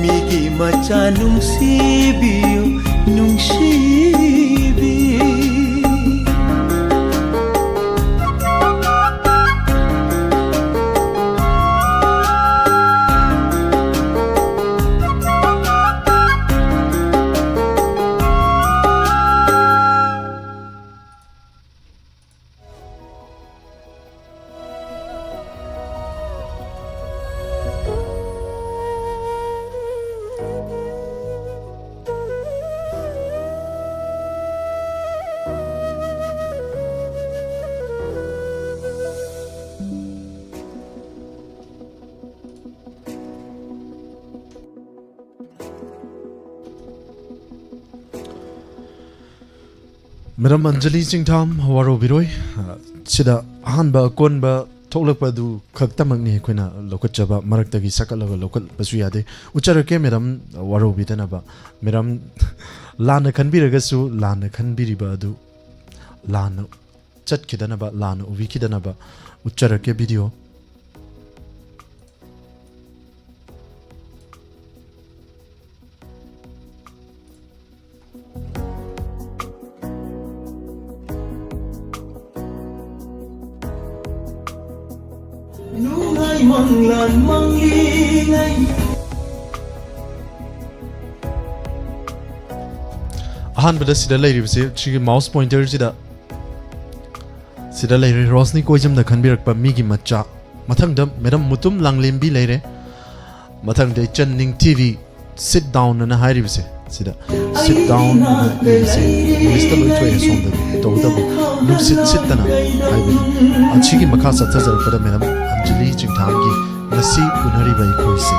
ꯃꯤꯒꯤ ꯃꯆꯥ ꯅꯨꯡꯁꯤꯕꯤꯌꯨ, ꯅꯨꯡꯁꯤꯕꯤ꯫ ꯃꯦꯗꯥꯝ ꯑꯟꯖꯂꯤ ꯆꯤꯡꯊꯥꯝ, ꯋꯥꯔꯧꯕꯤꯔꯣꯏ꯫ ꯁꯤꯗ ꯑꯍꯥꯟꯕ ꯑꯀꯣꯟꯕ ꯊꯣꯛꯂꯛꯄꯗꯨ ꯈꯛꯇꯃꯛꯅꯤ ꯑꯩꯈꯣꯏꯅ ꯂꯧꯈꯠꯆꯕ, ꯃꯔꯛꯇꯒꯤ ꯁꯛꯀꯠꯂꯒ ꯂꯧꯈꯠꯄꯁꯨ ꯌꯥꯗꯦ꯫ ꯎꯠꯆꯔꯛꯀꯦ ꯃꯦꯗꯥꯝ, ꯋꯥꯔꯧꯕꯤꯗꯅꯕ꯫ ꯃꯦꯗꯥꯝ, ꯂꯥꯟꯅ ꯈꯟꯕꯤꯔꯒꯁꯨ ꯂꯥꯟꯅ ꯈꯟꯕꯤꯔꯤꯕ ꯑꯗꯨ ꯂꯥꯟꯅ ꯆꯠꯈꯤꯗꯅꯕ, ꯂꯥꯟꯅ ꯎꯕꯤꯈꯤꯗꯅꯕ ꯎꯠꯆꯔꯛꯀꯦ ꯚꯤꯗꯤꯑꯣ꯫ ꯅꯨꯡꯉꯥꯏ ꯃꯪꯂꯥꯟ ꯃꯪꯂꯤꯉꯩ꯫ ꯑꯍꯥꯟꯕꯗ ꯁꯤꯗ ꯂꯩꯔꯤꯕꯁꯦ, ꯁꯤꯒꯤ ꯃꯥꯎꯁ ꯄꯣꯏꯟꯇꯔꯁꯤꯗ ꯁꯤꯗ ꯂꯩꯔꯦ, ꯔꯣꯁꯅꯤ ꯀꯣꯏꯖꯝꯅ ꯈꯟꯕꯤꯔꯛꯄ ꯃꯤꯒꯤ ꯃꯆꯥ꯫ ꯃꯊꯪꯗ ꯃꯦꯗꯥꯝ ꯃꯨꯇꯨꯝ ꯂꯥꯡꯂꯦꯝꯕꯤ ꯂꯩꯔꯦ꯫ ꯃꯊꯪꯗ ꯏꯆꯟ ꯅꯤꯡꯊꯤꯕꯤ, "Sit down" ꯑꯅ ꯍꯥꯏꯔꯤꯕꯁꯦ, ꯁꯤꯗ "Sit down" ꯑꯅ ꯏꯕꯁꯦ ꯏꯪꯂꯤꯁꯇ ꯂꯣꯏ ꯊꯣꯛꯑꯦ, ꯁꯣꯝꯗꯗꯤ꯫ ꯇꯧꯕꯇꯕꯨ ꯅꯨꯡꯁꯤꯠ ꯁꯤꯠꯇꯅ ꯍꯥꯏꯕꯅꯤ꯫ ꯑꯁꯤꯒꯤ ꯃꯈꯥ ꯆꯠꯊꯖꯔꯛꯄꯗ ꯃꯦꯗꯥꯝ ꯑꯟꯖꯂꯤ ꯆꯤꯡꯊꯥꯝꯒꯤ "ꯉꯁꯤ ꯎꯅꯔꯤꯕ ꯑꯩꯈꯣꯏꯁꯦ",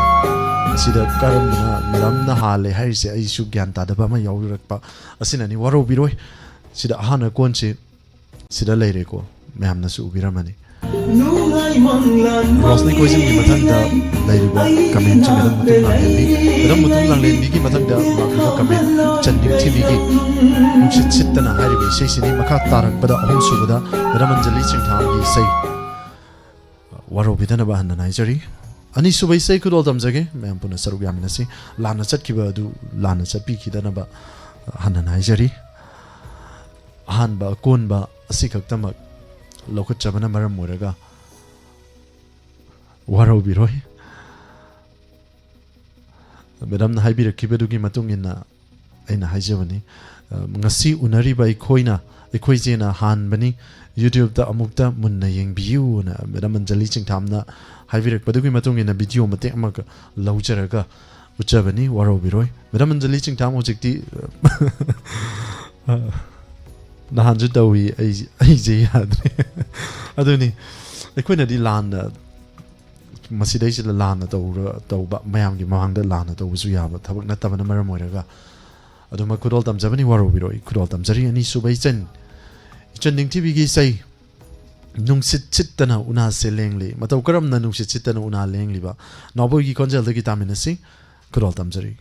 ꯁꯤꯗ ꯀꯔꯝꯕꯅ ꯃꯦꯗꯥꯝꯅ ꯍꯥꯜꯂꯦ ꯍꯥꯏꯔꯤꯁꯦ ꯑꯩꯁꯨ ꯒ꯭ꯌꯥꯟ ꯇꯥꯗꯕ ꯑꯃ ꯌꯥꯎꯔꯛꯄ ꯑꯁꯤꯅꯅꯤ꯫ ꯋꯥꯔꯧꯕꯤꯔꯣꯏ꯫ ꯁꯤꯗ ꯑꯍꯥꯟꯕ ꯀꯣꯟꯁꯤ ꯁꯤꯗ ꯂꯩꯔꯦꯀꯣ, ꯃꯌꯥꯝꯅꯁꯨ ꯎꯕꯤꯔꯝꯃꯅꯤ꯫ ꯔꯣꯁꯅꯤ ꯀꯣꯏꯖꯤꯟꯒꯤ ꯃꯊꯪꯗ ꯂꯩꯔꯤꯕ ꯀꯃꯦꯟꯁꯤ ꯃꯦꯗꯥꯝ ꯃꯇꯨꯝ ꯂꯥꯡꯂꯦꯟꯕꯤ, ꯃꯦꯗꯥꯝ ꯃꯇꯨꯝ ꯂꯥꯡꯂꯦꯟꯕꯤꯒꯤ ꯃꯊꯪꯗ ꯂꯥꯛꯂꯤꯕ ꯀꯃꯦꯟ ꯆꯟꯅꯤꯡꯊꯤꯕꯤꯒꯤ ꯅꯨꯡꯁꯤꯠ ꯁꯤꯠꯇꯅ ꯍꯥꯏꯔꯤꯕ ꯏꯁꯩꯁꯤꯅꯤ꯫ ꯃꯈꯥ ꯇꯥꯔꯛꯄꯗ ꯑꯍꯨꯝꯁꯨꯕꯗ ꯃꯦꯗꯥꯝ ꯑꯟꯖꯂꯤ ꯆꯤꯡꯊꯥꯝꯒꯤ ꯏꯁꯩ ꯋꯥꯔꯧꯕꯤꯗꯅꯕ ꯍꯟꯅ ꯍꯥꯏꯖꯔꯤ꯫ ꯑꯅꯤꯁꯨꯕ ꯏꯁꯩ ꯈꯨꯗꯣꯜ ꯇꯝꯖꯒꯦ꯫ ꯃꯌꯥꯝ ꯄꯨꯟꯅ ꯁꯔꯨꯛ ꯌꯥꯃꯤꯟꯅꯁꯤ꯫ ꯂꯥꯟꯅ ꯆꯠꯈꯤꯕ ꯑꯗꯨ ꯂꯥꯟꯅ ꯆꯠꯄꯤꯈꯤꯗꯅꯕ ꯍꯟꯅ ꯍꯥꯏꯖꯔꯤ꯫ ꯑꯍꯥꯟꯕ ꯑꯀꯣꯟꯕ ꯑꯁꯤꯈꯛꯇꯃꯛ ꯂꯧꯈꯠꯆꯕꯅ ꯃꯔꯝ ꯑꯣꯏꯔꯒ ꯋꯥꯔꯧꯕꯤꯔꯣꯏ꯫ ꯃꯦꯗꯥꯝꯅ ꯍꯥꯏꯕꯤꯔꯛꯈꯤꯕꯗꯨꯒꯤ ꯃꯇꯨꯡ ꯏꯟꯅ ꯑꯩꯅ ꯍꯥꯏꯖꯕꯅꯤ꯫ ꯑ, ꯉꯁꯤ ꯎꯅꯔꯤꯕ ꯑꯩꯈꯣꯏꯅ, ꯑꯩꯈꯣꯏꯁꯦꯅ ꯍꯥꯟꯕꯅꯤ꯫ YouTube-ꯇ ꯑꯃꯨꯛꯇ ꯃꯨꯟꯅ ꯌꯦꯡꯕꯤꯌꯨꯅ ꯃꯦꯗꯥꯝ ꯑꯟꯖꯂꯤ ꯆꯤꯡꯊꯥꯝꯅ ꯍꯥꯏꯕꯤꯔꯛꯄꯗꯨꯒꯤ ꯃꯇꯨꯡ ꯏꯟꯅ video ꯃꯇꯦꯛ ꯑꯃꯒ ꯂꯧꯖꯔꯒ ꯎꯠꯆꯕꯅꯤ, ꯋꯥꯔꯧꯕꯤꯔꯣꯏ꯫ ꯃꯦꯗꯥꯝ ꯑꯟꯖꯂꯤ ꯆꯤꯡꯊꯥꯝ ꯍꯧꯖꯤꯛꯇꯤ, ꯑ, ꯅꯍꯥꯟꯁꯨ ꯇꯧꯏ, ꯑꯩ, ꯑꯩꯁꯦ ꯌꯥꯗ꯭ꯔꯦ꯫ ꯑꯗꯨꯅꯤ, ꯑꯩꯈꯣꯏꯅꯗꯤ ꯂꯥꯟꯅ, ꯃꯁꯤꯗꯩꯁꯤꯗ ꯂꯥꯟꯅ ꯇꯧꯔ-, ꯇꯧꯕ, ꯃꯌꯥꯝꯒꯤ ꯃꯃꯥꯡꯗ ꯂꯥꯟꯅ ꯇꯧꯕꯁꯨ ꯌꯥꯕ ꯊꯕꯛ ꯅꯠꯇꯕꯅ ꯃꯔꯝ ꯑꯣꯏꯔꯒ ꯑꯗꯨꯃꯛ ꯈꯨꯗꯣꯜ ꯇꯝꯖꯕꯅꯤ, ꯋꯥꯔꯧꯕꯤꯔꯣꯏ꯫ ꯈꯨꯗꯣꯜ ꯇꯝꯖꯔꯤ ꯑꯅꯤꯁꯨꯕ ꯏꯆꯟ, ꯏꯆꯟ ꯅꯤꯡꯊꯤꯕꯤꯒꯤ ꯏꯁꯩ ꯅꯨꯡꯁꯤꯠ ꯁꯤꯠꯇꯅ ꯎꯅꯥꯁꯦ ꯂꯦꯡꯂꯤ꯫ ꯃꯇꯧ ꯀꯔꯝꯅ ꯅꯨꯡꯁꯤꯠ ꯁꯤꯠꯇꯅ ꯎꯅꯥ ꯂꯦꯡꯂꯤꯕ? ꯅꯥꯎꯕꯣꯏꯒꯤ ꯈꯣꯟꯖꯦꯜꯗꯒꯤ ꯇꯥꯃꯤꯟꯅꯁꯤ꯫ ꯈꯨꯗꯣꯜ ꯇꯝꯖꯔꯤ꯫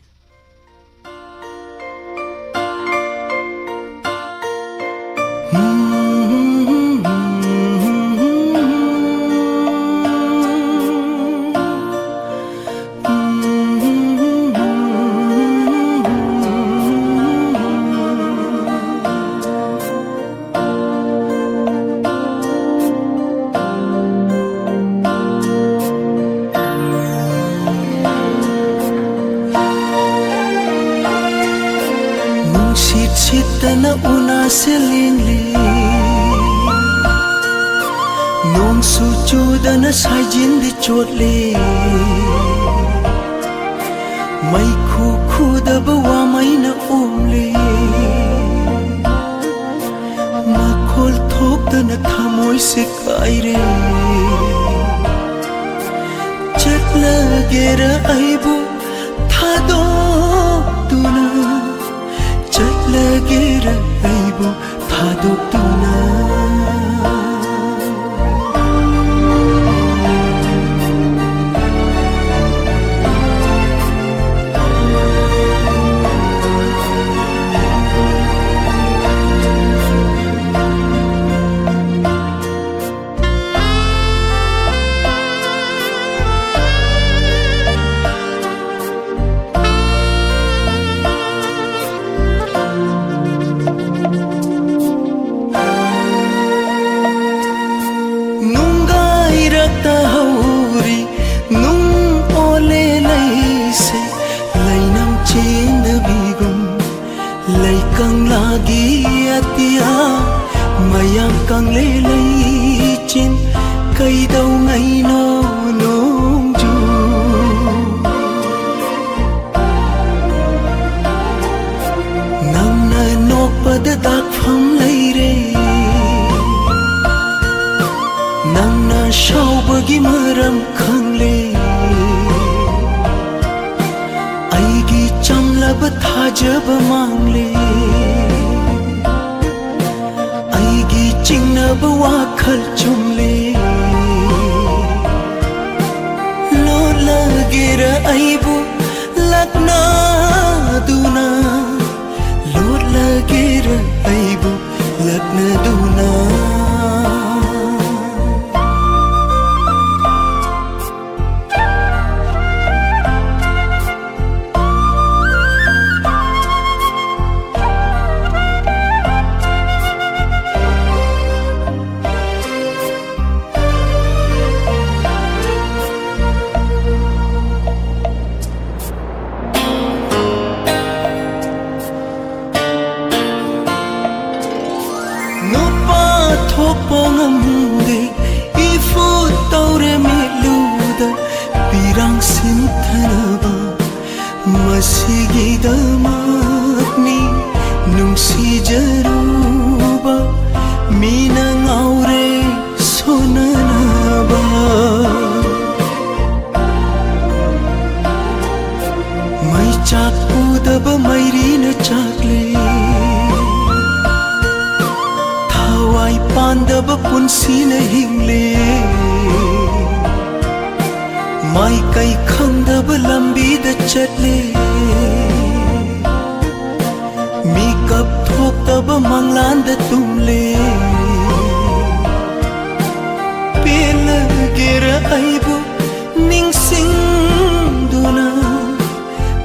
ꯅꯨꯡꯁꯤꯠ ꯁꯤꯠꯇꯅ ꯎꯅꯥꯁꯦ ꯂꯦꯡꯂꯤ꯫ ꯅꯣꯡꯁꯨ ꯆꯨꯗꯅ ꯁꯥꯏꯖꯤꯟꯗꯤ ꯆꯣꯠꯂꯤ꯫ ꯃꯩꯈꯨ ꯈꯨꯗꯕ ꯋꯥꯃꯩꯅ ꯎꯝꯂꯤ꯫ ꯃꯈꯣꯜ ꯊꯣꯛꯇꯅ ꯊꯃꯣꯏꯁꯦ ꯀꯥꯏꯔꯦ꯫ ꯆꯠꯂ ꯆꯠꯂꯒꯦꯔ ꯑꯩꯕꯨ ꯊꯥꯗꯣꯛꯇꯨꯅ, ꯆꯠꯂꯒꯦꯔ ꯑꯩꯕꯨ ꯊꯥꯗꯣꯛꯇꯨꯅ꯫ ꯅꯨꯡꯒꯥꯏꯔꯛꯇ ꯍꯧꯔꯤ ꯅꯨꯡ ꯑꯣꯜꯂꯦ ꯂꯩꯁꯦ, ꯂꯩꯅꯝ ꯆꯦꯟꯗꯕꯤꯒꯨꯝ꯫ ꯂꯩꯀꯪꯂꯥꯒꯤ ꯑꯇꯤꯌꯥ ꯃꯌꯥꯝ ꯀꯪꯂꯦ ꯂꯩꯆꯤꯟ, ꯀꯩꯗꯧꯉꯩꯅꯣ ꯅꯣꯡꯖꯨ? ꯅꯪꯅ ꯅꯣꯛꯄꯗ ꯗꯥꯛꯐꯝ ꯂꯩꯔꯦ, ꯅꯪꯅ ꯁꯥꯎꯕꯒꯤ ꯃꯔꯝ ꯈꯪꯂꯦ꯫ ꯑꯩꯒꯤ ꯆꯝꯂꯕ ꯊꯥꯖꯕ ꯃꯥꯡꯂꯦ, ꯑꯩꯒꯤ ꯆꯤꯡꯅꯕ ꯋꯥꯈꯜ ꯆꯨꯝꯂꯦ꯫ ꯂꯣꯠꯂꯒꯦꯔ ꯑꯩꯕꯨ ꯂꯛꯅꯗꯨꯅ, ꯂꯣꯠꯂꯒꯦꯔ ꯑꯩꯕꯨ ꯂꯛꯅꯗꯨꯅ꯫ ꯅꯨꯄꯥ ꯊꯣꯛꯄ ꯉꯝꯗꯦ, ꯏꯐꯨꯠ ꯇꯧꯔꯦ ꯃꯤꯠꯂꯨꯗ ꯄꯤꯔꯥꯡ ꯁꯤꯟꯊꯅꯕ꯫ ꯃꯁꯤꯒꯤꯗꯃꯛꯅꯤ ꯅꯨꯡꯁꯤꯖꯔꯨꯕ, ꯃꯤꯅ ꯉꯥꯎꯔꯦ ꯁꯣꯟꯅꯅꯕ꯫ ꯇꯕ ꯃꯩꯔꯤꯅ ꯆꯥꯛꯂꯦ, ꯊꯋꯥꯏ ꯄꯥꯟꯗꯕ ꯄꯨꯟꯁꯤꯅ ꯍꯤꯡꯂꯦ, ꯃꯥꯏꯀꯩ ꯈꯪꯗꯕ ꯂꯝꯕꯤꯗ ꯆꯠꯂꯦ, ꯃꯤꯀꯞ ꯊꯣꯛꯇꯕ ꯃꯪꯂꯥꯟꯗ ꯇꯨꯝꯂꯦ꯫ ꯄꯦꯜꯂꯒꯦꯔ ꯑꯩꯕꯨ ꯅꯤꯡꯁꯤꯡꯗꯨꯅ,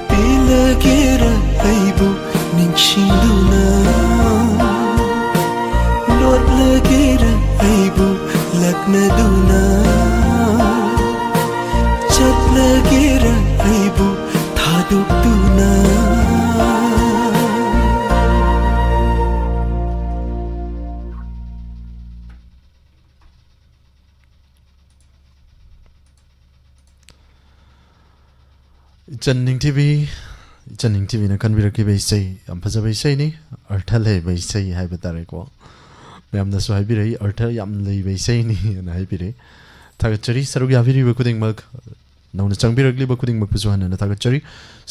ꯄꯦꯜꯂꯒꯦꯔ ꯑꯩꯕꯨ ꯅꯤꯡꯁꯤꯡꯗꯨꯅ, ꯂꯣꯠꯂꯒꯦꯔ ꯑꯩꯕꯨ ꯂꯛꯅꯗꯨꯅ, ꯆꯠꯂꯒꯦꯔ ꯑꯩꯕꯨ ꯊꯥꯗꯣꯛꯇꯨꯅ꯫ ꯏꯆꯟ ꯅꯤꯡꯊꯤꯕꯤ, ꯏꯆꯟ ꯅꯤꯡꯊꯤꯕꯤꯅ ꯈꯟꯕꯤꯔꯛꯈꯤꯕ ꯏꯁꯩ, ꯌꯥꯝ ꯐꯖꯕ ꯏꯁꯩꯅꯤ, ꯑꯔꯊ ꯂꯩꯕ ꯏꯁꯩ ꯍꯥꯏꯕ ꯇꯥꯔꯦꯀꯣ꯫ ꯃꯌꯥꯝꯅꯁꯨ ꯍꯥꯏꯕꯤꯔꯛꯏ, "ꯑꯔꯊ ꯌꯥꯝ ꯂꯩꯕ ꯏꯁꯩꯅꯤ" ꯑꯅ ꯍꯥꯏꯕꯤꯔꯛꯏ꯫ ꯊꯥꯒꯠꯆꯔꯤ ꯁꯔꯨꯛ ꯌꯥꯕꯤꯔꯤꯕ ꯈꯨꯗꯤꯡꯃꯛ, ꯅꯧꯅ ꯆꯪꯕꯤꯔꯛꯂꯤꯕ ꯈꯨꯗꯤꯡꯃꯛꯄꯨꯁꯨ ꯍꯟꯅ ꯍꯟꯅ ꯊꯥꯒꯠꯆꯔꯤ꯫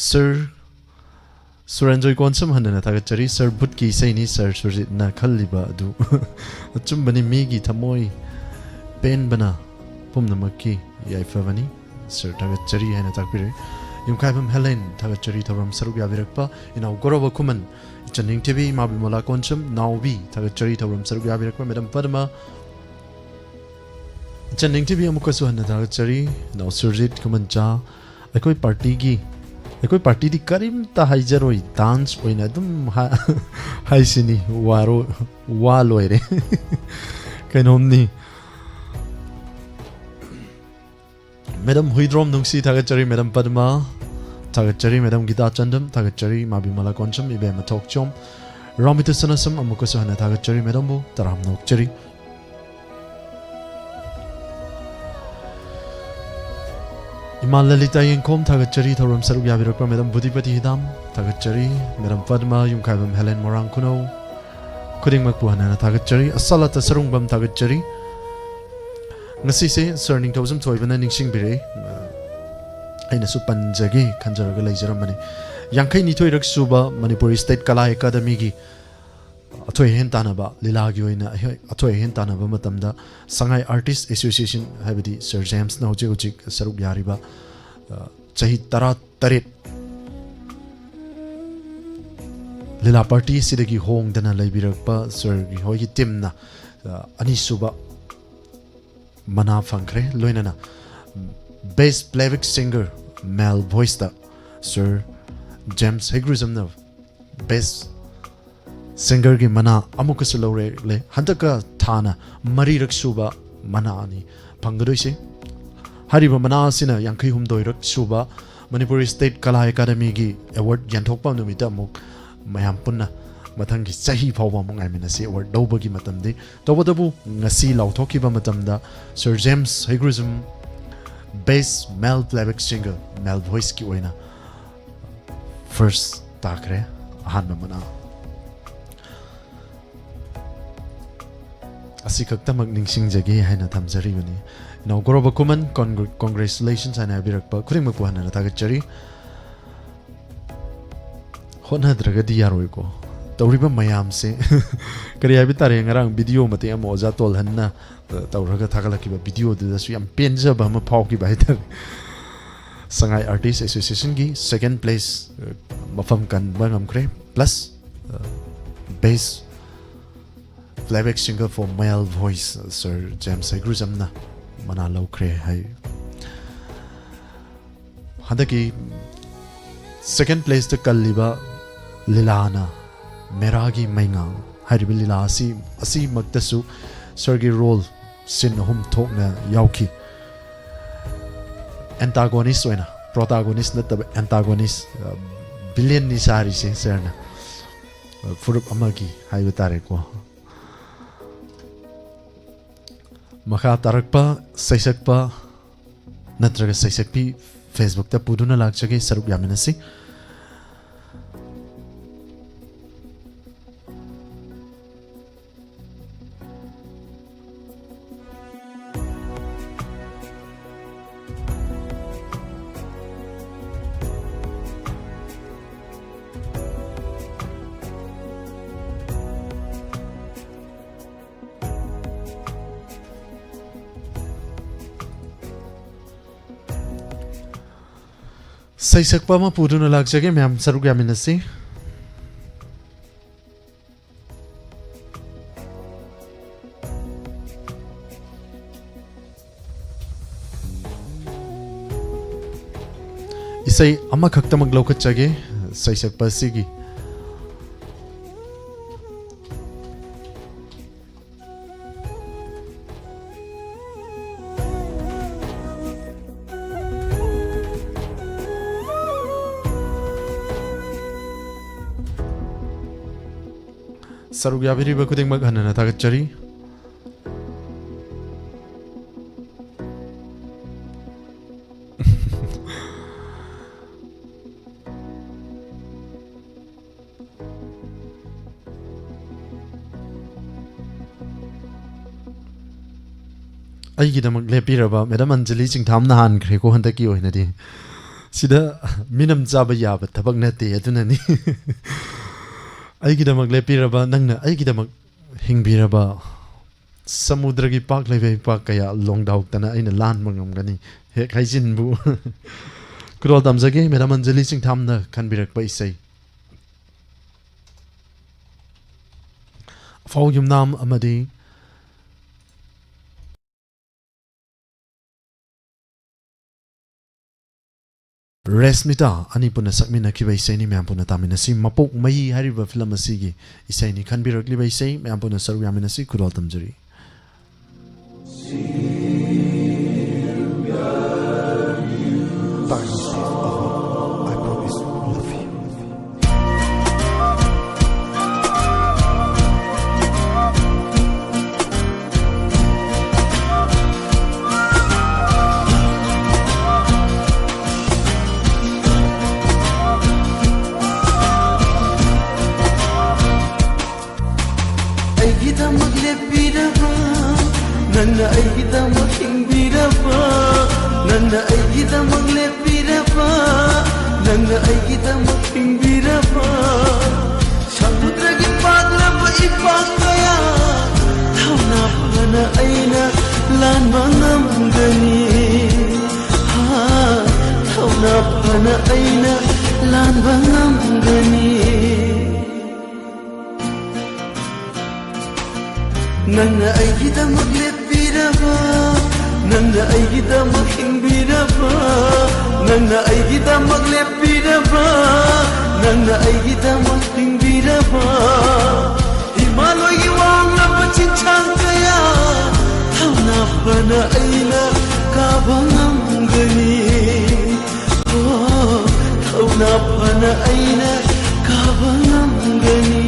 ꯁꯔ ꯁꯨꯔꯦꯟꯖꯣꯏ ꯀꯣꯟꯁꯝ ꯍꯟꯅ ꯍꯟꯅ ꯊꯥꯒꯠꯆꯔꯤ꯫ ꯁꯔ ꯕꯨꯠꯀꯤ ꯏꯁꯩꯅꯤ, ꯁꯔ ꯁꯨꯔꯖꯤꯠꯅ ꯈꯜꯂꯤꯕ ꯑꯗꯨ ꯑꯆꯨꯝꯕꯅꯤ꯫ ꯃꯤꯒꯤ ꯊꯃꯣꯏ ꯄꯦꯟꯕꯅ ꯄꯨꯝꯅꯃꯛꯀꯤ ꯌꯥꯏꯐꯕꯅꯤ꯫ ꯁꯔ ꯊꯥꯒꯠꯆꯔꯤ ꯍꯥꯏꯅ ꯇꯥꯛꯄꯤꯔꯛꯏ꯫ ꯌꯨꯝꯈꯥꯏꯕꯝ ꯍꯦꯂꯦꯟ ꯊꯥꯒꯠꯆꯔꯤ ꯊꯧꯔꯝ ꯁꯔꯨꯛ ꯌꯥꯕꯤꯔꯛꯄ ꯏꯅꯥꯎ ꯒꯧꯔꯕ ꯈꯨꯃꯟ, ꯏꯆꯟ ꯅꯤꯡꯊꯤꯕꯤ, ꯏꯃꯥ ꯕꯤꯃꯣꯂꯥ ꯀꯣꯟꯁꯝ, ꯅꯥꯎꯕꯤ ꯊꯥꯒꯠꯆꯔꯤ ꯊꯧꯔꯝ ꯁꯔꯨꯛ ꯌꯥꯕꯤꯔꯛꯄ ꯃꯦꯗꯥꯝ ꯄꯗꯃ, ꯏꯆꯟ ꯅꯤꯡꯊꯤꯕꯤ ꯑꯃꯨꯛꯀꯁꯨ ꯍꯟꯅ ꯊꯥꯒꯠꯆꯔꯤ꯫ ꯏꯅꯥꯎ ꯁꯨꯔꯖꯤꯠ ꯈꯨꯃꯟꯆꯥ, ꯑꯩꯈꯣꯏ ꯄꯥꯔꯇꯤꯒꯤ, ꯑꯩꯈꯣꯏ ꯄꯥꯔꯇꯤꯗꯤ ꯀꯔꯤꯝꯇ ꯍꯥꯏꯖꯔꯣꯏ, ꯗꯥꯟꯁ ꯑꯣꯏꯅ ꯑꯗꯨꯝ ꯍꯥ-, ꯍꯥꯏꯁꯤꯅꯤ, ꯋꯥꯔꯣ-, ꯋꯥ ꯂꯣꯏꯔꯦ꯫ ꯀꯩꯅꯣꯝꯅꯤ꯫ ꯃꯦꯗꯥꯝ ꯍꯨꯏꯗ꯭ꯔꯣꯝ ꯅꯨꯡꯁꯤ ꯊꯥꯒꯠꯆꯔꯤ, ꯃꯦꯗꯥꯝ ꯄꯗꯃ ꯊꯥꯒꯠꯆꯔꯤ, ꯃꯦꯗꯥꯝ ꯒꯤꯇꯥ ꯆꯟꯗꯝ ꯊꯥꯒꯠꯆꯔꯤ, ꯃꯥꯕꯤ ꯃꯂꯥ ꯀꯣꯟꯁꯝ, ꯏꯕꯦꯝꯃ ꯊꯣꯛꯆꯣꯝ, ꯔꯥꯃꯤꯇ ꯁꯅꯥꯁꯝ ꯑꯃꯨꯛꯀꯁꯨ ꯍꯟꯅ ꯊꯥꯒꯠꯆꯔꯤ, ꯃꯦꯗꯥꯝꯕꯨ ꯇꯔꯥꯝꯅ ꯑꯣꯛꯆꯔꯤ꯫ ꯏꯃꯥ ꯂꯂꯤꯇꯥ ꯌꯦꯡꯈꯣꯝ ꯊꯥꯒꯠꯆꯔꯤ, ꯊꯧꯔꯝ ꯁꯔꯨꯛ ꯌꯥꯕꯤꯔꯛꯄ ꯃꯦꯗꯥꯝ ꯕꯨꯙꯤꯄꯇꯤ ꯍꯤꯗꯥꯝ ꯊꯥꯒꯠꯆꯔꯤ, ꯃꯦꯗꯥꯝ ꯄꯗꯃ, ꯌꯨꯝꯈꯥꯏꯕꯝ ꯍꯦꯂꯦꯟ ꯃꯣꯏꯔꯥꯡ ꯈꯨꯅꯧ, ꯈꯨꯗꯤꯡꯃꯛꯄꯨ ꯍꯟꯅ ꯍꯟꯅ ꯊꯥꯒꯠꯆꯔꯤ꯫ ꯑꯁꯥꯂꯇ ꯁꯔꯨꯡꯕꯝ ꯊꯥꯒꯠꯆꯔꯤ꯫ ꯉꯁꯤꯁꯦ ꯁꯔ ꯅꯤꯡꯊꯧꯖꯝ ꯊꯣꯏꯕꯅ ꯅꯤꯡꯁꯤꯡꯕꯤꯔꯛꯏ꯫ ꯑꯩꯅꯁꯨ ꯄꯟꯖꯒꯦ ꯈꯟꯖꯔꯒ ꯂꯩꯖꯔꯝꯕꯅꯤ꯫ ꯌꯥꯡꯈꯩ ꯅꯤꯊꯣꯏꯔꯛ ꯁꯨꯕ ꯃꯅꯤꯄꯨꯔꯤ ꯁ꯭ꯇꯦꯠ ꯀꯂꯥ ꯑꯦꯀꯥꯗꯃꯤꯒꯤ ꯑꯊꯣꯏ ꯑꯍꯦꯟ ꯇꯥꯟꯅꯕ, ꯂꯤꯂꯥꯒꯤ ꯑꯣꯏꯅ ꯑꯍꯦ-, ꯑꯊꯣꯏ ꯑꯍꯦꯟ ꯇꯥꯟꯅꯕ ꯃꯇꯝꯗ ꯁꯉꯥꯏ ꯑꯥꯔꯇꯤꯁ ꯑꯦꯁꯣꯁꯤꯌꯦꯁꯟ, ꯍꯥꯏꯕꯗꯤ ꯁꯔ ꯖꯦꯝꯁꯅ ꯍꯧꯖꯤꯛ ꯍꯧꯖꯤꯛ ꯁꯔꯨꯛ ꯌꯥꯔꯤꯕ, ꯑ, ꯆꯍꯤ ꯇꯔꯥꯇꯔꯦꯠ ꯂꯤꯂꯥ ꯄꯥꯔꯇꯤ ꯑꯁꯤꯗꯒꯤ ꯍꯣꯡꯗꯅ ꯂꯩꯕꯤꯔꯛꯄ ꯁꯔꯒꯤ ꯍꯣꯏꯒꯤ ꯇꯤꯝꯅ, ꯑ, ꯑꯅꯤꯁꯨꯕ ꯃꯅꯥ ꯐꯪꯈ꯭ꯔꯦ꯫ ꯂꯣꯏꯅꯅ Best Playback Singer Male Voiceꯇ ꯁꯔ ꯖꯦꯝꯁ ꯍꯩꯒ꯭ꯔꯨꯖꯝꯅ Best Singerꯒꯤ ꯃꯅꯥ ꯑꯃꯨꯛꯀꯁꯨ ꯂꯧꯔꯛꯂꯦ꯫ ꯍꯟꯗꯛꯀ ꯊꯥꯅ ꯃꯔꯤꯔꯛ ꯁꯨꯕ ꯃꯅꯥꯅꯤ ꯐꯪꯒꯗꯣꯏꯁꯦ꯫ ꯍꯥꯏꯔꯤꯕ ꯃꯅꯥ ꯑꯁꯤꯅ ꯌꯥꯡꯈꯩ ꯍꯨꯝꯗꯣꯏꯔꯛ ꯁꯨꯕ ꯃꯅꯤꯄꯨꯔꯤ ꯁ꯭ꯇꯦꯠ ꯀꯂꯥ ꯑꯦꯀꯥꯗꯃꯤꯒꯤ ꯑꯦꯋꯥꯔꯗ ꯌꯦꯟꯊꯣꯛꯄ ꯅꯨꯃꯤꯠꯇ ꯑꯃꯨꯛ ꯃꯌꯥꯝ ꯄꯨꯟꯅ ꯃꯊꯪꯒꯤ ꯆꯍꯤ ꯐꯥꯎꯕ ꯑꯃꯨꯛ ꯉꯥꯏꯃꯤꯟꯅꯁꯤ ꯑꯦꯋꯥꯔꯗ ꯂꯧꯕꯒꯤ ꯃꯇꯝꯗꯤ꯫ ꯇꯧꯕꯇꯕꯨ ꯉꯁꯤ ꯂꯥꯎꯊꯣꯛꯈꯤꯕ ꯃꯇꯝꯗ sir James Heigrujam Best Male Playback Singer Male Voiceꯀꯤ ꯑꯣꯏꯅ ꯐꯥꯔꯁ ꯇꯥꯈ꯭ꯔꯦ, ꯑꯍꯥꯟꯕ ꯃꯅꯥ꯫ ꯑꯁꯤ ꯈꯛꯇꯃꯛ ꯅꯤꯡꯁꯤꯡꯖꯒꯦ ꯍꯥꯏꯅ ꯊꯝꯖꯔꯤꯕꯅꯤ꯫ ꯏꯅꯥꯎ ꯒꯣꯔꯣꯕ ꯈꯨꯃꯟ, congr-, congratulations ꯍꯥꯏꯅ ꯍꯥꯏꯕꯤꯔꯛꯄ ꯈꯨꯗꯤꯡꯃꯛꯄꯨ ꯍꯟꯅ ꯊꯥꯒꯠꯆꯔꯤ꯫ ꯍꯣꯠꯅꯗ꯭ꯔꯒꯗꯤ ꯌꯥꯔꯣꯏꯀꯣ꯫ ꯇꯧꯔꯤꯕ ꯃꯌꯥꯝꯁꯦ ꯀꯔꯤ ꯍꯥꯏꯕ ꯇꯥꯔꯦ, ꯉꯔꯥꯡ ꯚꯤꯗꯤꯑꯣ ꯃꯇꯦꯛ ꯑꯃ ꯑꯣꯖꯥ ꯇꯣꯜꯍꯟꯅ, ꯑ, ꯇꯧꯔꯒ ꯊꯥꯒꯠꯂꯛꯈꯤꯕ ꯚꯤꯗꯤꯑꯣꯗꯨꯗꯁꯨ ꯌꯥꯝ ꯄꯦꯟꯖꯕ ꯑꯃ ꯐꯥꯎꯈꯤꯕ ꯍꯥꯏꯇꯥꯔꯦ꯫ ꯁꯉꯥꯏ ꯑꯥꯔꯇꯤꯁ ꯑꯦꯁꯣꯁꯤꯌꯦꯁꯟꯒꯤ ꯁꯦꯀꯦꯟ ꯄ꯭ꯂꯦꯁ, ꯑ, ꯃꯐꯝ ꯀꯟꯕ ꯉꯝꯈ꯭ꯔꯦ, ꯄ꯭ꯂꯁ, ꯑ, Best Playback Singer for Male Voice, ꯑ, ꯁꯔ ꯖꯦꯝꯁ ꯍꯩꯒ꯭ꯔꯨꯖꯝꯅ ꯃꯅꯥ ꯂꯧꯈ꯭ꯔꯦ ꯍꯥꯏ꯫ ꯍꯟꯗꯛꯀꯤ ꯁꯦꯀꯦꯟ ꯄ꯭ꯂꯦꯁꯇ ꯀꯜꯂꯤꯕ ꯂꯤꯂꯥꯅ ꯃꯦꯔꯥꯒꯤ ꯃꯩꯉꯥꯜ ꯍꯥꯏꯔꯤꯕ ꯂꯤꯂꯥ ꯑꯁꯤ, ꯑꯁꯤꯃꯛꯇꯁꯨ ꯁꯔꯒꯤ ꯔꯣꯜ ꯁꯤꯟ ꯑꯍꯨꯝ ꯊꯣꯛꯅ ꯌꯥꯎꯈꯤ꯫ ꯑꯦꯟꯇꯥꯒꯣꯅꯤꯁ ꯑꯣꯏꯅ, ꯄ꯭ꯔꯣꯇꯥꯒꯣꯅꯤꯁ ꯅꯠꯇꯕ ꯑꯦꯟꯇꯥꯒꯣꯅꯤꯁ, ꯑ, ꯚꯤꯂꯦꯟꯅꯤ ꯁꯥꯔꯤꯁꯦ ꯁꯔꯅ, ꯑ, ꯐꯨꯔꯨꯞ ꯑꯃꯒꯤ ꯍꯥꯏꯕ ꯇꯥꯔꯦꯀꯣ꯫ ꯃꯈꯥ ꯇꯥꯔꯛꯄ ꯁꯩꯁꯛꯄ ꯅꯠꯇ꯭ꯔꯒ ꯁꯩꯁꯛꯄꯤ ꯐꯦꯁꯕꯨꯛꯇ ꯄꯨꯗꯨꯅ ꯂꯥꯛꯆꯒꯦ, ꯁꯔꯨꯛ ꯌꯥꯃꯤꯟꯅꯁꯤ꯫ ꯁꯩꯁꯛꯄ ꯑꯃ ꯄꯨꯗꯨꯅ ꯂꯥꯛꯆꯒꯦ, ꯃꯌꯥꯝ ꯁꯔꯨꯛ ꯌꯥꯃꯤꯟꯅꯁꯤ꯫ ꯏꯁꯩ ꯑꯃꯈꯛꯇꯃꯛ ꯂꯧꯈꯠꯆꯒꯦ ꯁꯩꯁꯛꯄ ꯑꯁꯤꯒꯤ꯫ ꯁꯔꯨꯛ ꯌꯥꯕꯤꯔꯤꯕ ꯈꯨꯗꯤꯡꯃꯛ ꯍꯟꯅ ꯍꯟꯅ ꯊꯥꯒꯠꯆꯔꯤ꯫ ꯑꯩꯒꯤꯗꯃꯛ ꯂꯦꯞꯄꯤꯔꯕ ꯃꯦꯗꯥꯝ ꯑꯟꯖꯂꯤ ꯆꯤꯡꯊꯥꯝꯅ ꯍꯥꯟꯈ꯭ꯔꯦꯀꯣ ꯍꯟꯗꯛꯀꯤ ꯑꯣꯏꯅꯗꯤ꯫ ꯁꯤꯗ ꯃꯤꯅꯝ ꯆꯥꯕ ꯌꯥꯕ ꯊꯕꯛ ꯅꯠꯇꯦ, ꯑꯗꯨꯅꯅꯤ꯫ ꯑꯩꯒꯤꯗꯃꯛ ꯂꯦꯞꯄꯤꯔꯕ, ꯅꯪꯅ ꯑꯩꯒꯤꯗꯃꯛ ꯍꯤꯡꯕꯤꯔꯕ, ꯁꯃꯨꯗ꯭ꯔꯒꯤ ꯄꯥꯛ ꯂꯩꯕ ꯏꯄꯥꯛ ꯀꯌꯥ ꯂꯣꯡꯗꯥꯎꯇꯅ ꯑꯩꯅ ꯂꯥꯟꯕ ꯉꯝꯒꯅꯤ꯫ ꯍꯦꯛ ꯍꯥꯏꯖꯤꯟꯕꯨ꯫ ꯈꯨꯗꯣꯜ ꯇꯝꯖꯒꯦ, ꯃꯦꯗꯥꯝ ꯑꯟꯖꯂꯤ ꯆꯤꯡꯊꯥꯝꯅ ꯈꯟꯕꯤꯔꯛꯄ ꯏꯁꯩ꯫ ꯑꯐꯥꯎ ꯌꯨꯝꯅꯥꯝ ꯑꯃꯗꯤ ꯔꯦꯁꯃꯤꯇꯥ ꯑꯅꯤ ꯄꯨꯟꯅ ꯁꯛꯃꯤꯟꯅꯈꯤꯕ ꯏꯁꯩꯅꯤ꯫ ꯃꯌꯥꯝ ꯄꯨꯟꯅ ꯇꯥꯃꯤꯟꯅꯁꯤ꯫ ꯃꯄꯣꯛ ꯃꯩ ꯍꯥꯏꯔꯤꯕ ꯐꯤꯂꯝ ꯑꯁꯤꯒꯤ ꯏꯁꯩꯅꯤ ꯈꯟꯕꯤꯔꯛꯂꯤꯕ ꯏꯁꯩ꯫ ꯃꯌꯥꯝ ꯄꯨꯟꯅ ꯁꯔꯨꯛ ꯌꯥꯃꯤꯟꯅꯁꯤ꯫ ꯈꯨꯗꯣꯜ ꯇꯝꯖꯔꯤ꯫ Time is our own. I promise, love you. ꯑꯩꯒꯤꯗꯃꯛ ꯂꯦꯞꯄꯤꯔꯕ, ꯅꯪꯅ ꯑꯩꯒꯤꯗꯃꯛ ꯍꯤꯡꯕꯤꯔꯕ, ꯅꯪꯅ ꯑꯩꯒꯤꯗꯃꯛ ꯂꯦꯞꯄꯤꯔꯕ, ꯅꯪꯅ ꯑꯩꯒꯤꯗꯃꯛ ꯍꯤꯡꯕꯤꯔꯕ, ꯁꯃꯨꯗ꯭ꯔꯒꯤ ꯄꯥꯛꯂꯕ ꯏꯄꯥꯛ ꯀꯌꯥ ꯊꯧꯅꯥ ꯐꯅ ꯑꯩꯅ ꯂꯥꯟꯕ ꯉꯝꯒꯅꯤ꯫ ꯍꯥ, ꯊꯧꯅꯥ ꯐꯅ ꯑꯩꯅ ꯂꯥꯟꯕ ꯉꯝꯒꯅꯤ? ꯅꯪꯅ ꯑꯩꯒꯤꯗꯃꯛ ꯂꯦꯞꯄꯤꯔꯕ, ꯅꯪꯅ ꯑꯩꯒꯤꯗꯃꯛ ꯍꯤꯡꯕꯤꯔꯕ, ꯅꯪꯅ ꯑꯩꯒꯤꯗꯃꯛ ꯂꯦꯞꯄꯤꯔꯕ, ꯅꯪꯅ ꯑꯩꯒꯤꯗꯃꯛ ꯍꯤꯡꯕꯤꯔꯕ, ꯏꯃꯥꯂꯣꯏꯒꯤ ꯋꯥꯡꯂꯕ ꯆꯤꯡꯁꯥꯡ ꯀꯌꯥ ꯊꯧꯅꯥ ꯐꯅ ꯑꯩꯅ ꯀꯥꯕ ꯉꯝꯒꯅꯤ꯫ ꯑꯣ, ꯊꯧꯅꯥ ꯐꯅ ꯑꯩꯅ ꯀꯥꯕ ꯉꯝꯒꯅꯤ꯫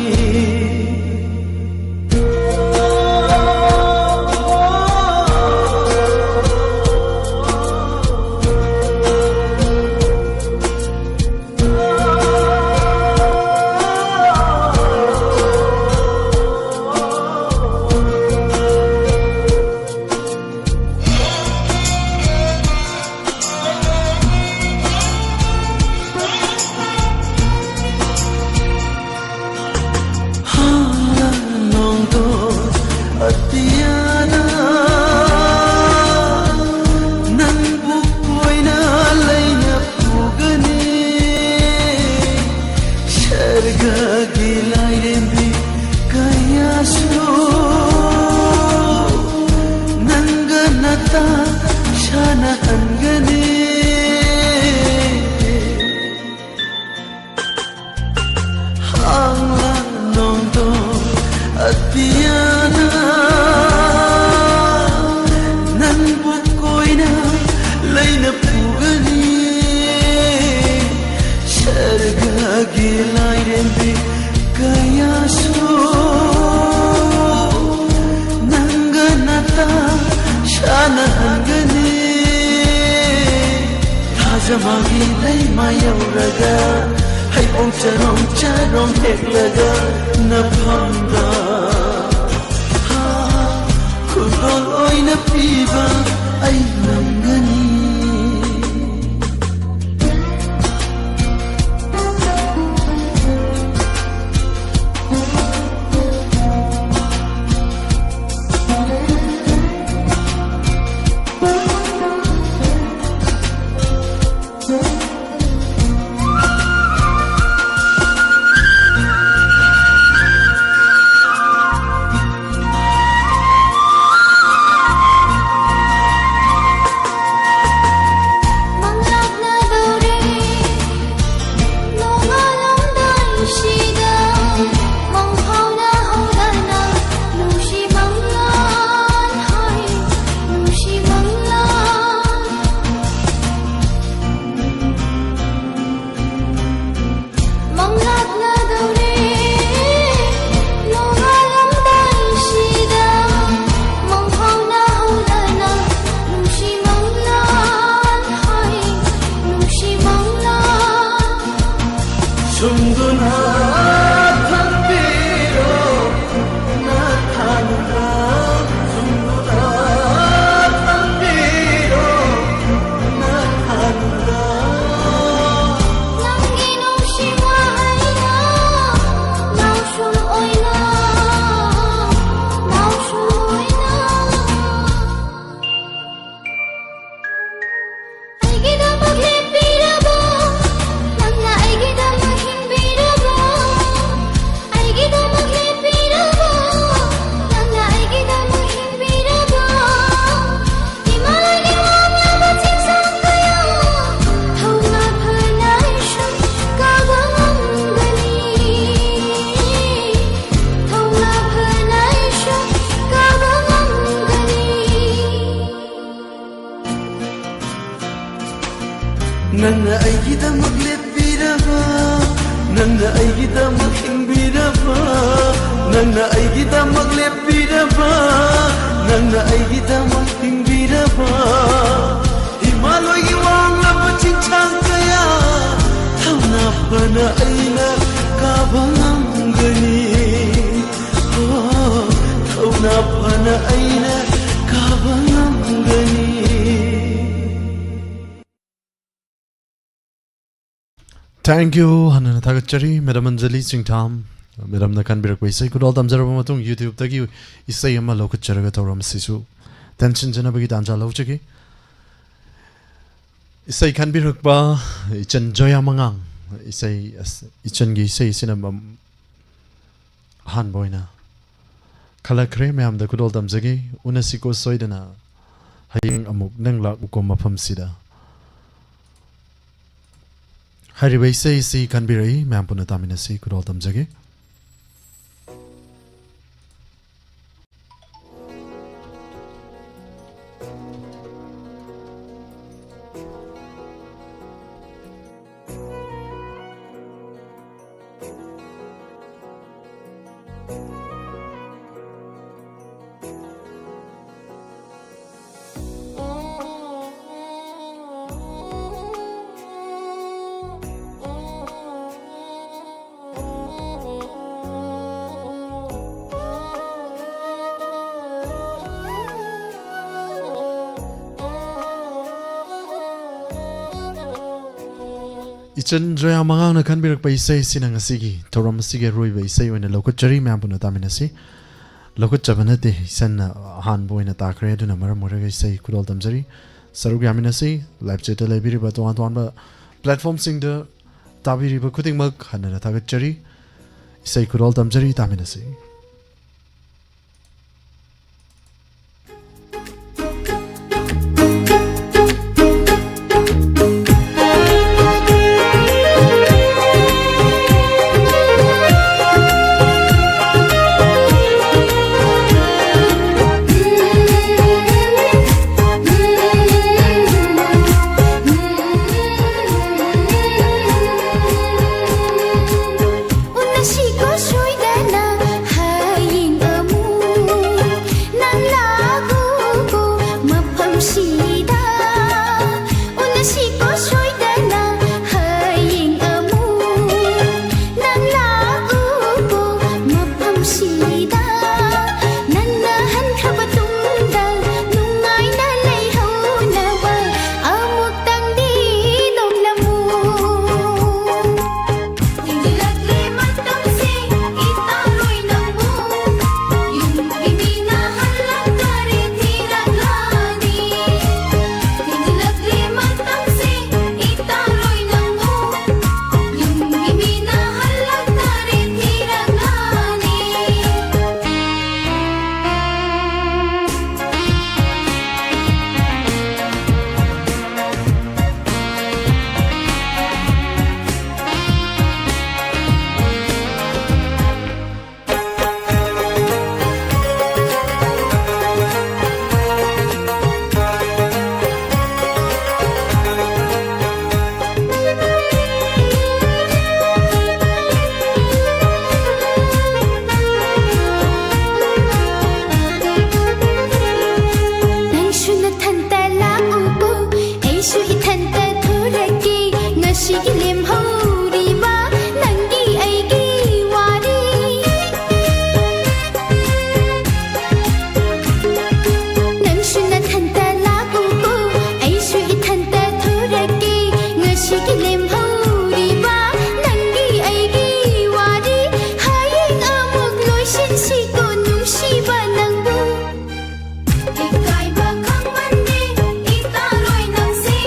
ꯑꯩꯒꯤꯗꯃꯛ ꯂꯦꯞꯄꯤꯔꯕ, ꯅꯪꯅ ꯑꯩꯒꯤꯗꯃꯛ ꯍꯤꯡꯕꯤꯔꯕ, ꯅꯪꯅ ꯑꯩꯒꯤꯗꯃꯛ ꯂꯦꯞꯄꯤꯔꯕ, ꯅꯪꯅ ꯑꯩꯒꯤꯗꯃꯛ ꯍꯤꯡꯕꯤꯔꯕ, ꯍꯤꯃꯥꯂꯣꯏꯒꯤ ꯋꯥꯡꯂꯕ ꯆꯤꯡꯁꯥꯡ ꯀꯌꯥ ꯊꯧꯅꯥ ꯐꯅ ꯑꯩꯅ ꯀꯥꯕ ꯉꯝꯒꯅꯤ꯫ ꯑꯣ, ꯊꯧꯅꯥ ꯐꯅ ꯑꯩꯅ ꯀꯥꯕ ꯉꯝꯒꯅꯤ꯫ Thank you ꯍꯟꯅ ꯊꯥꯒꯠꯆꯔꯤ, ꯃꯦꯗꯥꯝ ꯑꯟꯖꯂꯤ ꯆꯤꯡꯊꯥꯝ꯫ ꯃꯦꯗꯥꯝꯅ ꯈꯟꯕꯤꯔꯛꯄ ꯏꯁꯩ ꯈꯨꯗꯣꯜ ꯇꯝꯖꯔꯕ ꯃꯇꯨꯡ, YouTube-ꯇꯒꯤ ꯏꯁꯩ ꯑꯃ ꯂꯧꯈꯠꯆꯔꯒ ꯊꯧꯔꯝ ꯑꯁꯤꯁꯨ ꯇꯦꯟꯁꯤꯟꯖꯅꯕꯒꯤ ꯇꯥꯟꯖꯥ ꯂꯧꯖꯒꯦ꯫ ꯏꯁꯩ ꯈꯟꯕꯤꯔꯛꯄ ꯏꯆꯟ ꯖꯣꯌꯥ ꯃꯉꯥꯡ, ꯏꯁꯩ ꯑꯁ-, ꯏꯆꯟꯒꯤ ꯏꯁꯩ ꯑꯁꯤꯅ ꯃꯝ-, ꯑꯍꯥꯟꯕ ꯑꯣꯏꯅ ꯈꯜꯂꯛꯈ꯭ꯔꯦ꯫ ꯃꯌꯥꯝꯗ ꯈꯨꯗꯣꯜ ꯇꯝꯖꯒꯦ꯫ ꯎꯅꯁꯤꯀꯣ ꯁꯣꯏꯗꯅ ꯍꯌꯦꯡ ꯑꯃꯨꯛ ꯅꯪ ꯂꯥꯛꯎꯀꯣ ꯃꯐꯝꯁꯤꯗ꯫ ꯍꯥꯏꯔꯤꯕ ꯏꯁꯩ ꯑꯁꯤ ꯈꯟꯕꯤꯔꯛꯏ꯫ ꯃꯌꯥꯝ ꯄꯨꯟꯅ ꯇꯥꯃꯤꯟꯅꯁꯤ꯫ ꯈꯨꯗꯣꯜ ꯇꯝꯖꯒꯦ꯫ ꯏꯆꯟ ꯖꯣꯌꯥ ꯃꯉꯥꯡꯅ ꯈꯟꯕꯤꯔꯛꯄ ꯏꯁꯩ ꯑꯁꯤꯅ ꯉꯁꯤꯒꯤ ꯊꯧꯔꯝ ꯑꯁꯤꯒꯤ ꯑꯔꯣꯏꯕ ꯏꯁꯩ ꯑꯣꯏꯅ ꯂꯧꯈꯠꯆꯔꯤ꯫ ꯃꯌꯥꯝ ꯄꯨꯟꯅ ꯇꯥꯃꯤꯟꯅꯁꯤ꯫ ꯂꯧꯈꯠꯆꯕ ꯅꯠꯇꯦ, ꯏꯆꯟꯅ ꯑꯍꯥꯟꯕ ꯑꯣꯏꯅ ꯇꯥꯈ꯭ꯔꯦ꯫ ꯑꯗꯨꯅ ꯃꯔꯝ ꯑꯣꯏꯔꯒ ꯏꯁꯩ ꯈꯨꯗꯣꯜ ꯇꯝꯖꯔꯤ꯫ ꯁꯔꯨꯛ ꯌꯥꯃꯤꯟꯅꯁꯤ꯫ Live chat-ꯇ ꯂꯩꯕꯤꯔꯤꯕ ꯇꯣꯉꯥꯟ ꯇꯣꯉꯥꯟꯕ platform-ꯁꯤꯡꯗ ꯇꯥꯕꯤꯔꯤꯕ ꯈꯨꯗꯤꯡꯃꯛ ꯍꯟꯅ ꯊꯥꯒꯠꯆꯔꯤ꯫ ꯏꯁꯩ ꯈꯨꯗꯣꯜ ꯇꯝꯖꯔꯤ, ꯇꯥꯃꯤꯟꯅꯁꯤ꯫ ꯁꯤꯒꯤ ꯂꯦꯝꯍꯧꯔꯤꯕ ꯅꯪꯒꯤ ꯑꯩꯒꯤ ꯋꯥꯔꯤ꯫ ꯅꯪꯁꯨ ꯅꯊꯟꯇ ꯂꯥꯛꯎꯀꯣ, ꯑꯩꯁꯨ ꯏꯊꯟꯇ ꯊꯣꯔꯛꯀꯦ꯫ ꯉꯁꯤꯒꯤ ꯂꯦꯝꯍꯧꯔꯤꯕ ꯅꯪꯒꯤ ꯑꯩꯒꯤ ꯋꯥꯔꯤ꯫ ꯍꯌꯦꯡ ꯑꯃꯨꯛ ꯂꯣꯏꯁꯤꯟꯁꯤꯀꯣ, ꯅꯨꯡꯁꯤꯕ ꯅꯪꯕꯨ꯫ ꯏꯀꯥꯏꯕ ꯈꯪꯃꯟꯗꯦ, ꯏꯇꯥꯔꯣꯏ ꯅꯪꯁꯦ꯫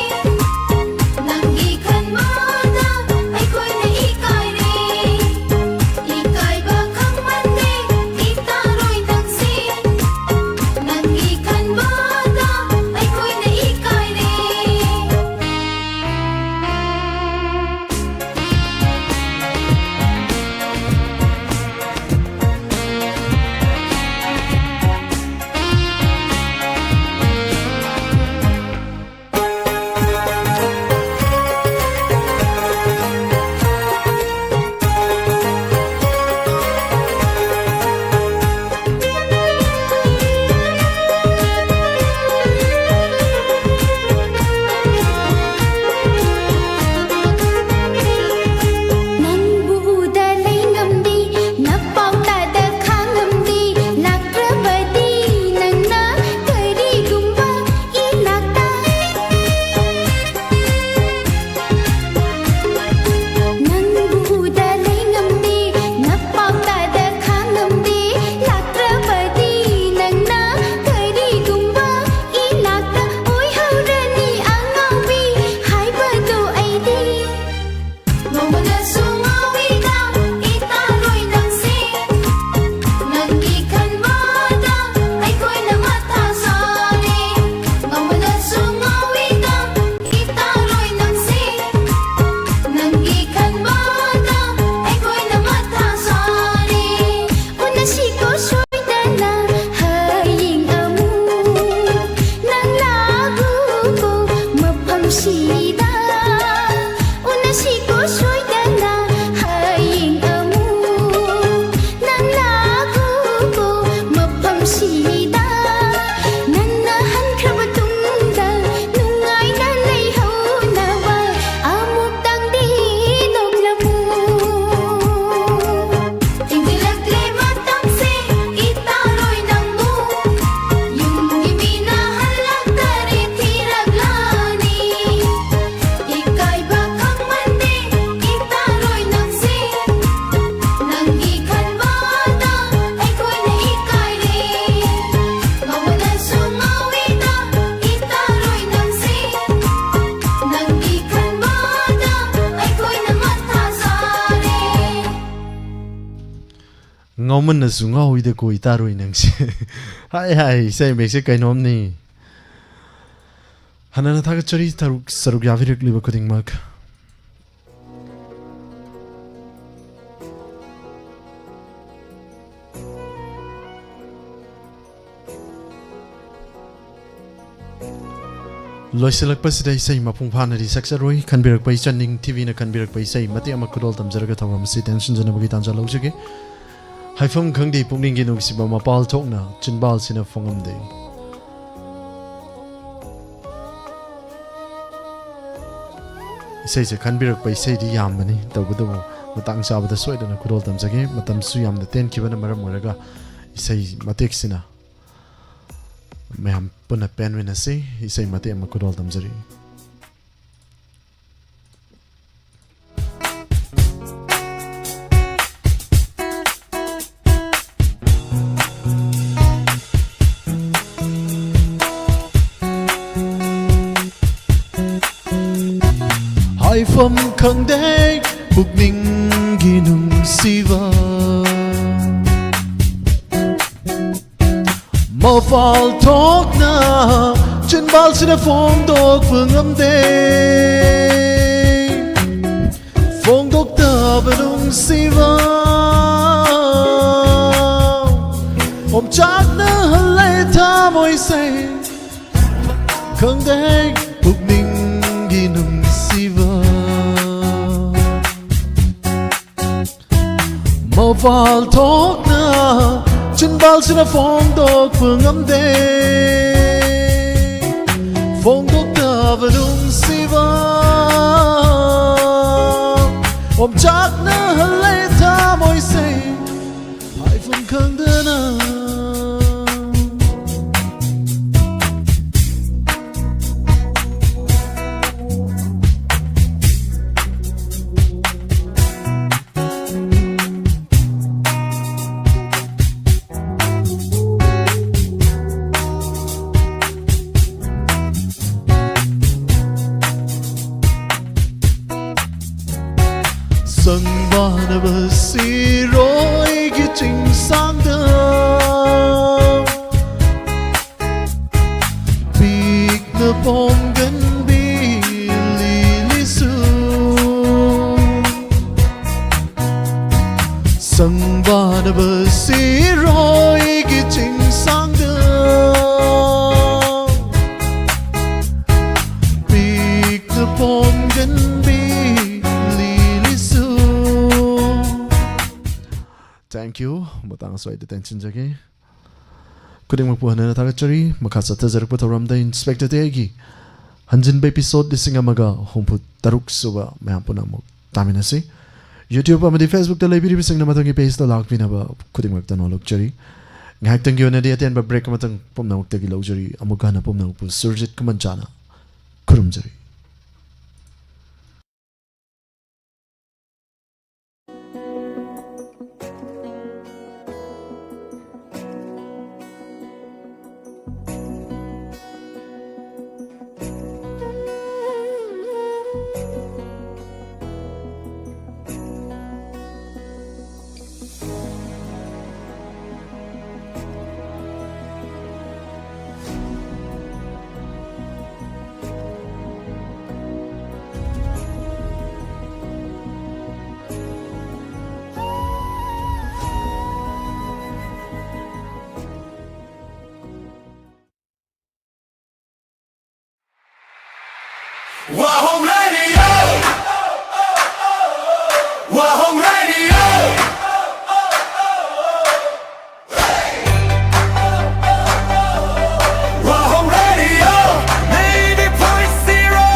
ꯅꯪꯒꯤ ꯈꯟꯕꯗ ꯉꯥꯎꯃꯟꯅꯁꯨ ꯉꯥꯎꯏꯗ ꯀꯣꯏ ꯇꯥꯔꯣꯏ ꯅꯪꯁꯦ꯫ ꯍꯥꯏ ꯍꯥꯏ, ꯏꯁꯩ ꯃꯌꯦꯛꯁꯦ ꯀꯩꯅꯣꯝꯅꯤ꯫ ꯍꯟꯅꯅ ꯊꯥꯒꯠꯆꯔꯤ ꯁꯔꯨꯛ, ꯁꯔꯨꯛ ꯌꯥꯕꯤꯔꯛꯂꯤꯕ ꯈꯨꯗꯤꯡꯃꯛ꯫ ꯂꯣꯏꯁꯤꯜꯂꯛꯄꯁꯤꯗ ꯏꯁꯩ ꯃꯄꯨꯡ ꯐꯥꯅꯗꯤ ꯁꯛꯆꯔꯣꯏ꯫ ꯈꯟꯕꯤꯔꯛꯄ ꯏꯆꯟ ꯅꯤꯡꯊꯤꯕꯤꯅ ꯈꯟꯕꯤꯔꯛꯄ ꯏꯁꯩ ꯃꯇꯦꯛ ꯑꯃ ꯈꯨꯗꯣꯜ ꯇꯝꯖꯔꯒ ꯊꯧꯔꯝ ꯑꯁꯤ ꯇꯦꯟꯁꯤꯟꯖꯅꯕꯒꯤ ꯇꯥꯟꯖꯥ ꯂꯧꯖꯒꯦ꯫ ꯍꯥꯏꯐꯝ ꯈꯪꯗꯦ ꯄꯨꯛꯅꯤꯡꯒꯤ ꯅꯨꯡꯁꯤꯕ ꯃꯄꯥꯜ ꯊꯣꯛꯅ ꯆꯤꯟꯕꯥꯜꯁꯤꯅ ꯐꯣꯡꯉꯝꯗꯦ꯫ ꯏꯁꯩꯁꯦ ꯈꯟꯕꯤꯔꯛꯄ ꯏꯁꯩꯗꯤ ꯌꯥꯝꯕꯅꯤ, ꯇꯧꯕꯇꯕꯨ ꯃꯇꯥꯡ ꯆꯥꯕꯗ ꯁꯣꯏꯗꯅ ꯈꯨꯗꯣꯜ ꯇꯝꯖꯒꯦ꯫ ꯃꯇꯝꯁꯨ ꯌꯥꯝꯅ ꯇꯦꯟꯈꯤꯕꯅ ꯃꯔꯝ ꯑꯣꯏꯔꯒ ꯏꯁꯩ ꯃꯇꯦꯛꯁꯤꯅ ꯃꯌꯥꯝ ꯄꯨꯟꯅ ꯄꯦꯟꯃꯤꯟꯅꯁꯤ꯫ ꯏꯁꯩ ꯃꯇꯦꯛ ꯑꯃ ꯈꯨꯗꯣꯜ ꯇꯝꯖꯔꯤ꯫ ꯍꯥꯏꯐꯝ ꯈꯪꯗꯦ ꯄꯨꯛꯅꯤꯡꯒꯤ ꯅꯨꯡꯁꯤꯕ ꯃꯄꯥꯜ ꯊꯣꯛꯅ ꯆꯤꯟꯕꯥꯜꯁꯤꯅ ꯐꯣꯡꯗꯣꯛꯄ ꯉꯝꯗꯦ꯫ ꯐꯣꯡꯗꯣꯛꯇꯕ ꯅꯨꯡꯁꯤꯕ ꯑꯣꯝꯆꯥꯛꯅꯍꯜꯂꯦ ꯊꯃꯣꯏꯁꯦ꯫ ꯈꯪꯗꯦ ꯄꯨꯛꯅꯤꯡꯒꯤ ꯅꯨꯡꯁꯤꯕ ꯃꯄꯥꯜ ꯊꯣꯛꯅ ꯆꯤꯟꯕꯥꯜꯁꯤꯅ ꯐꯣꯡꯗꯣꯛꯄ ꯉꯝꯗꯦ꯫ ꯐꯣꯡꯗꯣꯛꯇꯕ ꯅꯨꯡꯁꯤꯕ ꯑꯣꯝꯆꯥꯛꯅꯍꯜꯂꯦ ꯊꯃꯣꯏꯁꯦ꯫ ꯍꯥꯏꯐꯝ ꯈꯪꯗꯅ ꯁꯪꯕꯥꯅꯕ ꯁꯤꯔꯣꯏ꯫ ꯑꯩꯒꯤ ꯆꯤꯡꯁꯥꯡꯗ ꯄꯤꯛꯅ ꯄꯣꯝꯒꯟꯕꯤ ꯂꯤꯂꯤꯁꯨ ꯁꯪꯕꯥꯅꯕ ꯁꯤꯔꯣꯏꯒꯤ ꯆꯤꯡꯁꯥꯡꯗ ꯄꯤꯛꯅ ꯄꯣꯝꯒꯟꯕꯤ ꯂꯤꯂꯤꯁꯨ꯫ Thank you. ꯃꯇꯥꯡ ꯑꯁ꯭ꯋꯥꯏꯗ ꯇꯦꯟꯁꯤꯟꯖꯒꯦ꯫ ꯈꯨꯗꯤꯡꯃꯛꯄꯨ ꯍꯟꯅ ꯍꯟꯅ ꯊꯥꯒꯠꯆꯔꯤ꯫ ꯃꯈꯥ ꯆꯠꯊꯖꯔꯛꯄ ꯊꯧꯔꯝꯗ Inspector Day ꯒꯤ ꯍꯟꯖꯤꯟꯕ episode ꯂꯤꯁꯤꯡ ꯑꯃꯒ ꯍꯨꯝꯐꯨ ꯇꯔꯨꯛ ꯁꯨꯕ ꯃꯌꯥꯝ ꯄꯨꯝꯅꯃꯛ ꯇꯥꯃꯤꯟꯅꯁꯤ꯫ YouTube ꯑꯃꯗꯤ Facebook ꯇ ꯂꯩꯕꯤꯔꯤꯕꯁꯤꯡꯅ ꯃꯊꯪꯒꯤ page ꯇ ꯂꯥꯛꯄꯤꯅꯕ ꯈꯨꯗꯤꯡꯃꯛꯇ ꯅꯣꯜꯂꯛꯆꯔꯤ꯫ ꯉꯥꯏꯍꯥꯛꯇꯪꯒꯤ ꯑꯣꯏꯅꯗꯤ ꯑꯇꯦꯟꯕ break ꯑꯃꯇꯪ ꯄꯨꯝꯅꯃꯛꯇꯒꯤ ꯂꯧꯖꯔꯤ꯫ ꯑꯃꯨꯛ ꯍꯟꯅ ꯄꯨꯝꯅꯃꯛꯄꯨ Surjit ꯈꯨꯃꯟꯆꯥꯅ ꯈꯨꯔꯨꯝꯖꯔꯤ꯫ Wahong Radio! Wahong Radio! Wahong Radio! Ninety point zero!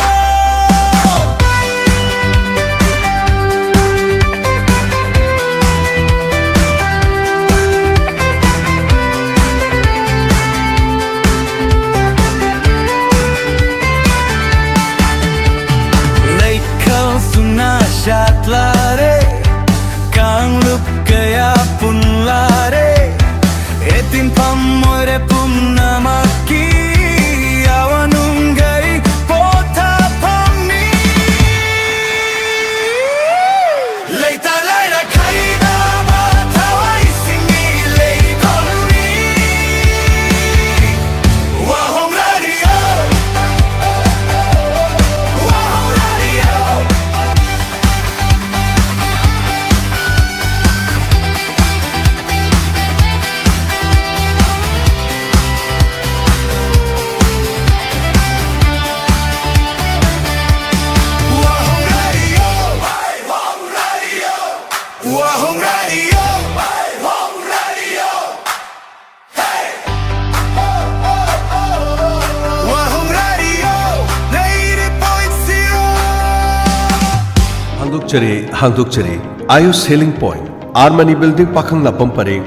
ꯆꯔꯦ ꯍꯥꯡꯗꯣꯛꯆꯔꯤ꯫ Ayush healing point, R Mani building, ꯄꯥꯈꯪ ꯂꯥꯛꯐꯝ ꯄꯔꯦꯡ,